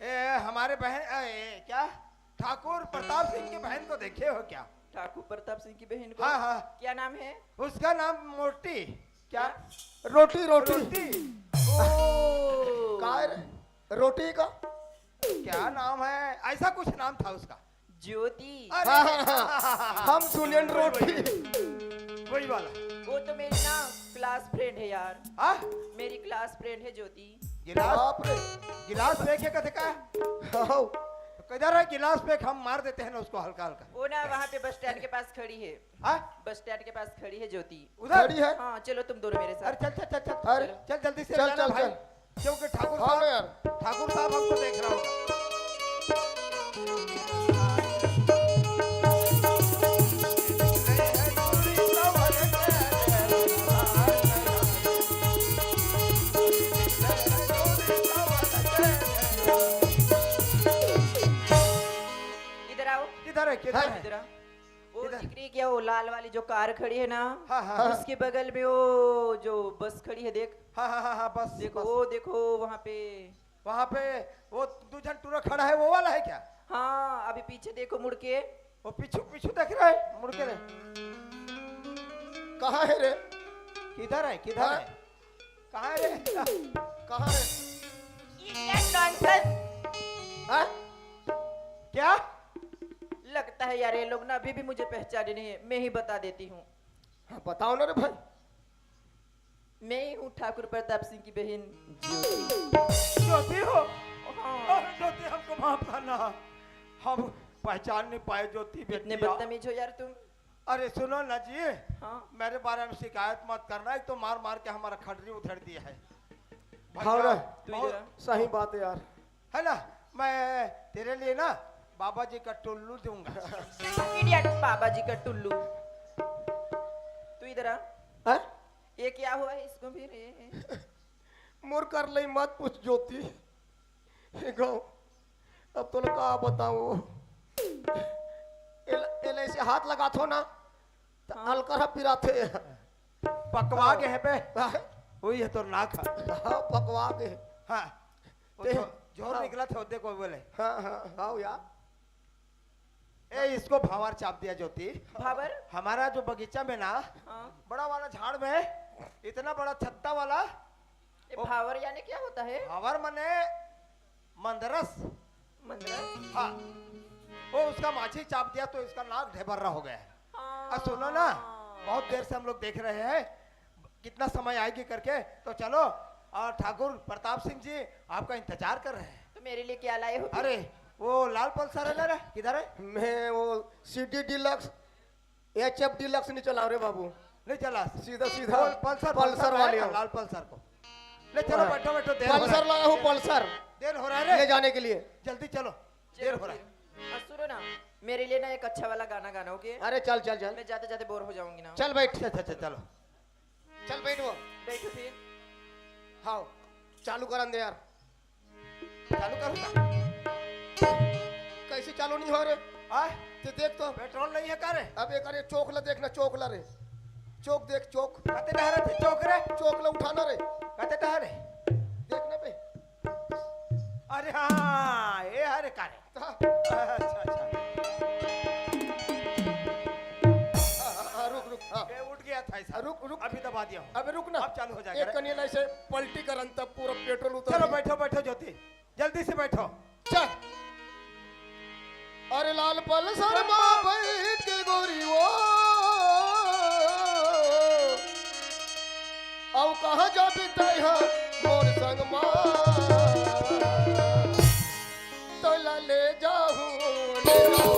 ए, हमारे बहन, ए, क्या? ठाकुर प्रताप सिंह की बहन को देखे हो क्या? ठाकुर प्रताप सिंह की बहन को? हाँ, हाँ। क्या नाम है? उसका नाम मोटी। क्या? क्या? रोटी, रोटी। रोटी। ओ। का रे? रोटी का? क्या नाम है? ऐसा कुछ नाम था उसका। ज्योति। अरे, हाँ, हाँ, हाँ। हम सुनेन रोटी। वही वाला। वो तो मेरी ना क्लास फ्रेंड है यार। हाँ? मेरी क्लास फ्रेंड है ज्योति। गिलास? बाप रे। गिलास फेंक के कथे का? हाँ। तो किधर है गिलास फेंक, हम मार देते हैं ना उसको हल्का हल्का। वो ना वहाँ पे बस स्टैंड के पास खड़ी है। हाँ? बस स्टैंड के पास खड़ी है ज्योति। उधर? खड़ी है? हाँ, चलो तुम दोनों मेरे साथ। अरे चल, चल, चल, चल। अरे। चल जल्दी से चल, जाना चल, भाई। चल। क्योंकि ठाकुर हाँ साहब, यार। ठाकुर साहब हमको देख रहा होगा। इधर आओ। किधर है, किधर हाँ। है? इधर आओ। वो इधर। दिख रही है क्या, वो लाल वाली जो कार खड़ी है ना? हाँ, हाँ, हाँ। उसके बगल में वो जो बस खड़ी है, देख। हाँ, हाँ, हाँ, हाँ, बस, देखो, बस। वो देखो वहाँ पे। वहाँ पे वो दो जन टूरा खड़ा है, वो वाला है क्या? हाँ, अभी पीछे देखो मुड़ के। वो पीछू, पीछू देख रहा है, मुड़ के रे। कहाँ है रे? किधर है, किधर हाँ? है? कहाँ है रे? कहाँ है? ये क्या नॉनसेंस? हाँ? क्या? लगता है यार, ये लोग ना अभी भी मुझे पहचाने नहीं है। मैं ही बता देती हूँ। हाँ, बताओ ना रे भाई। मैं ही हूँ ठाकुर प्रताप सिंह की बहन ज्योति। ज्योति हो? हाँ। अरे ज्योति, हमको माफ करना, हम पहचान नहीं पाए ज्योति। इतने बेटी, बदतमीज हो यार तुम। अरे सुनो ना जी, हाँ। मेरे बारे में शिकायत मत करना, एक तो मार मार के हमारा खटरी उधेड़ दिया है। हाँ भैया, ना। तू बहुत इधर आ। सही बात है यार। है ना, मैं तेरे लिए ना बाबा जी का टुल्लू दूंगा। Idiot, बाबा जी का टुल्लू। तू इधर आ। हैं? ये क्या हुआ है इसको फिर? ये, ये। मोर कर ले मत पूछ ज्योति। हे गो, अब तोला का बताओ। एल-, एल ऐसे हाथ लगाथो ना, त हाँ। अलकर ह पिराथे। पकवा गे हे बे। हाँ। वही है तोर नाक ह। हाँ, पकवा गे। हाँ। वो ते-, जो-, जोर हाँ। निकला था, वो देखो बोले। हाँ, हाँ, हाँ यार। ए, इसको भावर चाप दिया ज्योति। भावर? हमारा जो बगीचा में ना, हाँ। बड़ा वाला झाड़ में, इतना बड़ा छत्ता वाला। ये वो भावर यानी क्या होता है? भावर मने मंदरस। मंदरस? हाँ। वो उसका माझी चाप दिया तो इसका नाक ढेबर्रा हो गया है। हाँ। अब सुनो ना, बहुत देर से हम लोग देख रहे हैं, कितना समय आएगी करके। तो चलो, और ठाकुर प्रताप सिंह जी आपका इंतजार कर रहे हैं। तो मेरे लिए क्या लाए हो? अरे, वो लाल पल्सर है ना रे, किधर है? मैं वो सीडी डिलक्स, एचएफ डिलक्स नहीं चलाओ रे बाबू। नहीं चला। सीधा, सीधा वो पल्सर, पल्सर पल्सर वाले है, हो। लाल पल्सर को। ले चलो, हाँ। बैठो, बैठो, देर हो रहा पल्सर है। लाया हूँ, पल्सर। देर हो रहा है रे। ले जाने के लिए। जल्दी चलो, देर हो रहा है। और सुनो ना, मेरे लिए ना एक अच्छा वाला गाना गाना, ओके? अरे चल, चल, चल। मैं जाते जाते बोर हो जाऊंगी ना। चल बैठ। अच्छा, अच्छा, अच्छा, चलो। चल बैठ वो। बैठो फिर। हाँ, चालू करन दे यार। चालू करूँ का? कैसे चालू नहीं हो रे? आय? ते देख तो। पेट्रोल नहीं है का रे? अब एक अरे चोक ला देखना, चोक ला रे। चोक देख, चोक। कते डहरे थे चोक रे? चोक ला उठाना रे। कते डहरे? देखना बे। अरे हाँ, ये हरे का रे? हाँ। अच्छा, अच्छा। हाँ, हाँ, हाँ, रुक, रुक, हाँ। ये उठ गया था ऐसा। रुक, रुक। अभी दबा दिया हूँ। अबे रुक ना। अब चालू हो जाएगा एक रे। कनिया ऐसे पलटी करन तब पूरा पेट्रोल उतर चलो, गया। बैठो, बैठो ज्योति, जल्दी से बैठो। चल। अरे लाल पल्सर मा बैठ के गोरी वो, अउ कहाँ जाबे तैं हा मोर संग मा, तोला ले जाहूँ, ले जाहूँ।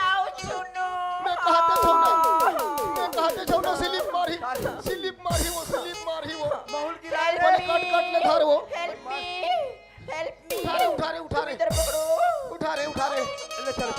आओ सुनो। मैं कहते छौ ना, मैं कहते छौ ना, स्लिप मारही, स्लिप मारही वो, स्लिप मारही वो। माहौल की राय कट, कट, कट ले धर वो। Help me, help me। उठा रे, उठा रे, उठा रे। इधर पकड़ो। उठा रे, उठा रे। ले चल।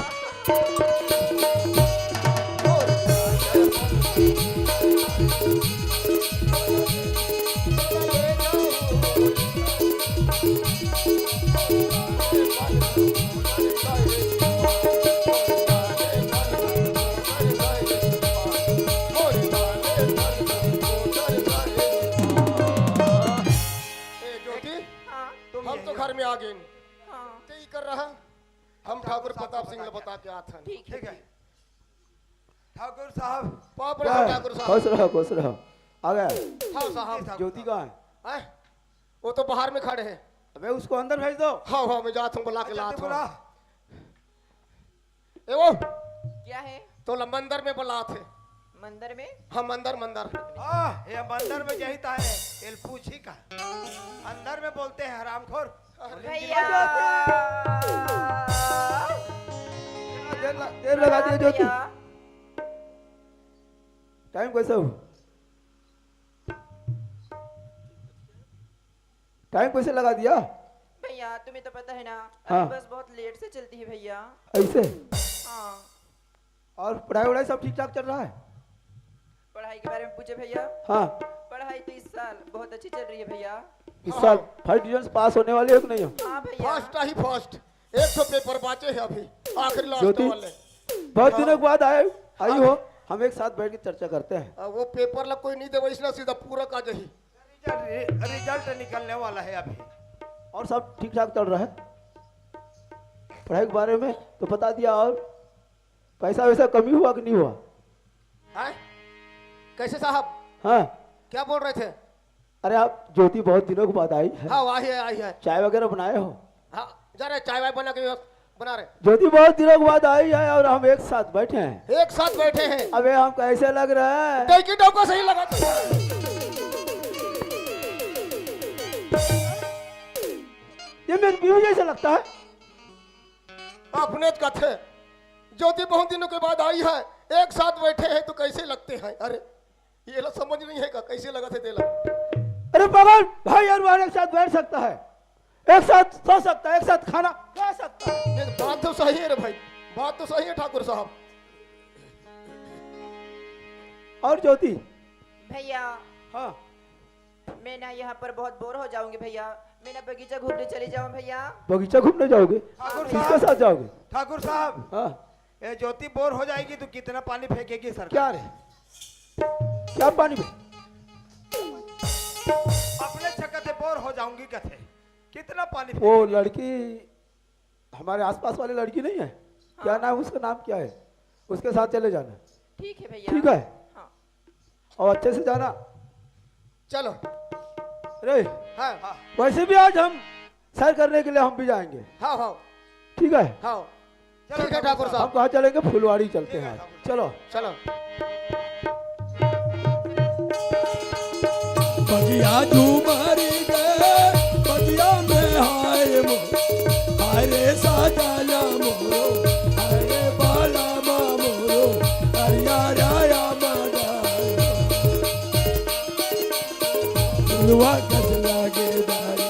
और प्रताप सिंह ला बता के आथन। ठीक है, ठीक है। ठाकुर साहब। पाँव पड़े वाह, ठाकुर साहब। खुश रहो, खुश रहो। आ गया। हाँ साहब। ज्योति कहाँ है? हैं? वो तो बाहर में खड़े हैं। अबे, उसको अंदर भेज दो। हाँ, हाँ, मैं जाता हूँ, बुला के लाता हूँ। ए वो, क्या है? तोला मंदिर में बुलाथे। मंदिर में? हाँ, मंदिर, मंदिर। हाँ, ये मंदिर में यही ता है, एल पूछी का। अंदर में बोलते हैं हरामखोर। भैया। देर ल-, देर लगा दिया ज्योति। भैया। टाइम कैसे हो? टाइम कैसे लगा दिया? भैया, तुम्हें तो पता है ना, हाँ। अभी बस बहुत लेट से चलती है भैया। ऐसे? हाँ। और पढ़ाई वढ़ाई सब ठीक ठाक चल रहा है? पढ़ाई के बारे में पूछे भैया? हाँ। पढ़ाई तो इस साल बहुत अच्छी चल रही है भैया। इस साल फर्स्ट डिवीजन से पास होने वाले हो कि नहीं हो? हाँ भैया। फर्स्ट ही फर्स्ट। एक तो पेपर बाचे है अभी, आखिरी लास्ट ज्योति, वाले। बहुत दिनों के बाद आए, आई हो, हम एक साथ बैठ के चर्चा करते हैं। आ, वो पेपर ला कोई नहीं देवे, इसलिए सीधा पूरा का जही। रिजल्ट, रिजल्ट निकलने वाला है अभी। और सब ठीक ठाक चल रहा है? पढ़ाई के बारे में तो बता दिया, और पैसा वैसा कमी हुआ कि नहीं हुआ? हैं? कैसे साहब? हाँ। क्या बोल रहे थे? अरे, आप ज्योति बहुत दिनों के बाद आई है। हाँ, आई है, आई है। चाय वगैरह बनाए हो? हाँ, जा रहे, चाय वाय बना के व्यवस्था बना रहे। ज्योति बहुत दिनों के बाद आई है और हम एक साथ बैठे हैं। एक साथ बैठे हैं। अबे, हम कैसे लग रहे हैं? डौकी डौका सही लगा तो। ये मेरी बीवी जैसे लगता है। अपने कथे, ज्योति बहुत दिनों के बाद आई है, एक साथ बैठे हैं तो कैसे लगते हैं? अरे, ये ला समझ नहीं है का, कैसे लगा थे तेला? अरे पागल, भाई और बहन एक साथ बैठ सकता है, एक साथ सो सकता है, एक साथ खाना खा सकता है। ये बात तो सही है रे भाई, बात तो सही है ठाकुर साहब। और ज्योति? भैया। हाँ। मैं ना यहाँ पर बहुत बोर हो जाऊंगी भैया, मैं ना बगीचा घूमने चली जाऊँ भैया। बगीचा घूमने जाओगे? ठाकुर किसके साहब। साथ जाओगे? ठाकुर साहब। हाँ। ये ज्योति बोर हो जाएगी तो कितना पानी फेंकेगी सरकार? क्या रे? क्या पानी में? अपने चक्कर से बोर हो जाऊंगी कथे। कितना पानी वो फेंकेगी? लड़की हमारे आसपास वाली लड़की नहीं है? क्या हाँ। नाम, उसका नाम क्या है? उसके साथ चले जाना। ठीक है भैया। ठीक है? हाँ। और अच्छे से जाना। चलो। रे, हाँ। हाँ। वैसे भी आज हम सैर करने के लिए हम भी जाएंगे। हाँ, हाँ। ठीक है? हाँ। चलो ठीक है ठाकुर ठाकुर साहब। साहब। हम कहाँ चलेंगे? फुलवारी चलते हैं। ठीक है ठाकुर। चलो। चलो। बगिया झूमर के बगिया में हाय मो, हाय रे साजना मोरो, हाय रे बाला मा मोरो, हरिया राया माडा। फुलवा कस लागे डारी,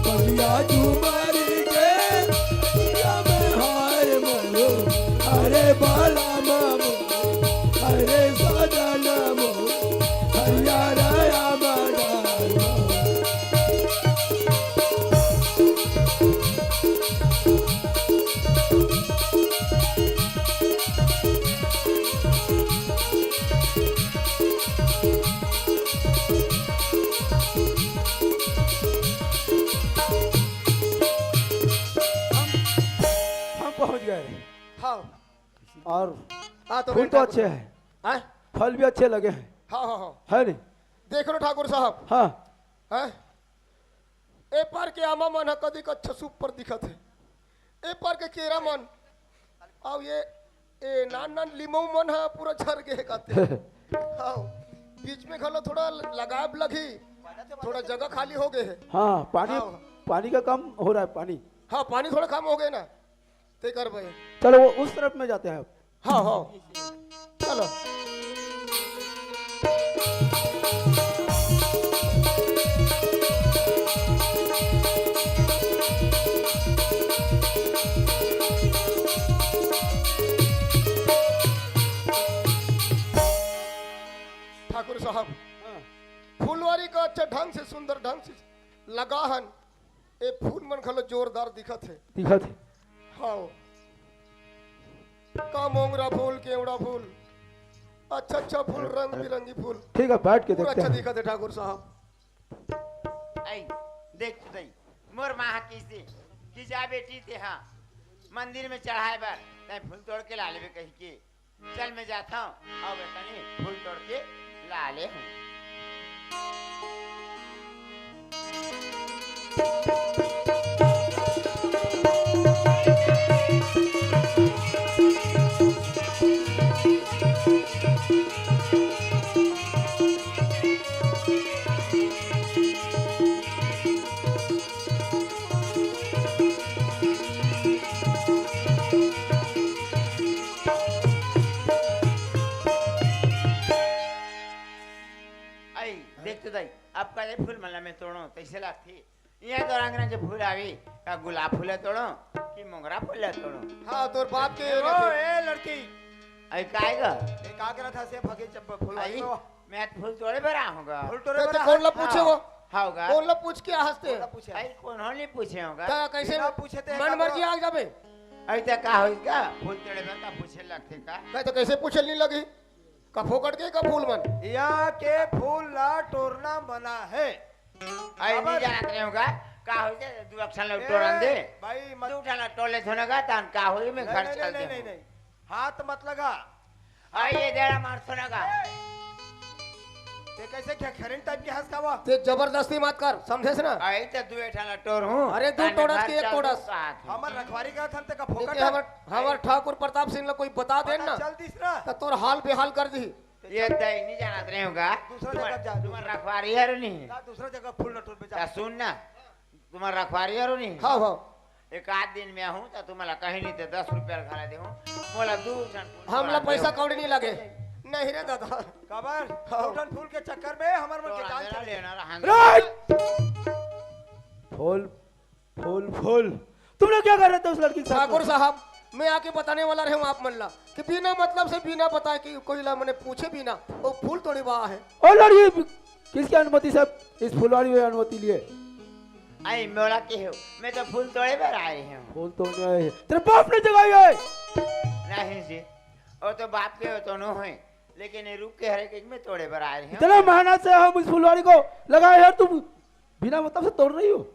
बगिया झूमर के बगिया में हाय मोरो, अरे बाला मामो, अरे साजना मो, हरिया राया माडा। हम, हम पहुंच गए। हाँ। और हाँ, तो फूल तो अच्छे हैं। हाँ? फल भी अच्छे लगे हैं। हाँ, हाँ, हाँ। है नहीं? देख लो ठाकुर साहब। हाँ। हैं? ए पार के आमा मन ह कतिक अच्छा सुपर दिखत हे। ए पार के केरा मन, अउ ये, ए नान नान लिमऊ मन ह पूरा झर गे हे काते। हाँ, बीच में घलो थोड़ा लगाब लगही, थोड़ा जगह खाली हो गे हे। हाँ, पानी, हाँ। पानी का कम हो रहा है, पानी। हाँ, पानी थोड़ा कम हो गया ना, ते कर भाई। चलो, वो उस तरफ में जाते हैं अब। हाँ, हाँ। चलो। ठाकुर साहब, हाँ। फुलवारी का अच्छा ढंग से, सुंदर ढंग से लगा हन। ए फूल मन घलो जोरदार दिखत हे। दिखत हे। हाँ। का मोंगरा फूल, केवड़ा फूल, अच्छा अच्छा फूल, रंग बिरंगी फूल। ठीक है, बैठ के पूरा देखते अच्छा हैं। दिखत हे ठाकुर साहब। आई, देख तो सही, मोर माँ किसे कि जा बेटी ते हाँ, मंदिर में चढ़ाए बर, तैं फूल तोड़ के ला लेबे कहिके। चल, मैं जात हूँ, अउ मैं तनी फूल तोड़ के ला ले हूँ। आई, देख तो दाई, अब काले फूल मन ला मैं तोड़ों, तइसे लागथे। इहाँ तो रंग रंग के फूल आवे, का गुलाब फूल ला तोड़ों, कि मोंगरा फूल ला तोड़ों? हाँ, तोर बाप के ए, ओ, ए, लड़की। आई, काय गा? ए, का करत हस ए फकीर चप्पल फूल वाली आई, को? मैं तो फूल तोड़े बर आए हँव गा। फूल तोड़े ते, बर ते आए कोन ला हस? पूछे वो? हाँ, हाँ गा। कोन ला पूछ के आए हस ते? कोन ला पूछे? आई, कोनो ला नइ पूछे हँव गा। त कइसे बिना पूछे ते मन का मर्जी बोल? आ जाबे? आई, त का होइस गा? फूल तोड़े बर का पूछे लगथे का? मैं तो कइसे पूछे नइ लगी? का फोकट के का फूल मन? इहाँ के फूल ला टोरना मना हे। आई, काबर? नइ जानत रहेंव गा। का होइस ते? दू अक्षर ला ए, टोरन दे। भाई, मत दू ठन ला टोर लेथों ना गा, तहन का होही, मैं नहीं, घर नहीं, चल नहीं, देहूँ। नहीं, नहीं। हाथ मत लगा। आई, ये देड़ा मारथों ना गा। ते कइसे खेखरेन टाइप के हस का वो? ते जबरदस्ती मत कर, समझेस ना? आई, त दू ठन ला टोरहूँ। अरे, दू तहन टोरस घर के एक चल टोरस। देहूँ कहात हँव। हमर रखवारी करत हन, ते का ते फोकट हमर, हस? हमर ठाकुर प्रताप सिंह ला कोई बता देन पता ना, चल दिस ना। त तोर हाल बेहाल कर दिही। ये दाई नइ जानत रहेंव गा। दूसरा तुमर, जगह जा, तुमर दूसरा। रखवारी हरँव नहीं। जा, दूसरा जगह फूल ला टोरबे जा। त सुन ना, तुमर रखवारी हरँव नहीं। हाँ, हाँ। एक आध दिन में आहूँ, त तुमला कहीं नहीं ते दस रुपया घला देहूँ। मोला दू झन फूल हमला तोड़न पैसा देहूँ। कौड़ी नइ लगे। नहीं रे दादा। काबर? हाँ। दू ठन फूल के चक्कर में हमर मन के तोड़ा जान मेरा चले। लेना रहा। राइट! फूल फूल, फूल। तुम लोग क्या कर रहे थे उस लड़की के साथ ठाकुर में? साहब, मैं आके बताने वाला रहेंव आप मन ला कि बिना मतलब से, बिना बताए कि कोई ला मने पूछे बिना वो फूल तोड़े बर आए हे। ओ लड़की, किसकी अनुमति से इस फुलवारी में अनुमति लिए? आई, मोला के हो, मैं तो फूल तोड़े बर आए हँव। फूल तोड़ने आए हैं। तेरे बाप ने जगाई है? नहीं जी, वो तो बाप के हो तो नो होय, लेकिन ये रुख के हरे के मैं तोड़े बर आए हँव। इतना मेहनत से हम इस फुलवारी को लगाए हैं, तुम बिना मतलब से तोड़ रही हो?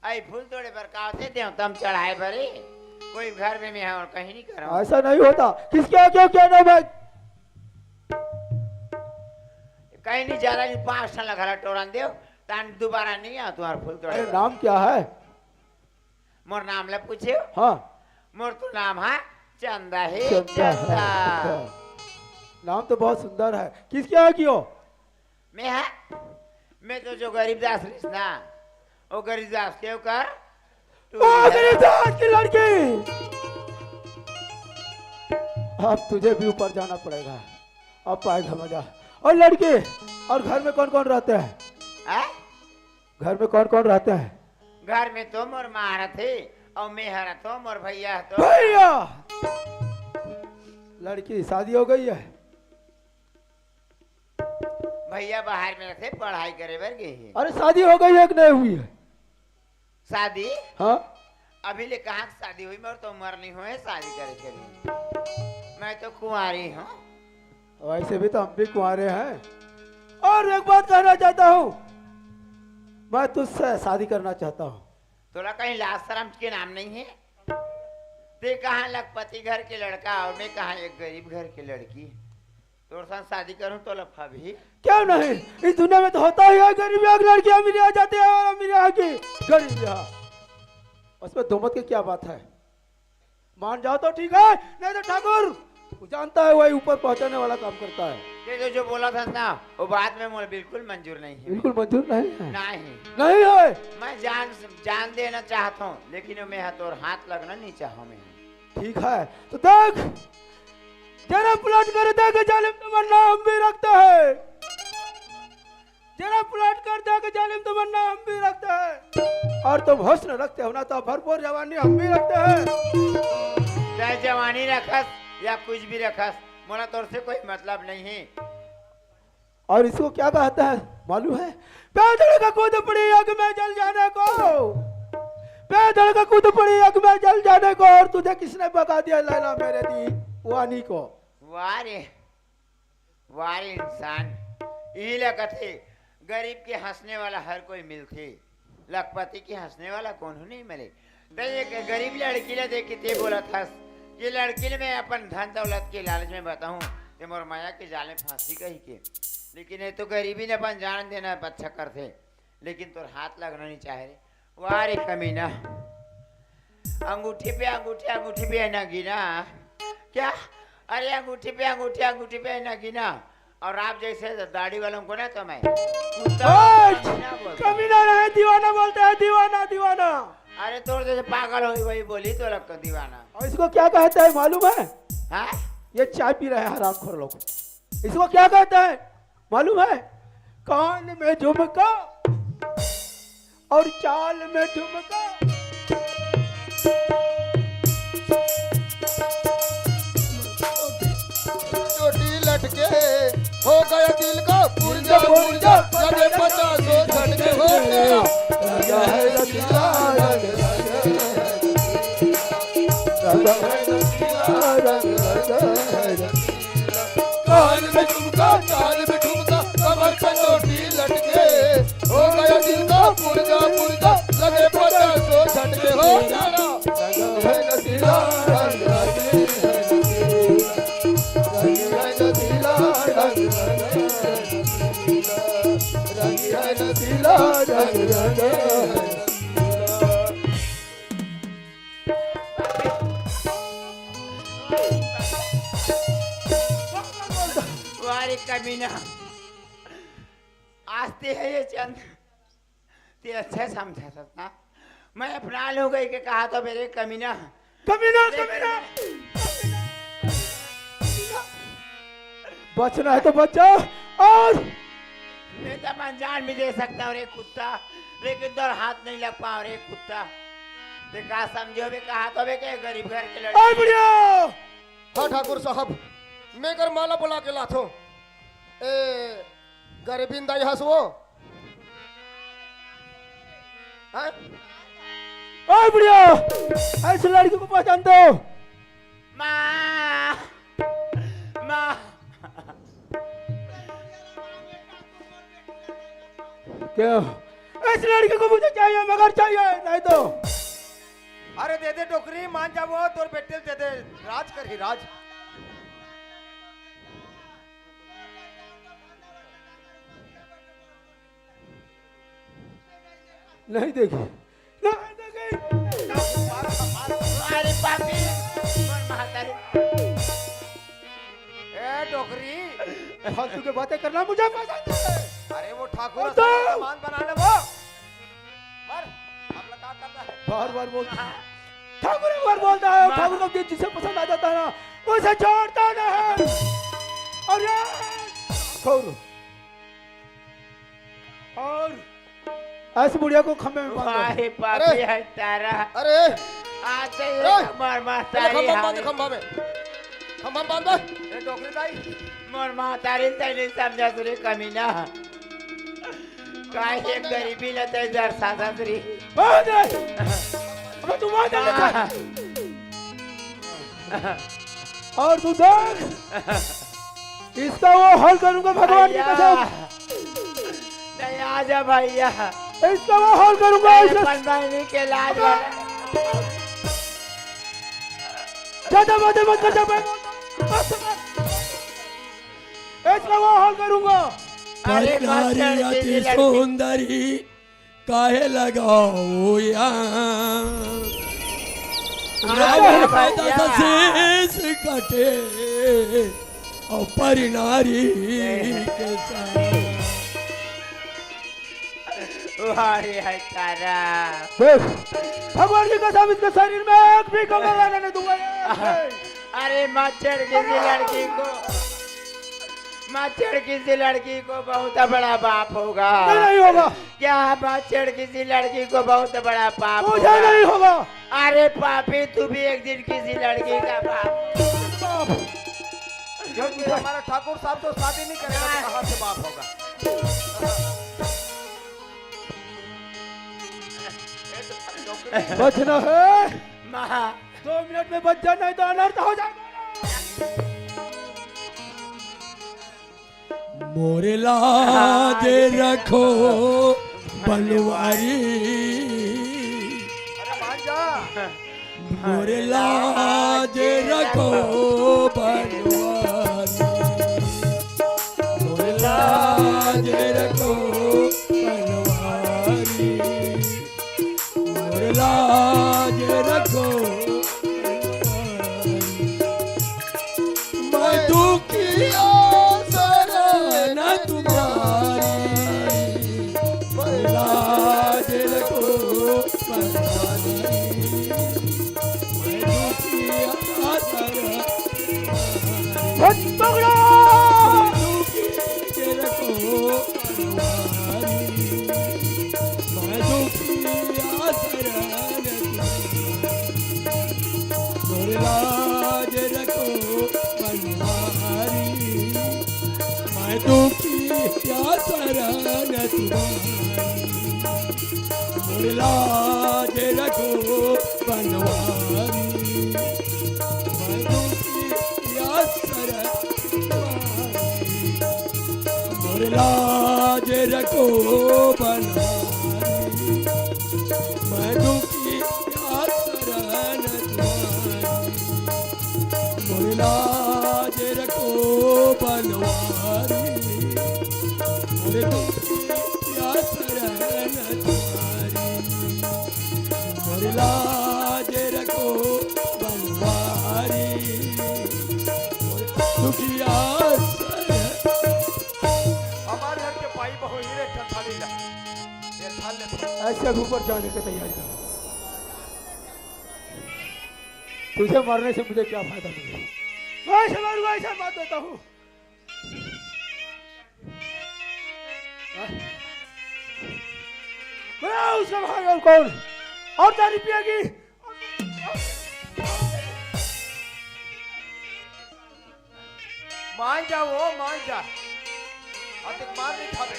आई, फूल तोड़े बर का होथे? देवता म चढ़ाए बर ए? कोई घर में मैं और कहीं नहीं करँव। ऐसा नहीं होता। किसके आगे क्या नाम है? कहीं नहीं, ज्यादा नहीं, पाँच ठन ला घला टोरन देव, तहन दोबारा नहीं आँव तुम्हर फूल तोड़े अरे, बर। नाम क्या है? मोर नाम ला पूछे हो? हाँ। मोर तो नाम हे चंदा हे, चंदा, चंदा। हाँ। नाम तो बहुत सुंदर है। किसके यहाँ की हो? मैं हा? मैं तो जो गरीब दास रहिस ना, वो गरीब दास के ओकर ओ, टूरी हे। गरीब दास की लड़की! अब तुझे भी ऊपर जाना पड़ेगा, अब आएगा मजा। और लड़की, और घर में कौन-कौन रहते हैं? हैं? घर में कौन-कौन रहते हैं? घर में तो मोर माँ रथे, और मैं हरँव तो मोर भैया तो। भैया! लड़की, शादी हो गई है? भैया बाहर में रथे, पढ़ाई करे बर गे हे। अरे, शादी हो गई है कि नहीं हुई है? शादी? हाँ। अभी ले कहाँ के शादी होही? मोर तो उमर नहीं होय शादी करे के लिए। मैं तो कुंवारी हूँ। वैसे भी तो हम भी कुंवारे हैं। और एक बात कहना चाहता हूँ, मैं तुझसे शादी करना चाहता हूँ। तोला कहीं लाज शरम के नाम नहीं है? ते कहाँ लखपति घर के लड़का और मैं कहाँ एक गरीब घर के लड़की। तोर संग शादी करूँ तो लफा भी? क्यों नहीं? इस दुनिया में तो होता ही है, गरीब यहाँ की लड़की अमीर यहाँ जाती है और अमीर यहाँ की गरीब यहाँ। उसमें दो मत की क्या बात है? मान जाओ तो ठीक है, नहीं तो ठाकुर, वो जानता है, वही ऊपर पहुंचाने वाला काम करता है। ये तो जो बोला था ना, वो बात में मोला बिल्कुल मंजूर नहीं है। बिल्कुल मंजूर नहीं है? नहीं। नहीं है? मैं जान, जान देना चाहता हूँ, लेकिन मैं तोर हाथ लगना नहीं चाहूँ मैं। ठीक है, तो देख, जरा पलट कर देख जालिम, तमन्ना हम भी रखते हैं। जरा पलट कर देख जालिम, तमन्ना हम भी रखते हैं। और तुम हुस्न रखते हो ना, तो भरपूर जवानी हम भी रखते हैं। चाहे जवानी रखस या कुछ भी रखस, मोला तोर से कोई मतलब नहीं है। और इसको क्या कहता है मालूम है? पैदल का कूद पड़ी आग में जल जाने को, पैदल का कूद पड़ी आग में जल जाने को, और तुझे किसने भगा दिया लैला मेरे दीवानी को? वाह रे, वाह रे इंसान, इही ला कथे, गरीब के हंसने वाला हर कोई मिलथे, लखपति के हंसने वाला कोनो नहीं मिले। ते एक गरीब लड़की ला देख के ते बोलत हस कि लड़की ले मैं अपन धन दौलत के लालच में बताऊं, ते मोर माया के जाल में फंसी कही के। लेकिन ये तो गरीबी ने अपन जान देना अच्छा करथे, लेकिन तोर हाथ लगना नहीं चाहे रे। वाह रे कमीना, अंगूठी पे अंगूठी, अंगूठी पे नगीना। क्या? अरे अंगूठी पे अंगूठी, अंगूठी पे नगीना। और आप जैसे दाढ़ी वालों को ना तो मैं कुत्ता ओए, कमीना बोलता हूँ। कमीना नहीं, दीवाना बोलता है, दीवाना, दीवाना। अरे तोर जैसे पागल हो वही बोली तो लगता दीवाना। और इसको क्या कहता है मालूम है? हाँ? ये चाय पी रहा है हरामखोर लोग। इसको क्या कहता है मालूम है? कान में झुमका और चाल में ठुमका। चोटी लटके हो गया दिल का पुर्जा पुर्जा, लगे पचासों झटके हो गया। लगा है रसीला रंग रंग, लगा है रसीला रंग रंग। कान में झुमका, चाल में ठुमका, कमर पे चोटी लटके, हो गया दिल का पुर्जा पुर्जा, लगे पचासों झटके हो जाना। रंग है नशीला, रंग है नशीला, रंग है नशीला, रंग है नशीला, रंग है नशीला, रंग है नशीला। वाह रे कमीना, आस्ते है ये चंद, ते अच्छा समझा था ना? मैं अपना लूं गई के कहा तो मेरे कमीना। कमीना, लेकिन कमीना। बचना है तो बच जाओ। और मैं तो अपन जान भी दे सकता हूँ रे कुत्ता, लेकिन तोर हाथ नहीं लग पाओ रे कुत्ता। ते का समझो बे, कहा तो बे के गरीब घर के लड़के। ओए बुढ़िया! हाँ ठाकुर साहब, मैं कर माला बुला के लाथो। ए, गरीबिन दाई हस वो? हाँ? ओए बुढ़िया, ऐसी लड़की को पहचानते हो? माँ, माँ। क्या? इस लड़की को मुझे चाहिए, मगर चाहिए, नहीं तो। अरे दे दे डोकरी, मान जा वो, तोर बेटे दे दे, राज कर ही राज। नहीं देखी, नहीं देखी। अरे पापी, मोर महतारी। ए डोकरी, फालतू के बातें करना मुझे पसंद है। अरे वो ठाकुर तो सामान बना ले वो। मार, अब लगा करता है। बार बार बोल। ठाकुर एक बार बोलता है, ठाकुर को जिसे पसंद आ जाता है ना, उसे छोड़ता नहीं। और ये छोड़। और ऐसी बुढ़िया को खंभे में बांध दो। वाहे पापी अरे! है तारा। अरे! आते ही अरे! मार मार अरे तारी खंभा में बांध, हावे। खंभा में। खंभा में बांध दो। ए, डोकरी दाई। मोर महतारी तैं नहीं समझा सुरे कमीना। काहे गरीबी ल तैं दर्शाता सुरे। बांध दे। अबे तू बांध दे। माँ। और तू देख। इसका वो हाल करूंगा भगवान की भैया। कसम। नहीं, आजा भैया। इसका वो हाल करूंगा, नहीं, इसका अपन बहनी के लाज वाला। ज्यादा बातें मत कर, जब मैं बोलता हूँ, बस कर। इसका वो हाल करूंगा। अरे, परिणारी मच्छर की अति लड़की। सौंदर्य काहे लगाओ या? रावण पैदा भैया। शीश कटे और परिणारी के साथ। वाह रे है तारा। देख, भगवान की कसम, इसके शरीर में एक भी कमल आने नहीं दूंगा। अरे मच्छर किसी लड़की को, मच्छर किसी लड़की को बहुत बड़ा पाप होगा। नहीं, नहीं होगा। क्या मच्छर किसी लड़की को बहुत बड़ा पाप मुझे होगा? नहीं होगा। अरे पापी, तू भी एक दिन किसी लड़की का बाप। बाप। क्योंकि हमारा ठाकुर साहब तो शादी नहीं करेगा, तो कहाँ से बाप होगा? बचना है। माँ। दो मिनट में बच जा, नहीं तो अनर्थ हो जाएगा। मोरे लाज रखो बनवारी। अरे मान मोर लाज रखो बनवारी, मोर लाज रखो बनवारी, मोर लाज रखो बनवारी। मैं दुखिया शरण तुम्हारी, मैं लाज रखो बनवारी। मैं दुखिया शरण हट पकड़ो। मैं दुखिया रखो बनवारी। मैं दुखिया शरण तुम्हारी। मोर लाज रखो बनवारी, मैं दुखिया शरण तुम्हारी। मोर लाज रखो बनवारी, मैं दुखिया शरण तुम्हारी। मोर लाज रखो बनवारी, मैं दुखिया शरण तुम्हारी। मोर लाज रखो बनवारी, मोर दुखिया शरण तुम्हारी। मोर लाज रखो बनवारी, मोर दुखिया शरण। हमारे घर के पाई बहू ही रे, एक ठन थाली ला। ये थाल ले थोड़ा। ऐसे अब ऊपर जाने की तैयारी कर। तुझे मारने से मुझे क्या फायदा मिलेगा? मैं ऐसे मारूंगा, ऐसे मार देता हूँ। हाँ? बोला उसका भाई और कौन? और दारू पिएगी? मान जा वो, मान जा। अब तक मार नहीं खावे।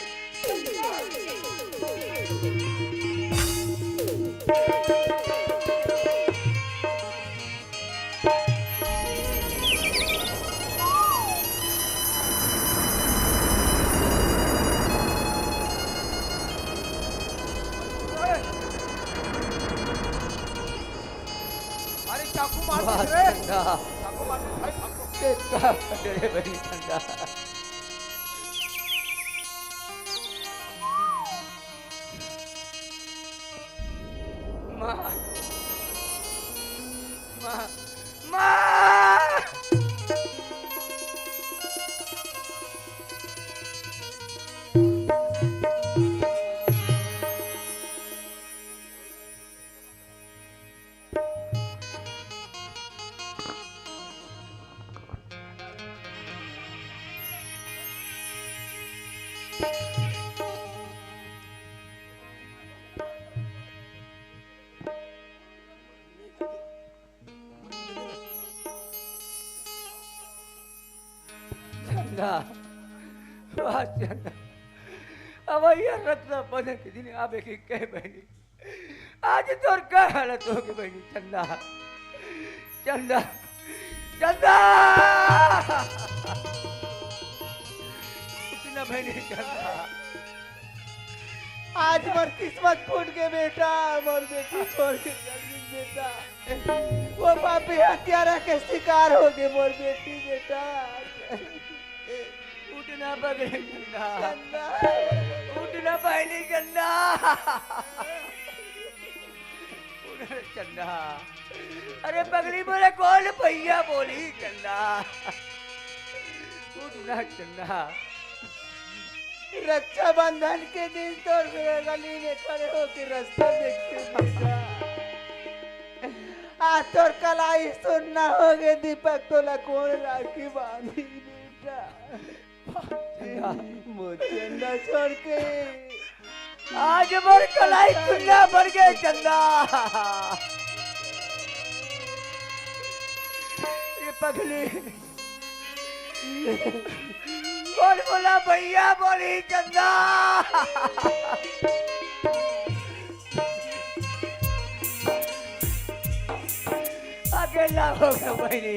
अरे चाकू मार दे वाह, रे। चंदा। चाकू मार दे भाई, चाकू। तेरा डरे बनी चंदा। माँ। माँ। माँ। चंदा, वाह चंदा, अब ये रत्न बने के दिन आवे के कहे बहनी। आज तोर का हालत होगे बहनी चंदा, चंदा, चंदा। उठ ना बहनी चंदा। आज मोर किस्मत फूट गे बेटा, मोर बेटी छोड़ के चल दी बेटा। वो पापी हत्यारा के शिकार होगे मोर बेटी बेटा। उठ ना पगली चंदा। चंदा। उठ ना पहली चंदा। उठ चंदा। अरे पगली बोले कौन भैया बोली चंदा। उठ ना चंदा। रक्षाबंधन के दिन तोर गली में खड़े होके रास्ता देखते बेटा। आज तोर कलाई सुन्ना होगे दीपक, तोला कौन राखी बांधी बेटा? चंदा। मोर चंदा छोड़ के। आज मोर कलाई सुन्ना बन गे चंदा। ये पगली। कौन बोला भैया बोली चंदा? अकेला हो गया बहनी।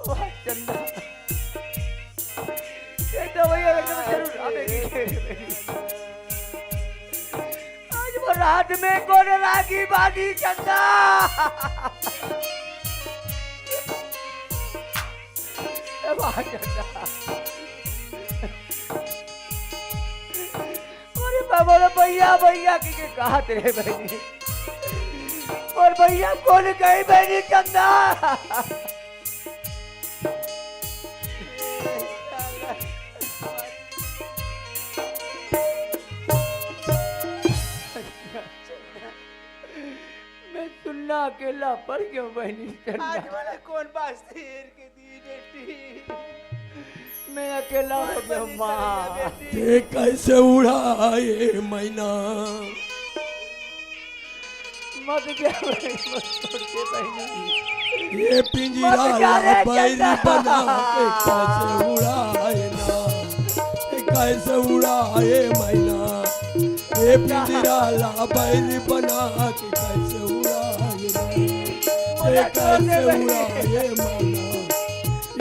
वाह चंदा। ये तो भैया एकदम जरूर आवे के। आज मोर हाथ में कोन राखी बांधी चंदा। ए भाई चंदा। अरे बाबा रे, भैया, भैया की के कहत रे बहिनी। अउ भैया कोन कही बहिनी चंदा। मैं सुन्ना अकेला पड़ गयो बहिनी चंदा। आज वाला कौन बात शेर के दी बेटी? मैं अकेला हो गया माँ। ते कैसे उड़ाए मैना? मत गया बहिनी, मत छोड़ के बहिनी। ये पिंजरा मत जा रे ला बैरी चंदा। बना के कैसे उड़ाए ना? ये कैसे उड़ाए मैना? ये पिंजरा ला बैरी बना के कैसे उड़ाए ना? ये कैसे उड़ाए मैना?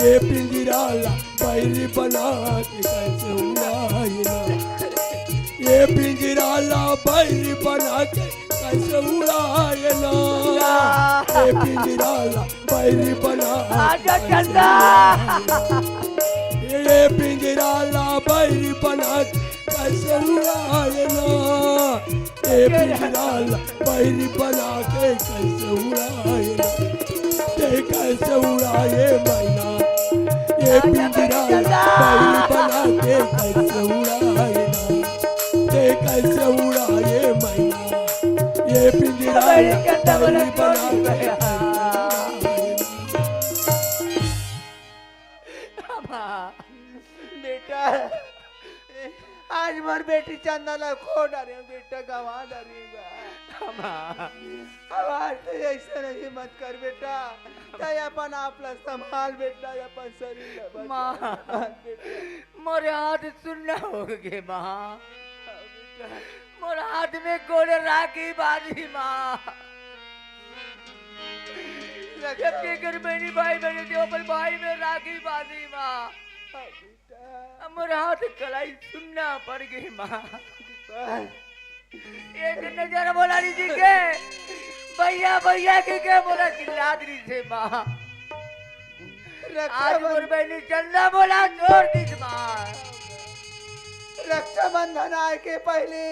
ये पिंजरा ला बैरी बना के कैसे उड़ाए ना? ये पिंजरा ला बैरी बना के कैसे उड़ाए ना? ये पिंजरा ला बैरी बना के आजा कैसे चंदा। उड़ाए ना? ये पिंजरा ला बैरी बना के कैसे उड़ाए ना? ये पिंजरा ला बैरी बना के कैसे उड़ाए ना? ते कैसे उड़ाए मैना? ये पिंजरा ला बैरी बना के कैसे उड़ाए ना? ते कैसे उड़ाए मैना? ये पिंजरा ला बैरी बना के कैसे उड़ाए ना? बेटा, आज मोर बेटी चंदा ला खो डारे हूँ बेटा, गंवा डारे हूँ बा। माँ। अब आज तो ऐसा नहीं मत कर बेटा, तै अपन आप ला संभाल बेटा, अपन शरीर ला बचा। माँ। संभाल बेटा। मोर हाथ सुन्ना हो गे माँ। हाँ बेटा। मोर हाथ में कोन राखी बांधी माँ। रक्षा। जब के घर बहिनी भाई बने थे, अपन भाई में राखी बांधी माँ। हाँ बेटा। अब मोर हाथ कलाई सुन्ना पड़ गे माँ। एक नजर बोला नी जी के, भैया भैया के, के बोला चिल्लात नी से माँ। आज मोर बहिनी चंदा बोला छोड़ दिस माँ। रक्षाबंधन आए के पहले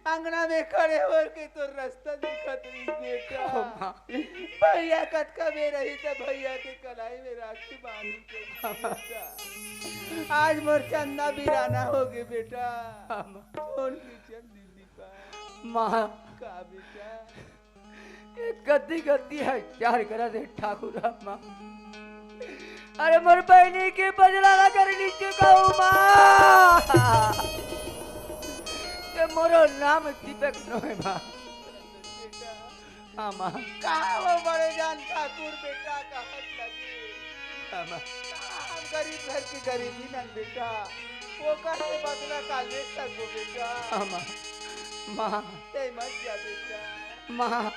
अंगना में खड़े होके तोर रास्ता दिखत रही बेटा। ओ माँ। भैया कतका बेर रही त भैया के कलाई में राखी बांधी के बेटा। आज मोर चंदा बिराना हो गे बेटा। हाँ माँ। छोड़ के चल दीदी पा। माँ। का बेटा? ये गद्दी गद्दी है, चार करा दे ठाकुर अम्मा। अरे मोर बहिनी के बदला ला कर नी चुकाऊ माँ। ये मोरो नाम दीपक नोहे माँ। हाँ माँ। कहाँ वो बड़े जान ठाकुर बेटा, कहाँ लगी? हाँ माँ। हम गरीब घर के गरीब ही नन बेटा, वो कैसे बदला का ले सको बेटा? हाँ माँ। माँ। ते मत जा बेटा। माँ। हाँ।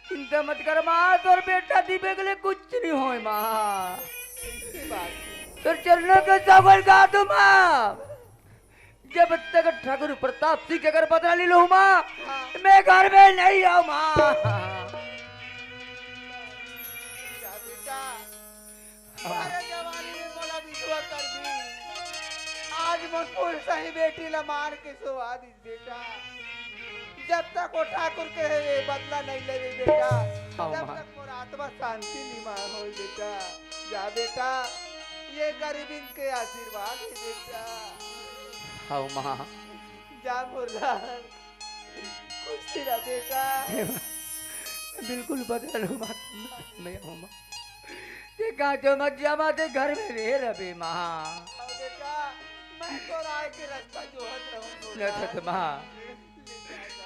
चिंता मत कर माँ, तोर बेटा दीपे के लिए कुछ नहीं होए माँ। ऐसी बात नहीं। तोर चरणों के सबर गा दो माँ। जब तक ठाकुर प्रताप सिंह के अगर बदला नी लूँ माँ, हाँ। मैं घर में नहीं आऊँ माँ। जा बेटा, सारे जवानी में मोला विश्वास कर दी। आज मोर फूल सही बेटी ला मार के सोवा दिस बेटा। जब तक वो ठाकुर के हे, ये बदला नहीं लेवे बेटा, हाँ, तब माँ। तक मोर आत्मा शांति नहीं मान होई बेटा। जा बेटा, ये गरीबी के आशीर्वाद है बेटा। हाँ, माँ। जा मोर लाल, खुश रह बेटा। बिल्कुल बदला लूँ माँ, मैं हूँ माँ। ते कहाँ जो मत जा माँ, ते घर में रह रबे माँ। हाँ बेटा, मैं तो राय के रास्ता जोहत रहूँ न बेटा। सत माँ।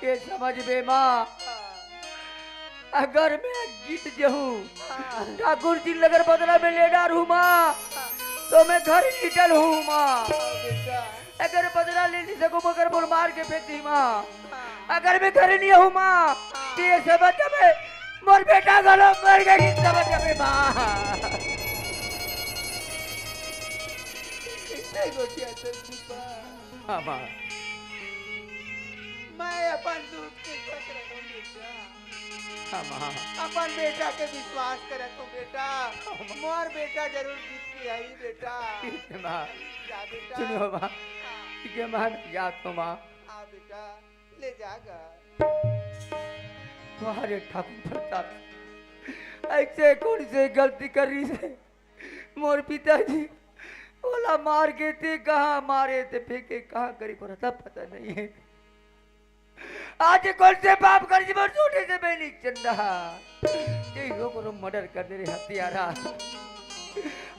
ये समझ बे माँ, हाँ। अगर मैं जीत जाऊँ, हाँ। ठाकुर जी लगर बदला में ले डार हूँ माँ, हाँ। तो मैं घर निकल हूँ माँ। हाँ बेटा। अगर बदला ले नहीं सकूँ, मगर मोर मार के फेंक दी माँ। हाँ। अगर मैं घर नहीं हूँ माँ, हाँ। तो ये समझ जबे, मोर बेटा घलो मर गई, समझ जबे माँ। नहीं गोठिया चल दीपा। हाँ माँ। मैं अपन दूध के सक रहूं बेटा। हाँ माँ। अपन बेटा के विश्वास करत हूँ बेटा। हाँ माँ। मोर बेटा जरूर जीत के आई बेटा। ठीक है माँ। जा बेटा। सुनियो माँ। हाँ। ठीक है माँ, जात हूँ माँ। हाँ बेटा, ले जा गा। वाह रे ठाकुर प्रताप, ऐसे कौन से गलती कर रही है? मोर पिताजी ओला मार के ते कहाँ मारे, ते फेंके कहाँ करे, को रहता पता नहीं है। आज कौन से पाप कर जी मोर छोटे से बहनी चंदा, ते ओकरो मर्डर कर दे रे हत्यारा।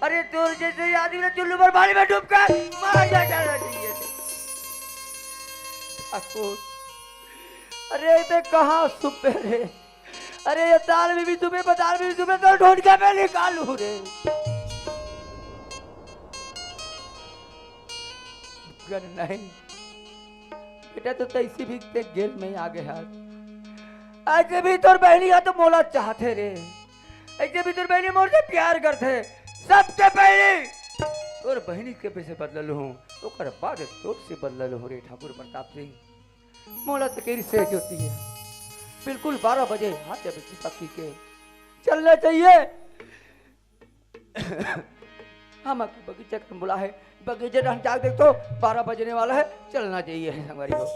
अरे तोर जैसे आदमी ना चुल्लू पर पानी में डूब कर मार जा जाना चाहिए। ठाकुर, अरे ते कहाँ सुपे रे? अरे ये ताल में भी सुपे, पताल में भी सुपे, तो ढूंढ के मैं निकालू रे। गन नहीं बेटा, तो तैसी भी ते गेल में आ गया। ऐसे भी तोर बहनी हा तो मोला चाहते रे, ऐसे भी तोर बहनी मोर से प्यार करते। सबसे पहले तोर बहनी के पैसे बदल लूँ, ओकर बाद तोर से बदल लूँ रे ठाकुर प्रताप सिंह। मोला तो केरी से ज्योति है, बिल्कुल बारह बजे हाथ जब पक्की के चलना चाहिए। हम आपके बगीचा कर बुला है, बगीचे डहन जाके देख तो बारह बजने वाला है, चलना चाहिए है संगवारी हो।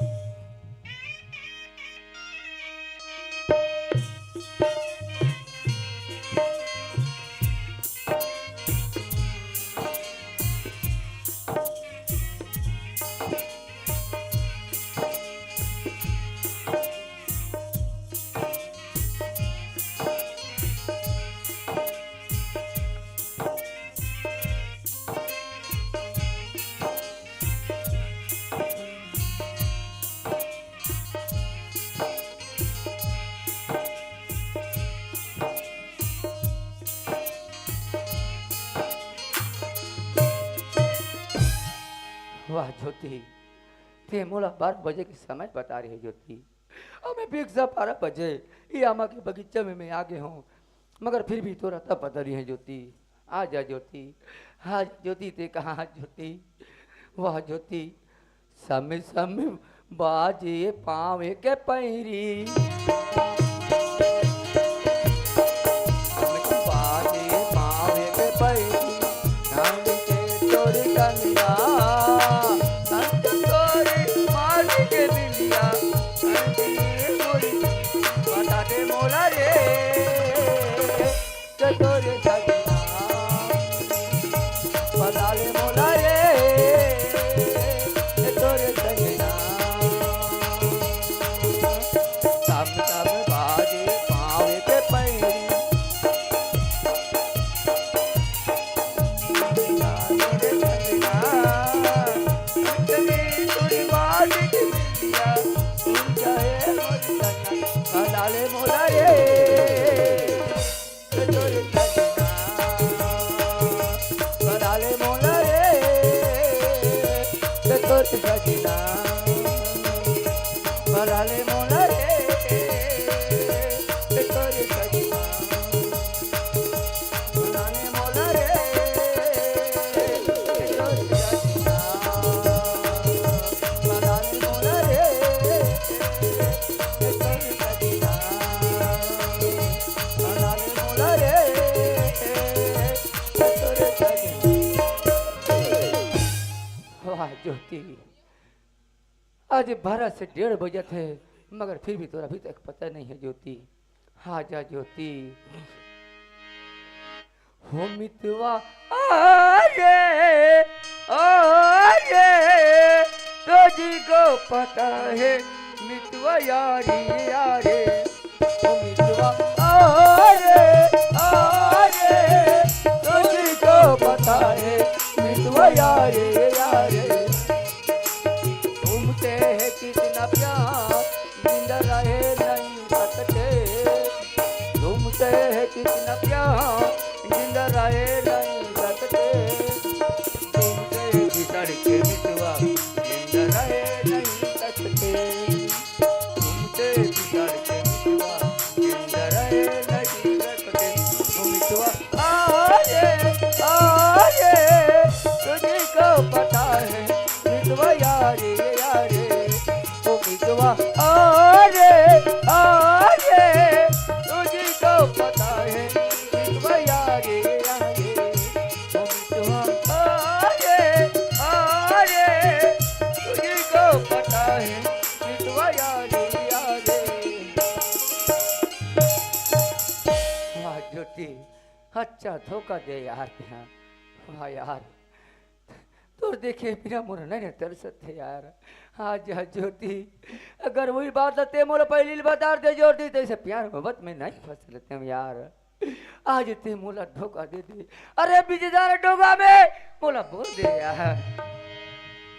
वाह ज्योति, ते मोला बारह बजे के समय बता रहे ज्योति, अउ मैं बिकसा बारह बजे ये आमा के बगीचा में मैं आ गए हूँ, मगर फिर भी तोर रहता बदल रही है ज्योति। आ जा ज्योति, आ जा ज्योति, ते कहाँ ज्योति? वाह ज्योति, सम सम बाजे पाँव के पैरी। सम सम बाजे पाँव के पैरी। नाम के तोरी कनिया। संत तोरी मार के बिंदिया। संत तोरी बता दे मोला रे। के तोरे सजना, बता ले मोला रे, के तोरे सजना। सम सम बाजे पाँव के पैरी। बता ले मोला रे। तोरे सजना, बना ले मोला रे, तोरे सजना, बना ले मोला रे, तोरे सजना, बना ले मोला रे, तोरे सजना, बना ले मोला रे, तोरे सजना। वाह ज्योति, आज बारह से डेढ़ बजत हे, मगर फिर भी तोर अभी तक पता नहीं है ज्योति। हाँ जा ज्योति। हो मितवा, आ रे, आ रे, तुझको पता है मितवा यारी, यारी। ओ मितवा, आ रे, आ रे, तुझको पता है मितवा यारी, यारी। घूमते हैं कितना प्यार, जिंदा रहे नहीं सकते। घूमते हैं कितना प्यार, जिंदा रहे नहीं सकते। घूमते बिछड़ के मितवा, जिंदा रहे नहीं सकते। घूमते बिछड़ के मितवा, जिंदा रहे नहीं सकते। ओ मितवा, आ रे, आ रे, तुझको पता है मितवा यारे, यारे। ओ मितवा, अरे, अरे, तुझको पता है, मितवा यारे, यारे, ओ मितवा, अरे, अरे, तुझको पता है, मितवा यारे, यारे। वाह ज्योति, अच्छा धोखा दे यार, हाँ। वाह यार, तोर देखे बिना मोर नैन तरसत हे यार। आजा ज्योति, अगर वही बात ते मोला पहली ले बता दे ज्योति, तैसे प्यार मोहब्बत में नहीं फंस लेते हम यार। आज ते मोला धोखा दे दे। अरे बिजदार डोंगा में मोला बोल दे यार।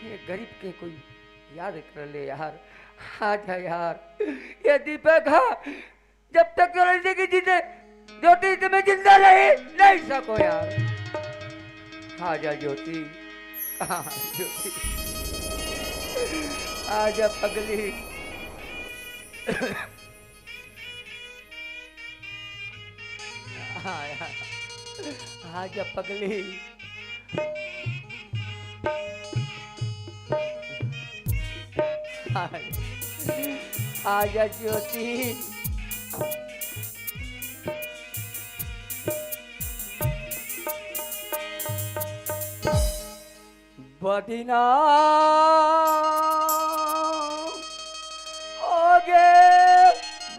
ये गरीब के कोई याद कर ले यार। आजा यार। ये दीपक, हाँ, जब तक तोर जिंदगी जिंदे, ज्योति, ते मैं जिंदा रही नहीं सको यार। आजा ज्योति, कहाँ है ज्योति? आजा पगली। आजा, आजा पगली। आजा ज्योति। बदनाम होगे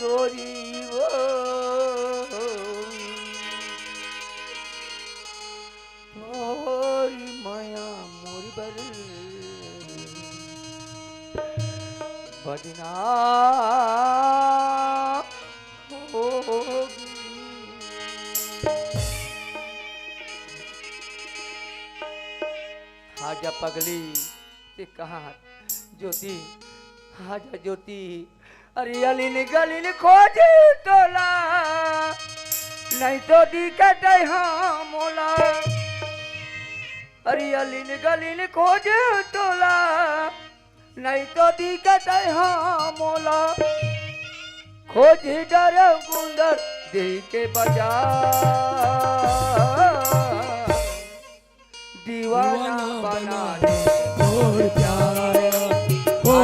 गोरी वो। तोरी मया मोर बर बदनाम होगे। आजा पगली, ते कहाँ हस? ज्योति, आजा ज्योति। अरे अलिन गलिन खोजे तोला, नहीं तो दिखत है हाँ मोला। अरे अलिन गलिन खोजे तोला, नहीं तो दिखत है हाँ मोला। खोजी डरे गुंदर दिल के बाजार। दीवाना बना दे मोर प्यारा, ओ,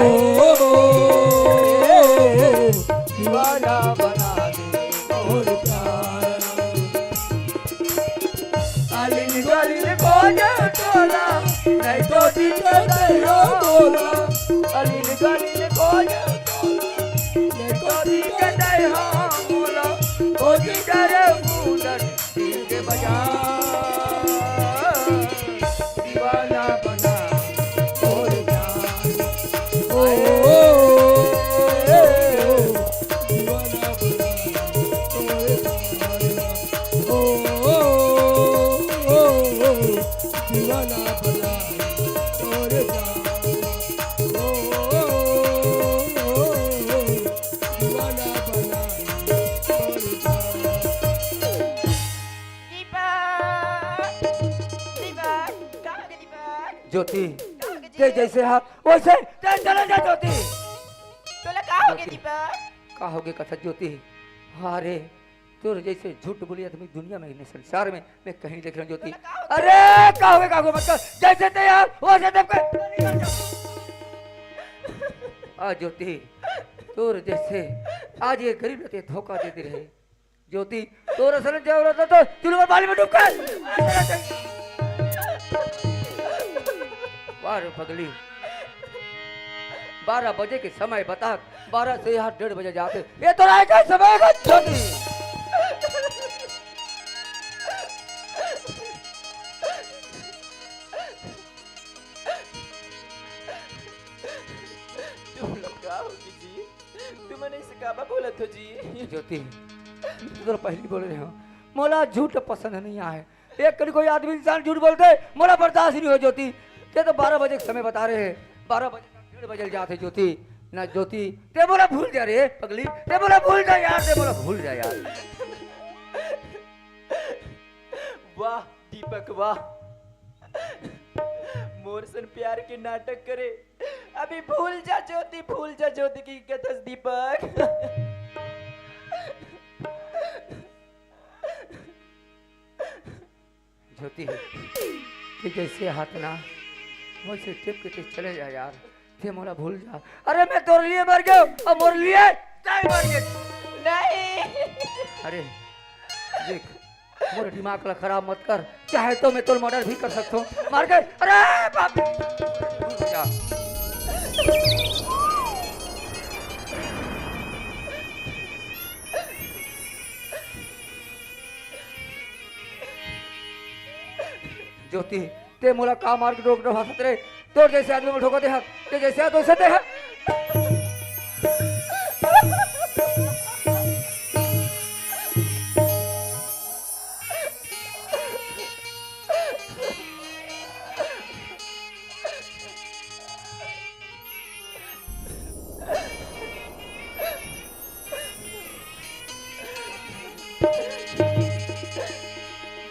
दीवाना बना दे मोर प्यारा। अलिन गलिन खोजे तोला, नहीं तो दिखत है हाँ मोला। अलिन गलिन खोजे तोला, नहीं तो दिखत है हाँ मोला। खोजी डरे गुंदर दिल के बाजार। दीवाना बना मोर जान। ओ, ओ, ओ, ओ, दीवाना बना मोर जान। ओ, ओ, ओ, ओ, ओ, दीवाना बना मोर जान। ओ, ओ, ओ, ओ, ओ, दीवाना बना मोर जान। दीपक, दीपक, कहाँ गए दीपक? ज्योति, कहाँ गए ते जी? जैसे हा वैसे ते चले जा ज्योति। तोला का हो गया ज्योति, दीपक? का हो गया कथा ज्योति? अरे तोर जैसे झूठ बोली आदमी दुनिया में नहीं, संसार में मैं कहीं नहीं देख रहा हूँ ज्योति। तोला का हो गया? अरे का हो गया, का हो गया, मत कर, जैसे ते यार वैसे तब कर। आ ज्योति, तोर जैसे आज ये गरीब लोग के धोखा देते रहे। ज्योति, तोर असन जरूरत है तो चुल्लू में पानी में डूब कर। वाह रे पगली, बारह बजे के समय बता, बारह से यहाँ डेढ़ बजे जाते, ये तो राय का समय का ज्योति। तुम लोग का हो कि जी? तुमन ऐसे काबर बोलत हो जी? ज्योति, तू तो पहली बोले रहे हो, मोला झूठ पसंद नहीं आए। एक कभी कोई आदमी इंसान झूठ बोलते, मोला बर्दाश्त नहीं हो ज्योति। ते तो बारह बजे के समय बता रहे हैं, बारह बजे तक डेढ़ बजे जाते ज्योति। ना ज्योति, ते मोला भूल जा रे पगली, ते मोला भूल जा यार, ते मोला भूल जा यार। वाह दीपक वाह, मोर सन प्यार के नाटक करे। अभी भूल जा ज्योति, भूल जा ज्योति की कथस दीपक। ज्योति, ते जैसे हाथ ना वैसे टिप के ते चले जा यार। ते मोला भूल जा। अरे मैं तोर लिए मर गेंव, अउ मोर लिए तैं मर गे। नहीं। अरे देख, मोर दिमाग ला खराब मत कर, चाहे तो मैं तोर मर्डर भी कर सकथों। मर गे। अरे बाप रे। भूल जा। ज्योति, ते मोला का मार के डोक डोहासत रे? तोर जइसे आदमी मोला धोखा दे हस, ते जइसे आदमी से दे हस।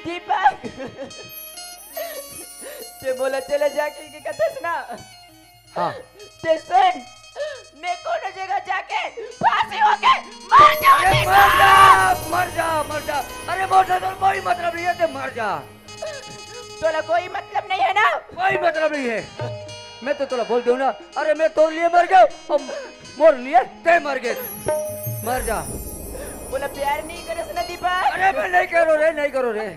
दीपक, ते मोला चले जा कहिके कथस ना? हाँ। ते सुन, मैं कोनो जगह जाके फांसी होके मर जाऊँ अरे दीपक। मर जा, मर जा, मर जा। अरे मोर से तोर कोई मतलब नहीं हे, ते मर जा। तोला कोई मतलब नहीं हे ना? कोई मतलब नहीं हे। मैं तो तोला बोल देंव ना, अरे मैं तोर लिए मर गेंव, अउ मोर लिए ते मर गे। मर जा। मोला प्यार नहीं करस ना दीपक? अरे मैं नहीं करों रे, नहीं करों रे।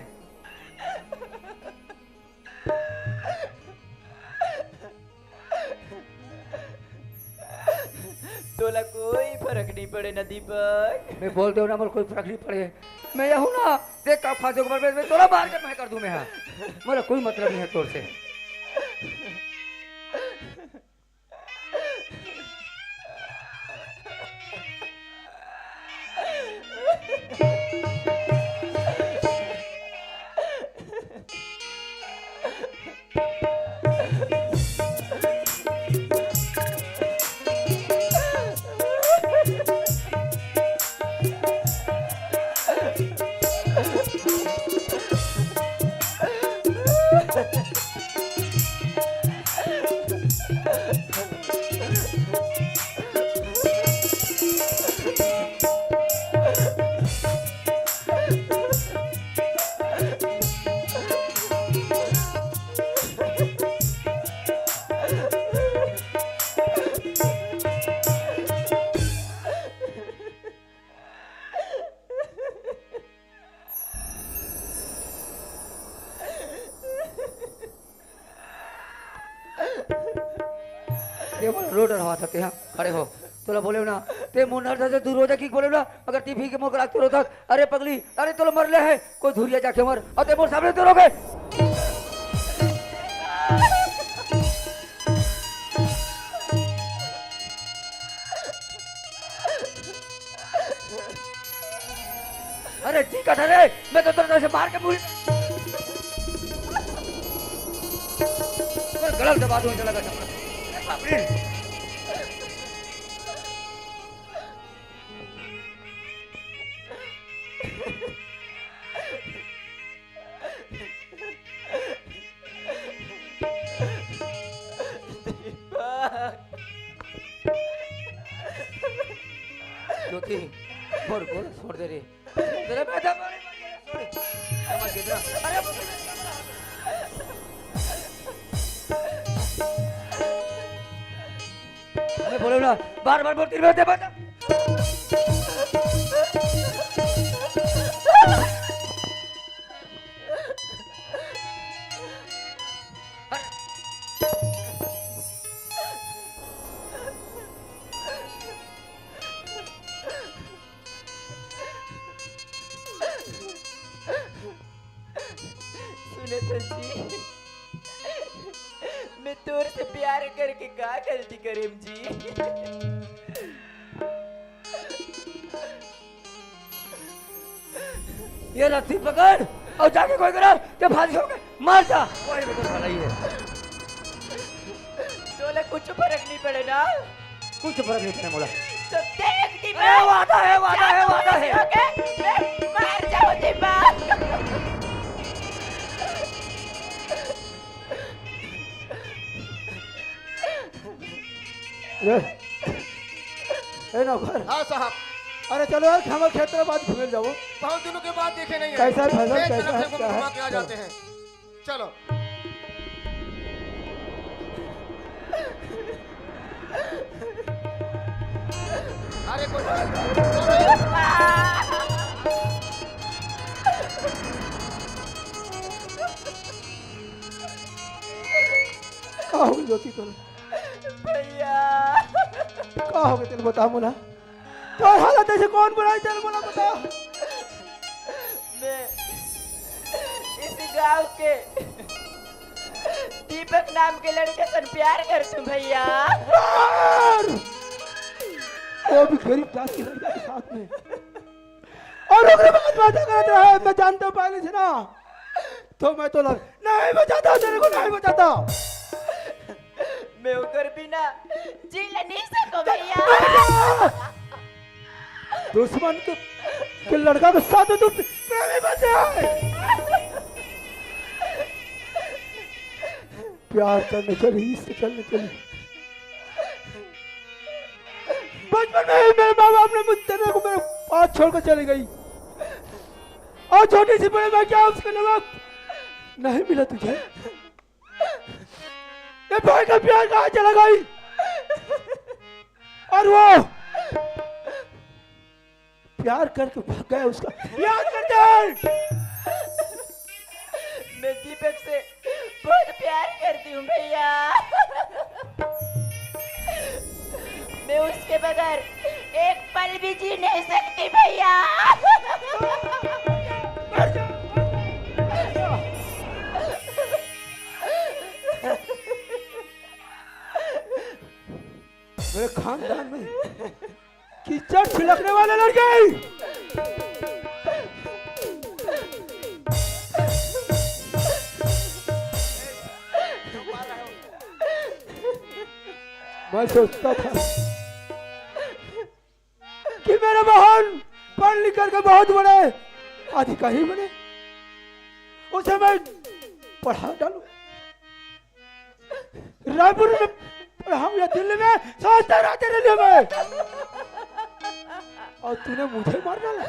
तोला कोई फरक नहीं पड़े ना दीपक? मैं बोल देंव ना, मोला कोई फरक नहीं पड़े। मैं ये हूँ ना, देख का फांसी के ऊपर मैं, मैं तोला मार के मैं कर दूँ मैं, हाँ। मोला कोई मतलब नहीं हे तोर से। ये बोल, रोड हवा था, ते हा खड़े हो। तोला बोलेंव ना, ते मोर नजर से दूर हो जा, कहिके बोलेंव ना, मगर टीवी के मोर करा के रोथस। अरे पगली, अरे तोला मरले हे, कोई धुरिया जाके मर, अउ ते मोर सामने तो रोगे। अरे जी कथा रे, मैं तो तोर से मार के मुड़ी तोर गला दबा दूँ, चला गा। अरे बाप रे। दीपक। ज्योति, मोर गोड़ छोड़ दे रे। तेरे बेटा मारे, छोड़। समझ गए ना? अरे, अरे बोलेंव ना, बार बार बोलती रहती है, बता। सुनत हस जी, मैं तोर से प्यार करके का गलती करेंव जी? ये रस्सी पकड़ अउ जाके कोई करा, ते फांसी होके मर जा। वही में तो भलाई हे। तोला कुछ फरक नहीं पड़े ना? कुछ फरक नहीं पड़े मोला। तो देख दीपक, अरे वादा हे, वादा हे, वादा हे। ओके, मैं मर जाऊँ दीपक। ए, ए नौकर। हाँ साहब। अरे चलो यार, हम खेत तरफ आज घूमे जाओ। बहुत दिनों के बाद देखे नहीं है। कैसा है फसल, एक कैसा तरफ है, से घुमा के आ जाते हैं। चलो। का हो गे ज्योति तोला? भैया। का हो गे तेला बता मोला? तोर हालत अइसे कोन बनाइस तेला मोला बता। मैं इस गांव के दीपक नाम के लड़के से प्यार करथंव भैया। प्यार? वो भी गरीब जात के लड़का के साथ में। अउ ओकरे बाद वादा करत रहे, मैं जानथंव पहली से ना। तो मैं तो लड़-, नहीं बचाता तेरे को, नहीं बचाता। मैं ओकर बिना जी ले नहीं सकंव भैया। दुश्मन के, के लड़का के साथ तू प्रेमी बन जाए। प्यार करने चली, इश्क करने चली। बचपन में ही मेरे माँ बाप ने मुझ, तेरे को मेरे पास छोड़कर चली गई। और छोटी सी बहन, मैं क्या उसका नमक नहीं मिला तुझे? ये भाई का प्यार कहाँ चला गई? और वो प्यार करके भाग गया उसका। याद करते हैं। मैं दीपक से बहुत प्यार करती हूँ भैया। मैं उसके बगैर एक पल भी जी नहीं सकती भैया। मेरे खानदान में कीचड़ छिड़कने वाले लड़के। मैं सोचता था कि मेरा बहन पढ़ लिख करके बहुत बड़े अधिकारी बने, उसे मैं पढ़ा डालूं। रायपुर में पढ़ाऊं या दिल्ली में, सोचता रहा तेरे लिए मैं। और तूने मुझे मार डाला,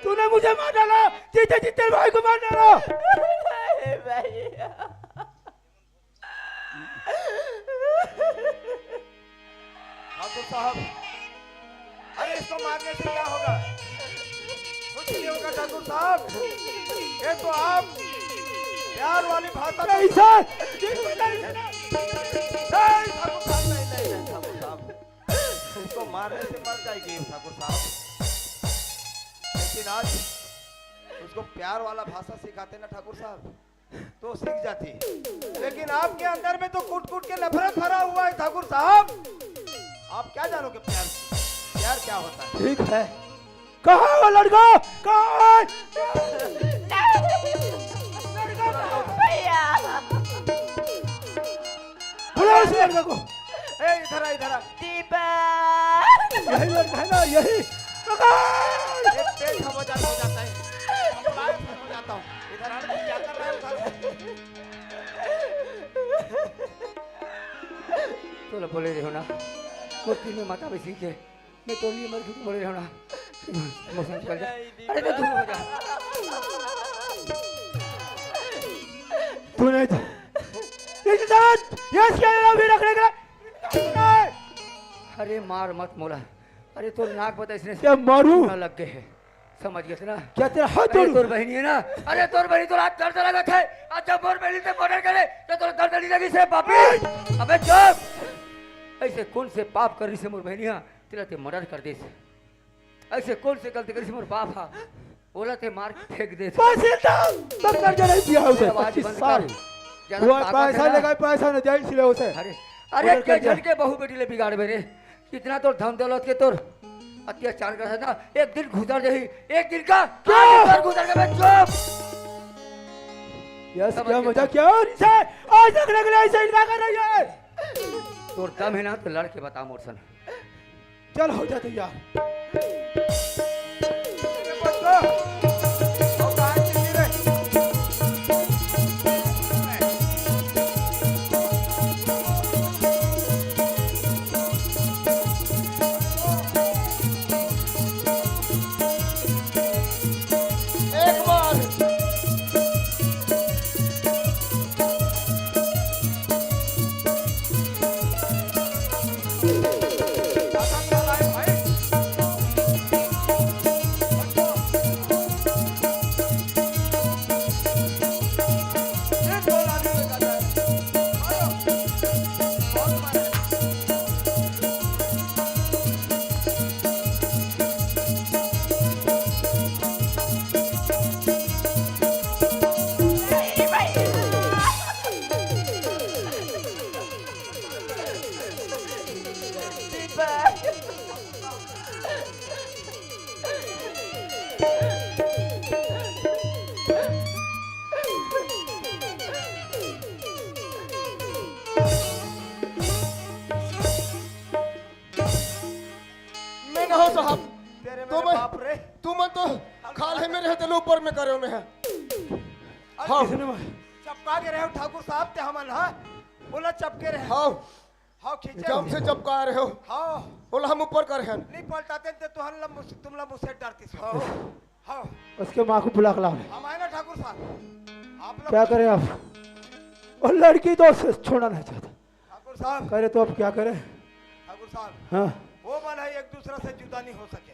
तूने मुझे मार डाला, जीते जी तेरे भाई को मार डाला। नहीं भैया। ठाकुर साहब, अरे इसको मारने से क्या होगा? कुछ नहीं होगा ठाकुर साहब। ये तो आप प्यार वाली भाषा तो नहीं सर, बिल्कुल नहीं सर। नहीं ठाकुर साहब, नहीं, नहीं, नहीं ठाकुर साहब, इसको मारने से मर जाएगी ठाकुर साहब। लेकिन आज उसको प्यार वाला भाषा सिखाते ना ठाकुर साहब, तो सीख जाती। लेकिन आपके अंदर में तो कूट कूट के नफरत भरा हुआ है ठाकुर साहब। आप क्या जानोगे प्यार, प्यार क्या होता है? ठीक है, कहाँ है वो लड़का? कहाँ है? भैया। बुलाओ उस लड़का को। ए, इधर आ, इधर आ। दीपक। यही लड़का है ना, यही। पकड़। ये पेट हवादार हो जाता है। मैं हो जाता हूँ। इधर आ, क्या कर रहा है उधर? तोला बोले रहे हो ना, मूर्ति में माता बेसी के, मैं तो लिए मर चुकी बोले रहे हो ना। मौसम चल जा। अरे तो दूर हो जा। तूने तो, ये साथ, ये क्या है अभी रखने का? अरे मार मत मोला। अरे तोर नाक बता इसने क्या मारू? ना लग गए है। समझ गए ना? क्या तेरा हाथ अरे जोड़ू? तोर बहनी है ना? अरे तोर बहनी तोर हाथ दर्द लगत है। आज जब मोर बहनी ते मर्डर करे तो तोर दर्द नहीं लगी से पापी। अबे चुप। ऐसे कौन से पाप कर रही से मोर बहनी हा? तेला ते मर्डर कर दे से। ऐसे कौन से गलती कर रही से मोर बाप हा? बोला ते मार फेंक दे से। बस इतना। तब कर जरा दिया उसे मेरा आवाज पच्चीस बंद साल। कर। ज्यादा वो ताकत पैसा है ना? लेगा, पैसा न जाए इसलिए उसे। अरे, अरे उधर के कर दिया। झन के बहू बेटी ले बिगाड़ मेरे। कितना तोर धन दौलत के तोर अत्याचार कर सकता, एक दिन गुजर जाही, एक दिन का क्या? आज तोर गुजर के मैं चुप। यस, समझ क्या गया। मजा क्या हो रही है? आज तक रख ले, ऐसे ही ना कर रही है। तोर दम है ना तो लड़ के बता मोर सन। चल हो जा तैयार। एक बार। हाँ साहब। तेरे तो मेरे मैं, बाप रे। तुमन तो खाल्हे में रहे ते ऊपर में करे में है। अरे हाँ। किसने मार-, चपका के रहे हो ठाकुर साहब ते हमन, हाँ? बोला चपके रहे। हाँ। हाँ, खींचे एकदम हो। से चपका रहे हो। हाँ। बोला हम ऊपर कर हैं। नहीं पलटाते ते तुहन ला मुस-, तुम ला मुझसे डरती से। हाँ। हाँ। उसके माँ को बुला के लाओ। हम आए ना ठाकुर साहब। आप लोग क्या करें आप? और लड़की तो से छोड़ना नहीं चाहता। ठाकुर साहब। करे तो अब क्या करें? ठाकुर साहब। हाँ। वो मन है एक दूसरा से जुदा नहीं हो सके।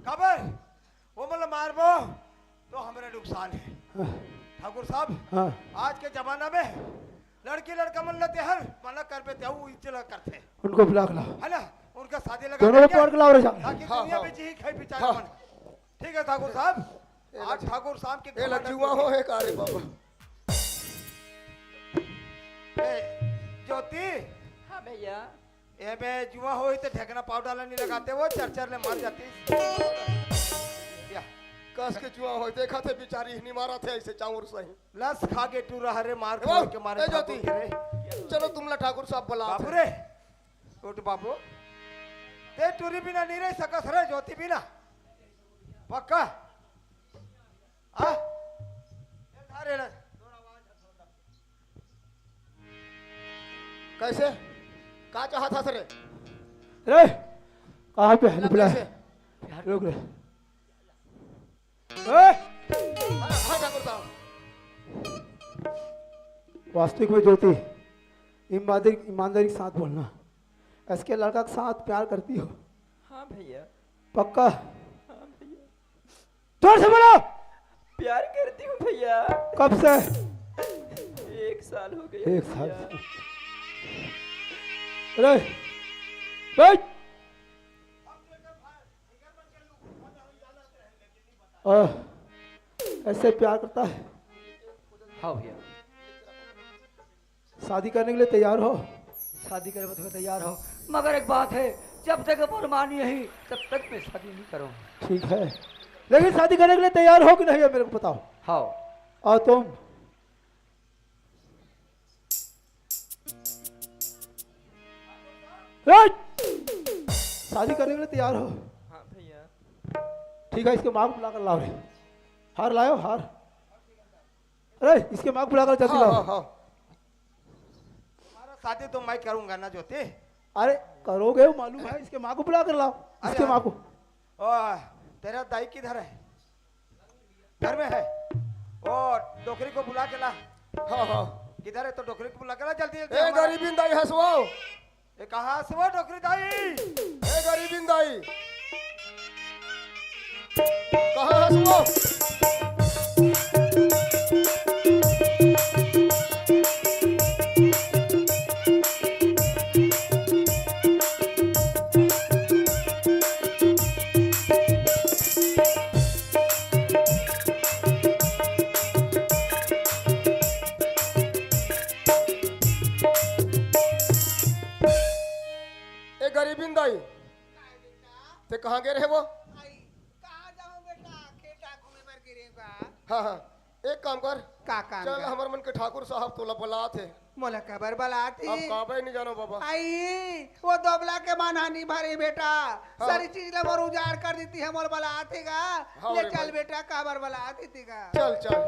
काबर? वो मन ला मारबो तो हमरे नुकसान है। हाँ। ठाकुर साहब, हाँ। आज के जमाना में लड़की लड़का मन ला तेहर मना करबे ते ऊ इज्जत ला करथे। उनको बुला के लाओ। है ना? उनका शादी लगा दोनों को देंगे, पकड़ के लाओ रे साहब। ताकि हाँ, दुनिया हाँ। में जी खाई बेचारे हाँ। मन। ठीक है ठाकुर साहब, ए आज ला-, ठाकुर साहब के ए ला घमंड जुआ हो। हे का रे बाबा? ए, ज्योति। हाँ भैया। ए बे जुआ होई ते ढेकना पाउडर ला नहीं लगाते, वो चर चर ले मर जाती। या। कस के जुआ होई, देखा थे बेचारी नहीं मारा थे ऐसे चाउर सही। लस खा के टूरा हरे मार ए खा बाबू, के मारे ए ठाकुर ज्योति, के रे। चलो तुम ला ठाकुर साहब बुला बाबू थे। रे, उठ बाबू। ते टूरी बिना नहीं रह सकस रे, ज्योति बिना। पक्का? हाँ? ये धारे ले। कैसे? का चाहत हस रे? रे, कहाँ पे है ना निकला? कैसे? रुक रे। ए! हाँ, हाँ, ठाकुर साहब। वास्तविक में ज्योति, ईमानदारी, ईमानदारी के साथ बोलना। इसके लड़का के साथ प्यार करती हो? हाँ भैया। पक्का? हाँ भैया। जोर से बोलो। प्यार करती हूँ भैया। कब से? एक साल हो गया एक साल भैया। से। अरे, बैठ। आ, ऐसे प्यार करता है। हाँ भैया। शादी करने के लिए तैयार हो? शादी करे बर तैयार हो, मगर एक बात है, जब तक मोर माँ नहीं आई, तब तक मैं शादी नहीं करूँ। ठीक है, लेकिन शादी करने के लिए तैयार हो कि नहीं, ये मेरे को बताओ। हाँ। और तुम? ए! शादी करने के लिए तैयार हो? हाँ भैया। ठीक है, इसके माँ को बुला कर लाओ रे। हार लाओ, हार। अरे, इसके माँ को बुला कर जल्दी हाँ, लाओ। हाँ, हाँ। तुम्हारा शादी तो मैं करूंगा ना ज्योति। अरे, करोगे, वो मालूम है, इसके माँ को बुला कर लाओ, अरे, इसके माँ को। ओ, तेरा दाई किधर है? घर में है। ओ, डोकरी को बुला के ला। हाँ, हाँ। किधर है तो डोकरी को बुला के ला जल्दी, जल्दी ए, हमारा गरीबिन दाई हंसवाओ। ए, कहाँ हंसवाओ डोकरी दाई? ए, गरीबिन दाई। कहाँ हंसवाओ? ए गरीबिन दाई, ते कहाँ गे रहे वो? आई, कहाँ जाऊँ बेटा, खेता घूमे बर गे रहे बा। हाँ, हाँ, एक काम कर। का काम चल, कर? हमर मन के ठाकुर साहब तोला बलात हे। मोला काबर बलात हे? अब काबर नहीं जानो बाबा। आई, वो दोबला के मन हा नहीं भरे बेटा। हाँ। सारी चीज ला मोर उजाड़ कर देती है, मोला बलात हे गा। हाँ ले रे चल भाई। बेटा, काबर बलात हे तें गा। चल, चल।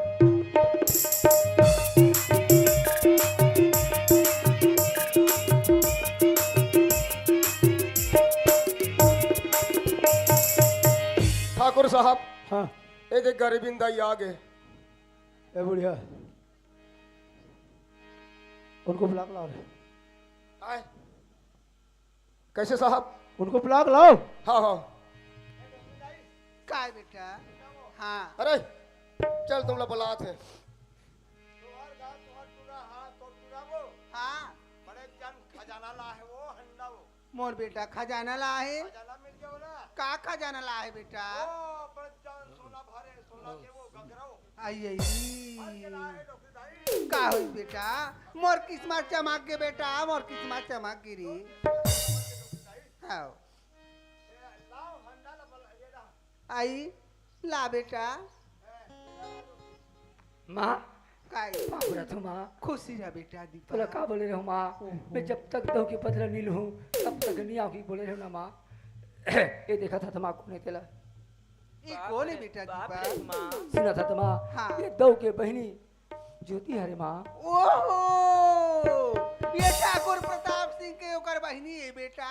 ठाकुर साहब, हाँ। ए देख गरीबिन दाई आ गे। ए बुढ़िया, उनको बुला के लाओ रे। आए। कैसे साहब? उनको बुला के लाओ। हाँ, हाँ। काय बेटा? हाँ। अरे, चल तुम लोग बुलात हे। तोहर गाँव, तोहर टूरा, हाँ, तोर टूरा वो। हाँ। बड़े जन खजाना ला हे वो, हंडा वो। मोर बेटा खजाना ला हे। खजाना मिल गया बोला। का खजाना ला हे बेटा? ओ, बड़े जन सोना भरे, सोना के वो गगरा वो। आई, आई। भर के ला हे डोकरी दाई। का होई बेटा? मोर किस्मत चमक गे बेटा, मोर किस्मत चमक गे रे। हाँ। ए, लाओ, हंडा ला बला, ये ला। आई, ला बेटा। माँ, काय? पाँव परत हँव माँ। खुशी रह बेटा, दीपा। तोला का बोले रहेंव माँ? ओहो। मैं जब तक दऊ के बदला नइ लूहूँ, तब तक नइ आँव कहिके बोले रहेंव ना माँ। ये देखा था तमा कोने तेला। ये कोन हे बेटा दीपक? सुना था तमा, हाँ। ये दऊ के बहिनी ज्योति हरे माँ। ओहो, ये ठाकुर प्रताप सिंह के ओकर बहिनी हे बेटा।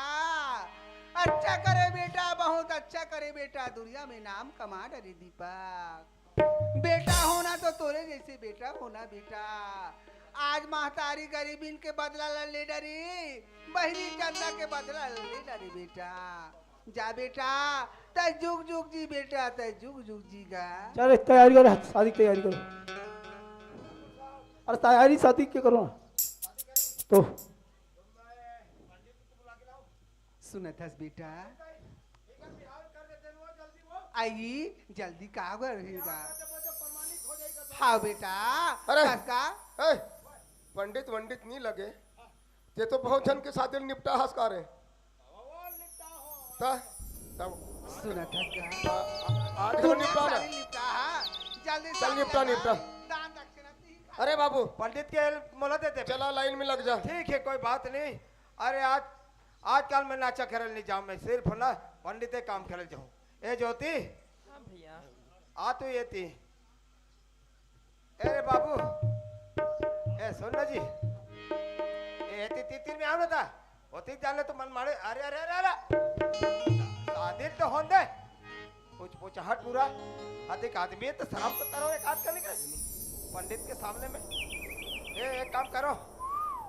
अच्छा करे बेटा, बहुत अच्छा करे बेटा, दुनिया में नाम कमा डरे दीपक। बेटा होना तो तोरे जैसे बेटा होना बेटा। आज महतारी गरीबिन के बदला ला ले डरी, बहिनी चंदा के बदला ला ले डरी बेटा। जा बेटा, तै जुग जुग जी बेटा, तै जुग जुग जी गा। चल, एक तैयारी कर, शादी की तैयारी करो। अरे तैयारी शादी के करो ना। तो सुनत हस बेटा? आई, जल्दी का कर रहेगा? हाँ बेटा। अरे। कस का? ए, पंडित वंडित नहीं लगे, ते तो बहुत झन के शादी निपटा हस का रे। त, तब सुनत हस का? आ, आ, आज तो निपटा ना। निपटा, हाँ। जल्दी चल निपटा, निपटा। दान दक्षिणा दी। अरे बाबू, पंडित के मोला दे दे। चला लाइन में लग जा। ठीक है, कोई बात नहीं। अरे आज, आजकल मैं नाचा करल नहीं जाऊँ, मैं सिर्फ ना पंडित के काम करल जाऊँ। ए ज्योति, हाँ भैया। आ तू ये ती। ए रे बाबू, ए सुन ना जी, ए ती तीतिर में आओ ना ता, होती जान ले तो मन मारे, अरे, अरे, अरे, अरे, शादी तो होन दे, कुछ पूछा हट पूरा, हद एक आदमी है तो शर्म तो करो, एक आध करने के पंडित के सामने में। ए, एक काम करो,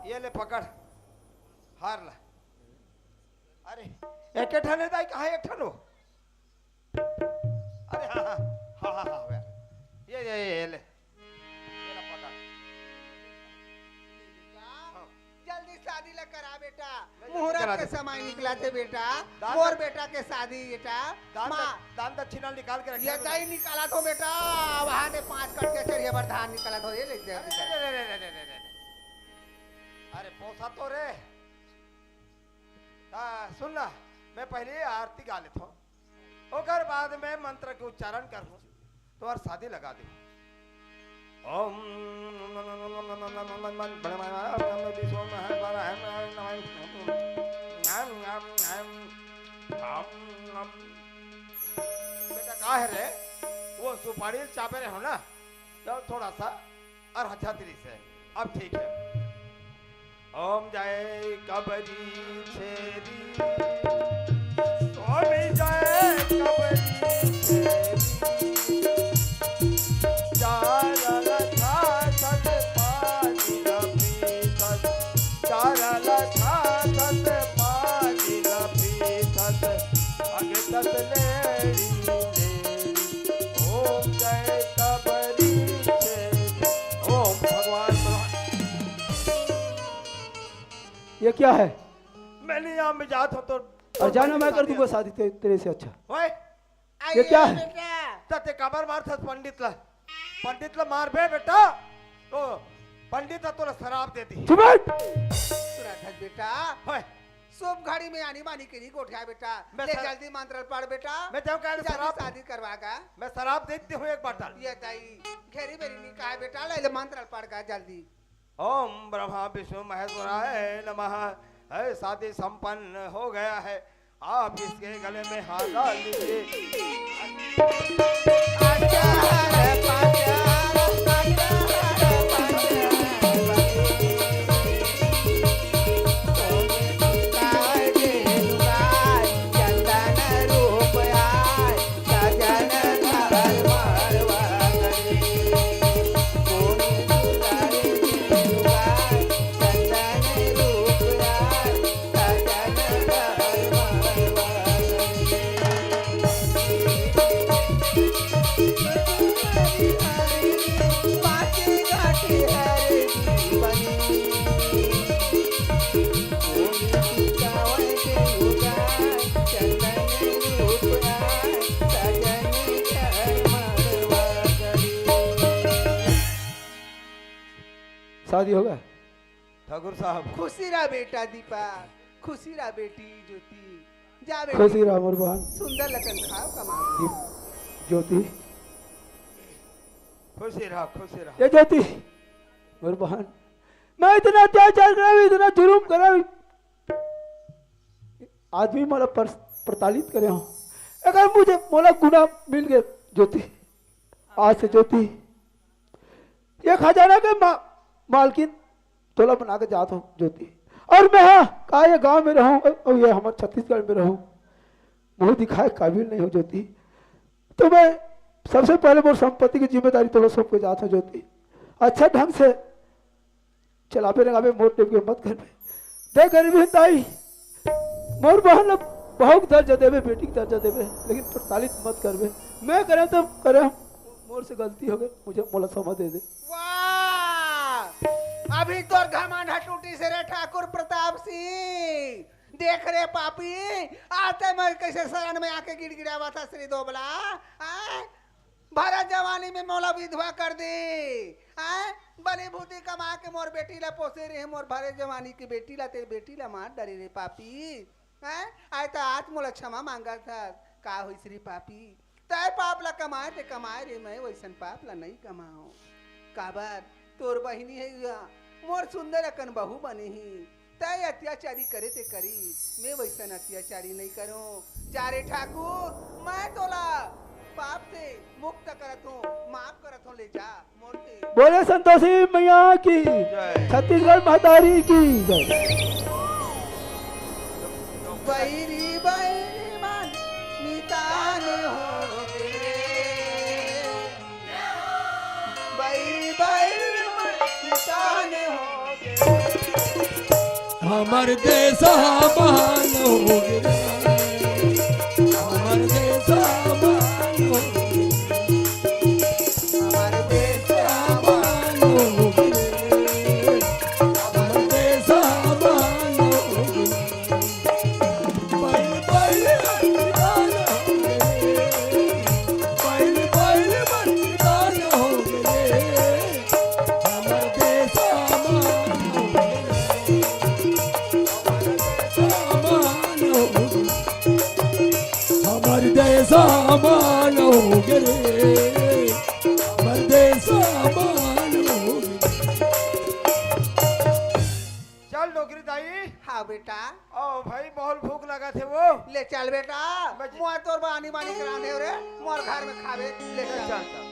ये ले पकड़, हार ला। अरे, एक ठन है दाई, कहाँ एक ठन हो? अरे हाँ, हाँ, हाँ, हाँ, हाँ, भैया। ये, ये, ये, ये ले। ये ला पकड़। हाँ। जल्दी शादी ला करा बेटा, मैं जल्दी मुहूर्त करा के दे। समय निकला थे बेटा, दान मोर दे। बेटा के शादी बेटा, दान माँ। दे, दान दक्षिणा निकाल के रखे ये हैं। दाई निकाला तो बेटा, वहाँ ने पाँच कट के चढ़िए बर धान निकाला तो ये ले दे। अरे, अरे, अरे, अरे, अरे, अरे, अरे। अरे, पोसा तो रे। हाँ, सुन ना, मैं पहले आरती गा लेता हूँ। ओकर बाद में मंत्र के उच्चारण करहूँ, तोर शादी लगा दे। ओम बेटा, का है रे? वो सुपारी चापे रहे हो ना, तो थोड़ा सा और अच्छा तरीके से। अब ठीक है। ओम जय कबरी छेरी, स्वामी जय कबरी छेरी। चारल खाथस पानी ल पीथस, चारल खाथस पानी ल पीथस, अगतस लेड़ी लेड़ी। ओम जय कबरी छेरी। ओम भगवान ब्रह्मा। ये क्या है? मैं नहीं, यहाँ मैं जात हूँ तो और जाना, मैं कर दूंगा शादी ते-, तेरे से अच्छा। ओए, ये क्या है? बेटा। त ते काबर मारथस पंडित ला? पंडित ला मारबे बेटा, तो पंडित ला तोला शराब दे दी। चुप बैठ। सुनत हस बेटा, ओए। शुभ घड़ी में आनी बानी के नहीं गोठिया बेटा। मैं ले सर-, जल्दी मंत्र पढ़ बेटा। मैं जाऊँ कहा जल्दी शराब? शादी करवा का। मैं शराब दे देती हूँ एक बाटल। ये दाई, घेरी बेरी नहीं कहा बेटा, ले, ले मंत्र पढ़ का जल्दी। ओम ब्रह्मा विष्णु महेश्वराय नमः। है, शादी संपन्न हो गया है। आप इसके गले में हार डाल दीजिए। शादी होगा। ठाकुर साहब। खुशी रहा बेटा दीपक, खुशी रहा बेटी ज्योति। जा बेटी। खुशी रहा मोर बहन। सुंदर लकन खाव कमा। ज्योति। खुशी रहा, खुशी रहा। ये ज्योति, मोर बहन, मैं इतना अत्याचार करा, इतना जुलुम करा, आदमी मोला पर-, प्रताड़ित करे हंव, एकर मुझे मोला गुना मिल गे ज्योति। आज से ज्योति, ये खजाना के मा-, मालकिन तोला बना के जात हंव ज्योति। अउ मैं, हाँ, का ये गांव में रहूं अउ ये हमर छत्तीसगढ़ में रहूं, मुंह दिखाए काबिल नहीं हंव ज्योति। तो मैं सबसे पहले मोर संपत्ति की जिम्मेदारी तोला सौंप के जात हंव ज्योति। अच्छा ढंग से चलाबे रेंगाबे, मोर टेम के मत करबे। देख गरीबहीन दाई, मोर बहन ल बहू के दर्जा देबे, बेटी के दर्जा देबे, लेकिन प्रताड़ित मत करबे। मैं करेंव त करेंव, मोर से गलती हो गे, मुझे, मोला क्षमा दे दे। वाह! अभी तोर घमंड ह टूटिस रे ठाकुर प्रताप सिंह। देख रे पापी, आज तैं मोर कइसे शरण में आके गिड़गिड़ावत हस रे दोबला। आय? भरे जवानी में मोला विधवा कर दे। आय? बली भूती कमा के मोर बेटी ला पोसे रेहे, मोर भरे जवानी के बेटी ला, तें बेटी ला मार डारे रे पापी। हैं? आय त आज मोला क्षमा मांगत हस, का होइस रे पापी? तैं पाप ला कमाए ते कमाए रे, मैं वइसन पाप ला नइ कमांव। काबर? तोर बहिनी हे या, मोर सुंदर अकन बहू बने हे। तैं अत्याचारी करे ते करिस, मैं वइसन अत्याचारी नइ करों। जा रे ठाकुर, मैं तोला पाप से मुक्त करत हों, माफ करत हों, ले जा। बोले संतोषी मैया की जय। छत्तीसगढ़ महतारी की जय। बैरी बैरी मन मितान हो गे। बैरी बैरी मन मितान हो गे। हमर देश महान हो गे। हमर देश महान हो गे। हमर देश अमान हो गे रे, हमर देश अमान हो गे। चल डोकरी दाई। हाँ बेटा। ओ भाई, बहुत भूख लगा थे वो। ले चल बेटा, मैं जी- मोर तोर बानी बानी करा दे रे, मोर घर में खावे, ले चल। चल, चल।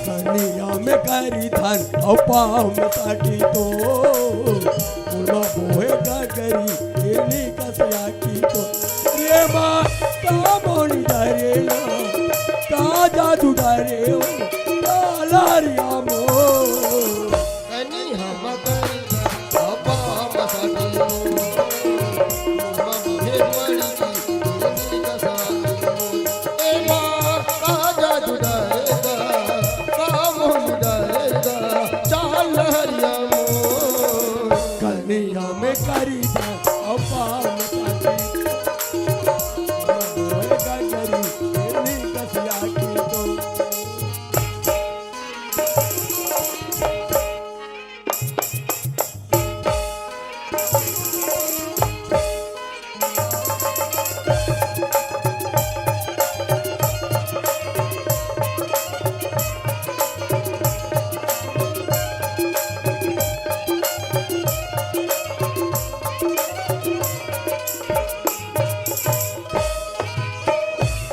कनिया में करी धन अउ पाँव में काटी तो, उमा बोहे गगरी एनी कसया की तो। ये माँ का मोनी डरे ना, का जादू डरे हो, का लारिया मो। कनी हम करी अब्बा मसानी मो, मम हे मड़ी की मनी का सानी मो। ए माँ, का जादू डरेगा, का मोनू डरेगा, चाल हरिया मो। कनी हम करी अब्बा मसानी मो, मम हे गगरी मनी कसया की तो।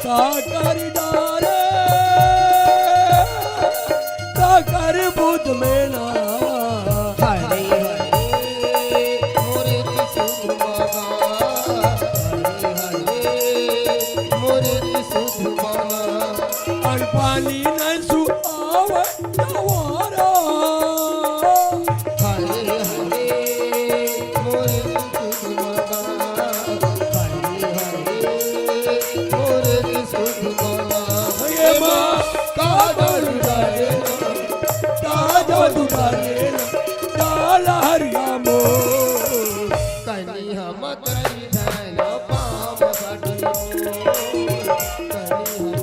साकर डारे, साकर बुध में ना। हरे हरे मोरे सुध बाबा, हरे हरे मोरे सुध बाबा। अन पानी न सुआवे नवारा। हरे हरे मोरे सुध बाबा, हरे हरे मोरे सुध बाबा। ये माँ का दरुदारे, का दरुदारे, का लहरिया मो। कनी हम करी धन पाप कटी मो, कनी हम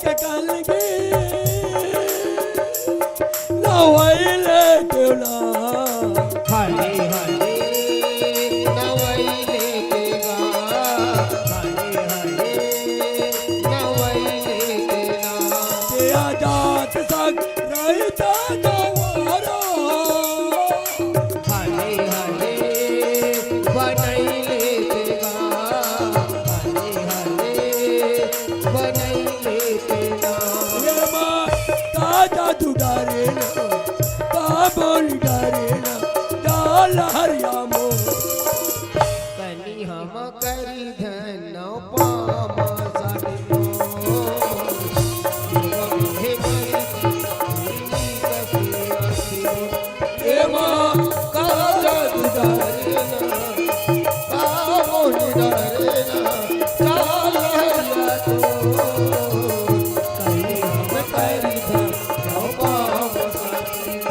के कलगी नवैले केवला। हरे हरे नवैले केवला। हरे हरे नवैले केवला। के आजाद सक रहिता दवारा। हरे हरे बनैले तेगा। हरे हरे बनैले तेगा। ये माँ का जादू डारे ना, का बोली डारे ना, डाल हरिया मो। कनी हम करी धन पाम साधनो। हे करी धन एमा का जादू डारे ना, का मोही डारे ना, का लहरिया तो। कहीं हम करी धन पाम साधनो।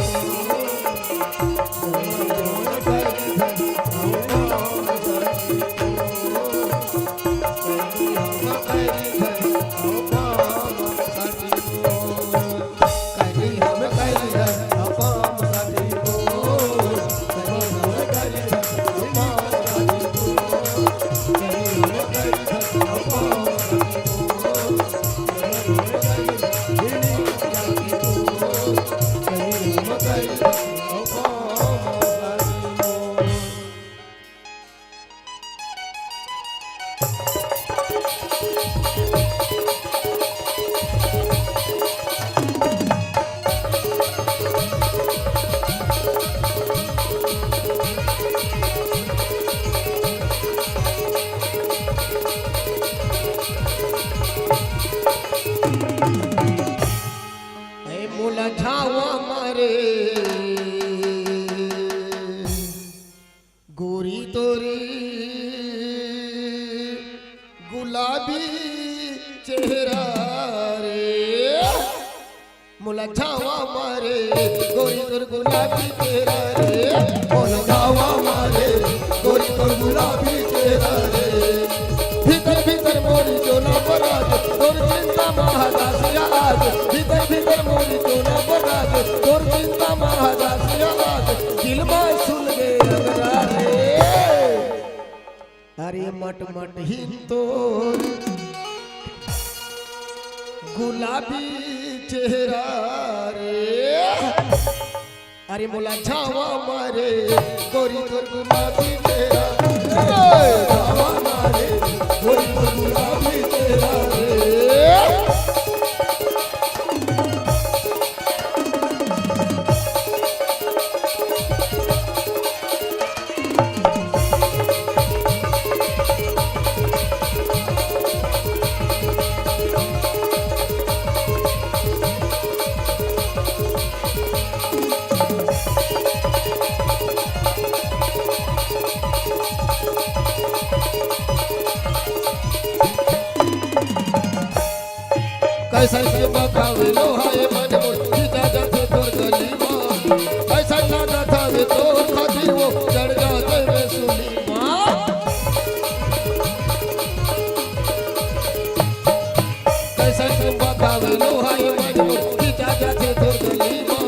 ए मोला झावा मारे गोरी तोरी गुलाबी चेहरा रे। मोला झावा मारे गोरी तोर गुलाबी चेहरा रे। मोला झावा मारे गोरी तोर गुलाबी चेहरा रे। भीतर भीतर मोरी चोला बराज तोर चिंता महादासिया आज। भीतर भीतर मोरी चोला बराज तोर चिंता महादासिया आज। दिल मा सुलगे अंगरा रे। अरे मट मट हिंतोर गुलाबी चेहरा रे। अरे मोला झावा मारे गोरी तोर गुलाबी चेहरा रे। झावा मारे गोरी तोर गुलाबी चेहरा रे। कैसन के बखावे लोहा ए मन मोर, खींचा जाथे तोर गली मा। कैसन लागत हवे तोर खातिर वो, चढ़ जाथे मैं सूली मा। कैसन के बखावे लोहा ए मन मोर, खींचा जाथे तोर गली मा।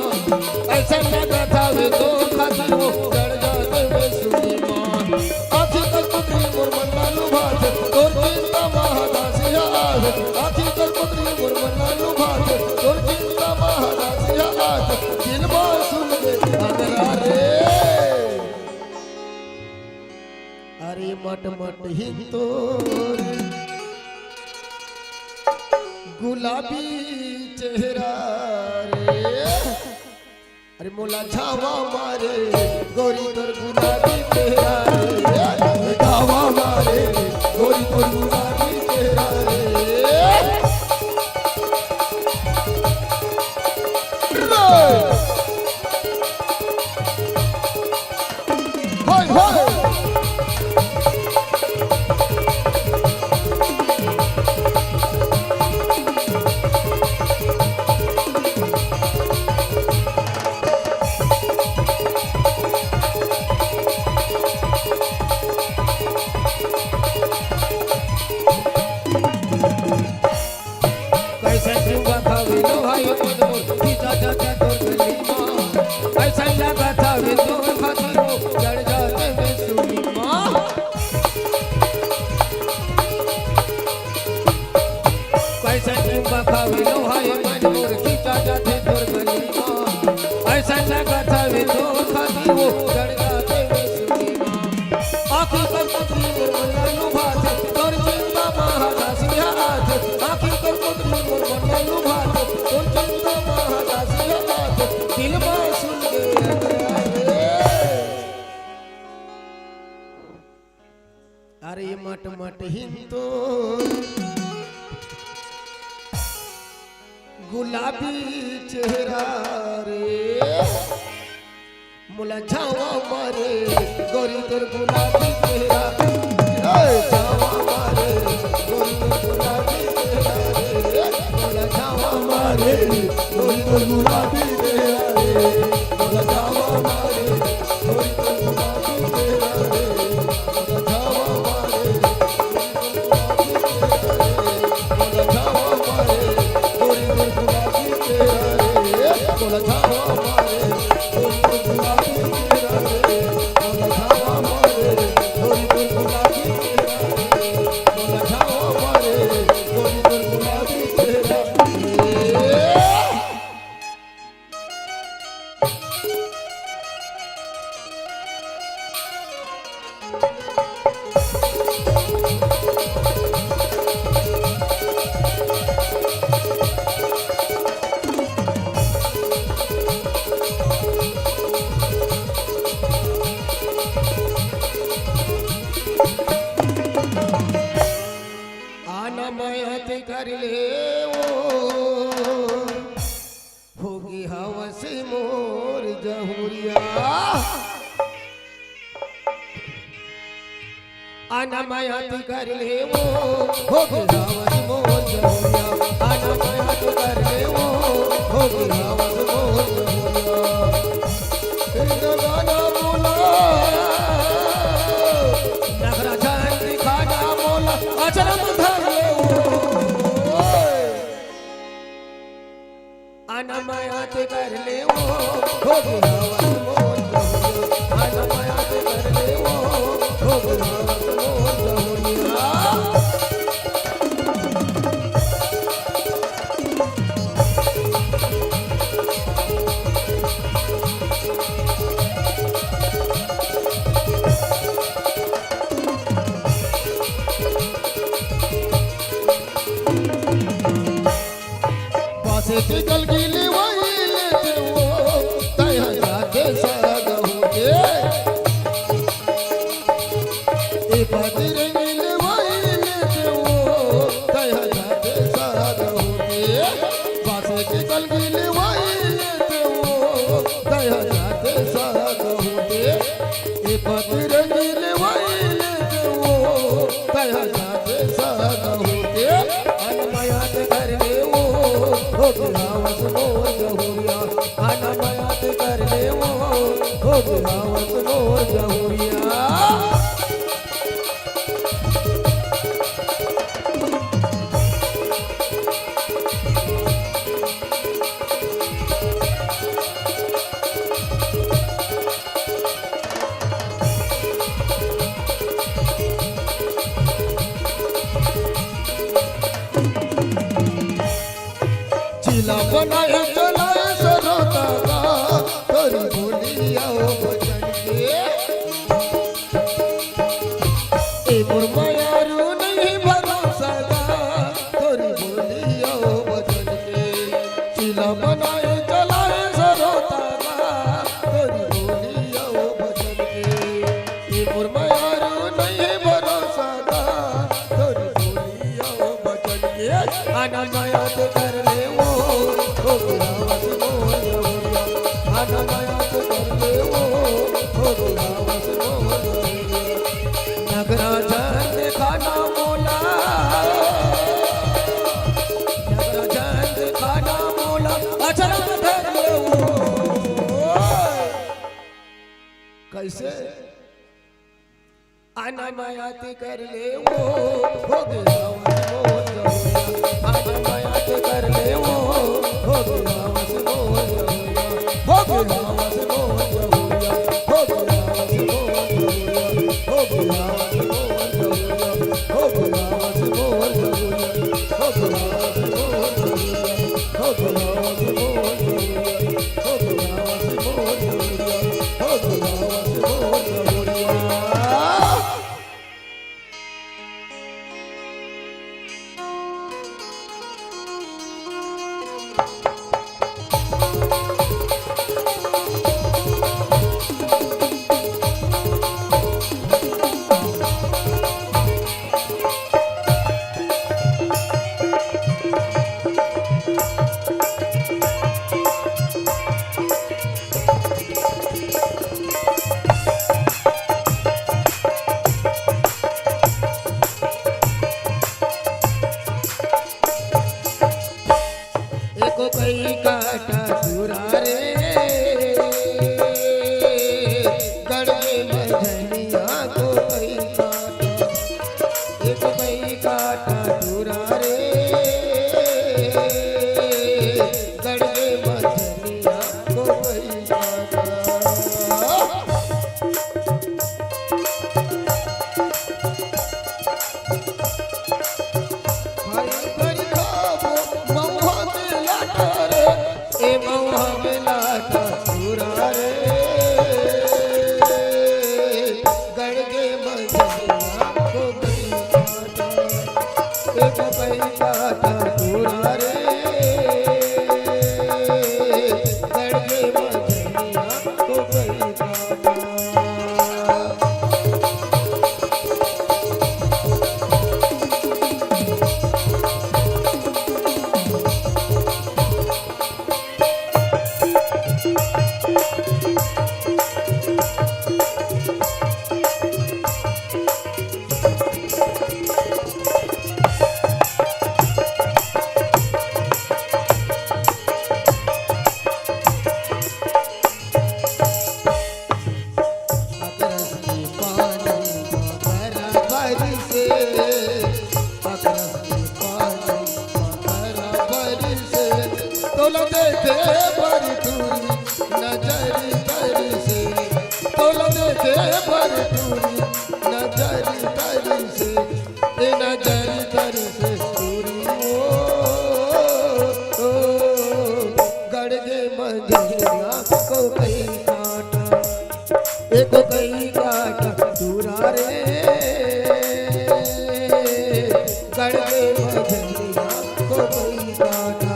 कैसन लागत हवे तोर खातिर वो, चढ़ जाथे मैं सूली मा। आँखी कस पुतरी मोर मन ला लुभाथे, तोर चिंता महादासिया आज। आँखी कस पुतरी मोर मन ला लुभाथे, तोर चिंता महादासिया आज। दिल मा सुलगे अंगरा रे। अरे मट मट हिंतोर गुलाबी चेहरा रे। अरे मोला झावा मारे गोरी तोर गुलाबी चेहरा रे। झावा मारे गोरी तोर गुलाबी चेहरा रे। हाय हाय। अइसन चुम्मा खावे लोहा, ए मन मोर खींचा जाथे तोर गली मा। अइसन लगत हवे तोर खातिर वो जड़ जाथे वे सुनी मा। आँखी कर पुतली मोर मन ला लुभाथे, तोर चुम्मा मा हतासी आथे। आँखी कर पुतली मोर मन ला लुभाथे, तोर चुम्मा मा हतासी आथे। दिल मा सुन के अरे, अरे ये मट मट हिंदो गुलाबी चेहरा रे, मोला छावा मारे गोरी तोर गुलाबी चेहरा। ए, छावा मारे गोरी तोर गुलाबी चेहरा रे, मोला छावा मारे गोरी तोर गुलाबी चेहरा रे, मोला छावा मारे गोरी तोर गुलाबी चेहरा रे, मोला छावा मारे आना मया ते कर ले वो, होगे हवस मोर जहुरिया। आना मया ते कर ले वो, होगे हवस मोर जहुरिया। आना मया ते कर ले वो, होगे हवस मोर जहुरिया। तेरे गाना बोला, नखरा झंडी खाना बोला, अचरम धर ले वो। आना मया ते कर ले वो, होगे हवस मोर जहुरिया। आना मया ते कर ले वो, होगे हवस मोर जहुरिया। बासे के कल गीली वही लेते वो, तय जाके साग होके। ए बाती रंगीली वही लेते वो, तय जाके साग होके। बासे के कल गीली वही लेते वो, तय जाके साग होके। ए पति रंगील वाइले देवो, कहा जाते साग होते। अनमयात कर लेवो, हो गिरावस मोर जहुरिया। अनमयात कर लेवो, हो गिरावस मोर जहुरिया। चिला बनाए चलाए सरोता का, तोरी बोलिया ओ बचन के। ए मोर मयारू नहीं भरोसा गा, तोरी बोलिया ओ बचन के। चिला बनाए चलाए सरोता गा, तोरी बोलिया ओ बचन के। ए मोर मयारू नहीं भरोसा गा, तोरी बोलिया ओ बचन के। अनमयात कर लेवो, हो गिरावस मोर जहुरिया। अनमयात कर लेवो, हो गिरावस मोर जहुरिया। नखरा झन देखाना मोला, नखरा झन देखाना मोला, अचरम धर लेवो। कैसे? अनमयात कर लेवो, हो गिरावस मोर जहुरिया। अनमयात कर लेवो, हो गिरावस मोर जहुरिया। हो गिरावस मोर जहुरिया। हो गिरावस मोर जहुरिया। हो गिरावस मोर जहुरिया। हो गिरावस मोर जहुरिया। हो गिरावस कोई काटा टूरा रे, गड़ के मझनिया को कोई काटा, एक कोई काटा टूरा रे, गड़ के मझनिया को कोई काटा। हरी भरी खाबो महुआ के लाटा रे, ए महुआ के लाटा टूरा रे। गड़ के मझनिया को कोई काटा, ए कोई काटा टूरा रे। गड़ के मझनिया को कोई काटा। अकरस के पानी मकर बरिसे, अकरस के पानी मकर बरिसे, तोला देखे बर टूरी नजर तरिसे, तोला देखे बर टूरी नजर तरिसे, ए नजर तरिसे टूरी ओ, ओ, गड़ के मझनिया को कोई काटा। ए कोई काटा टूरा रे, गड़ के मझनिया को कोई काटा।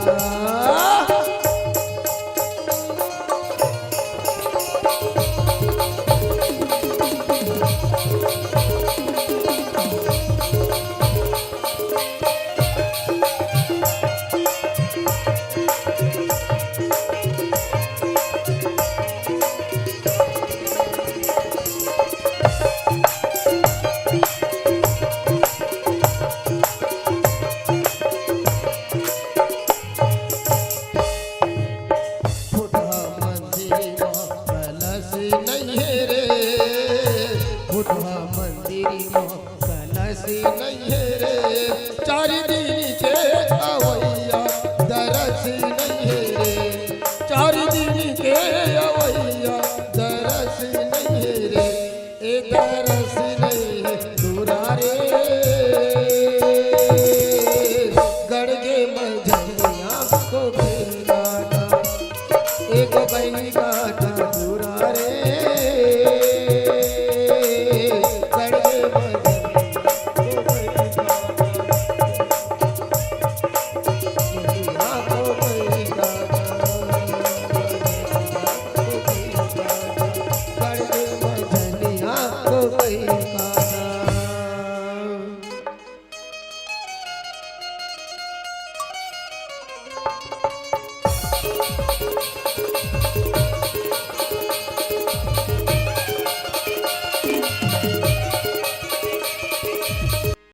फुटहा मंदिर म कलश नइहे रे, फुटहा मंदिर म कलश नइहे रे। चार दिन के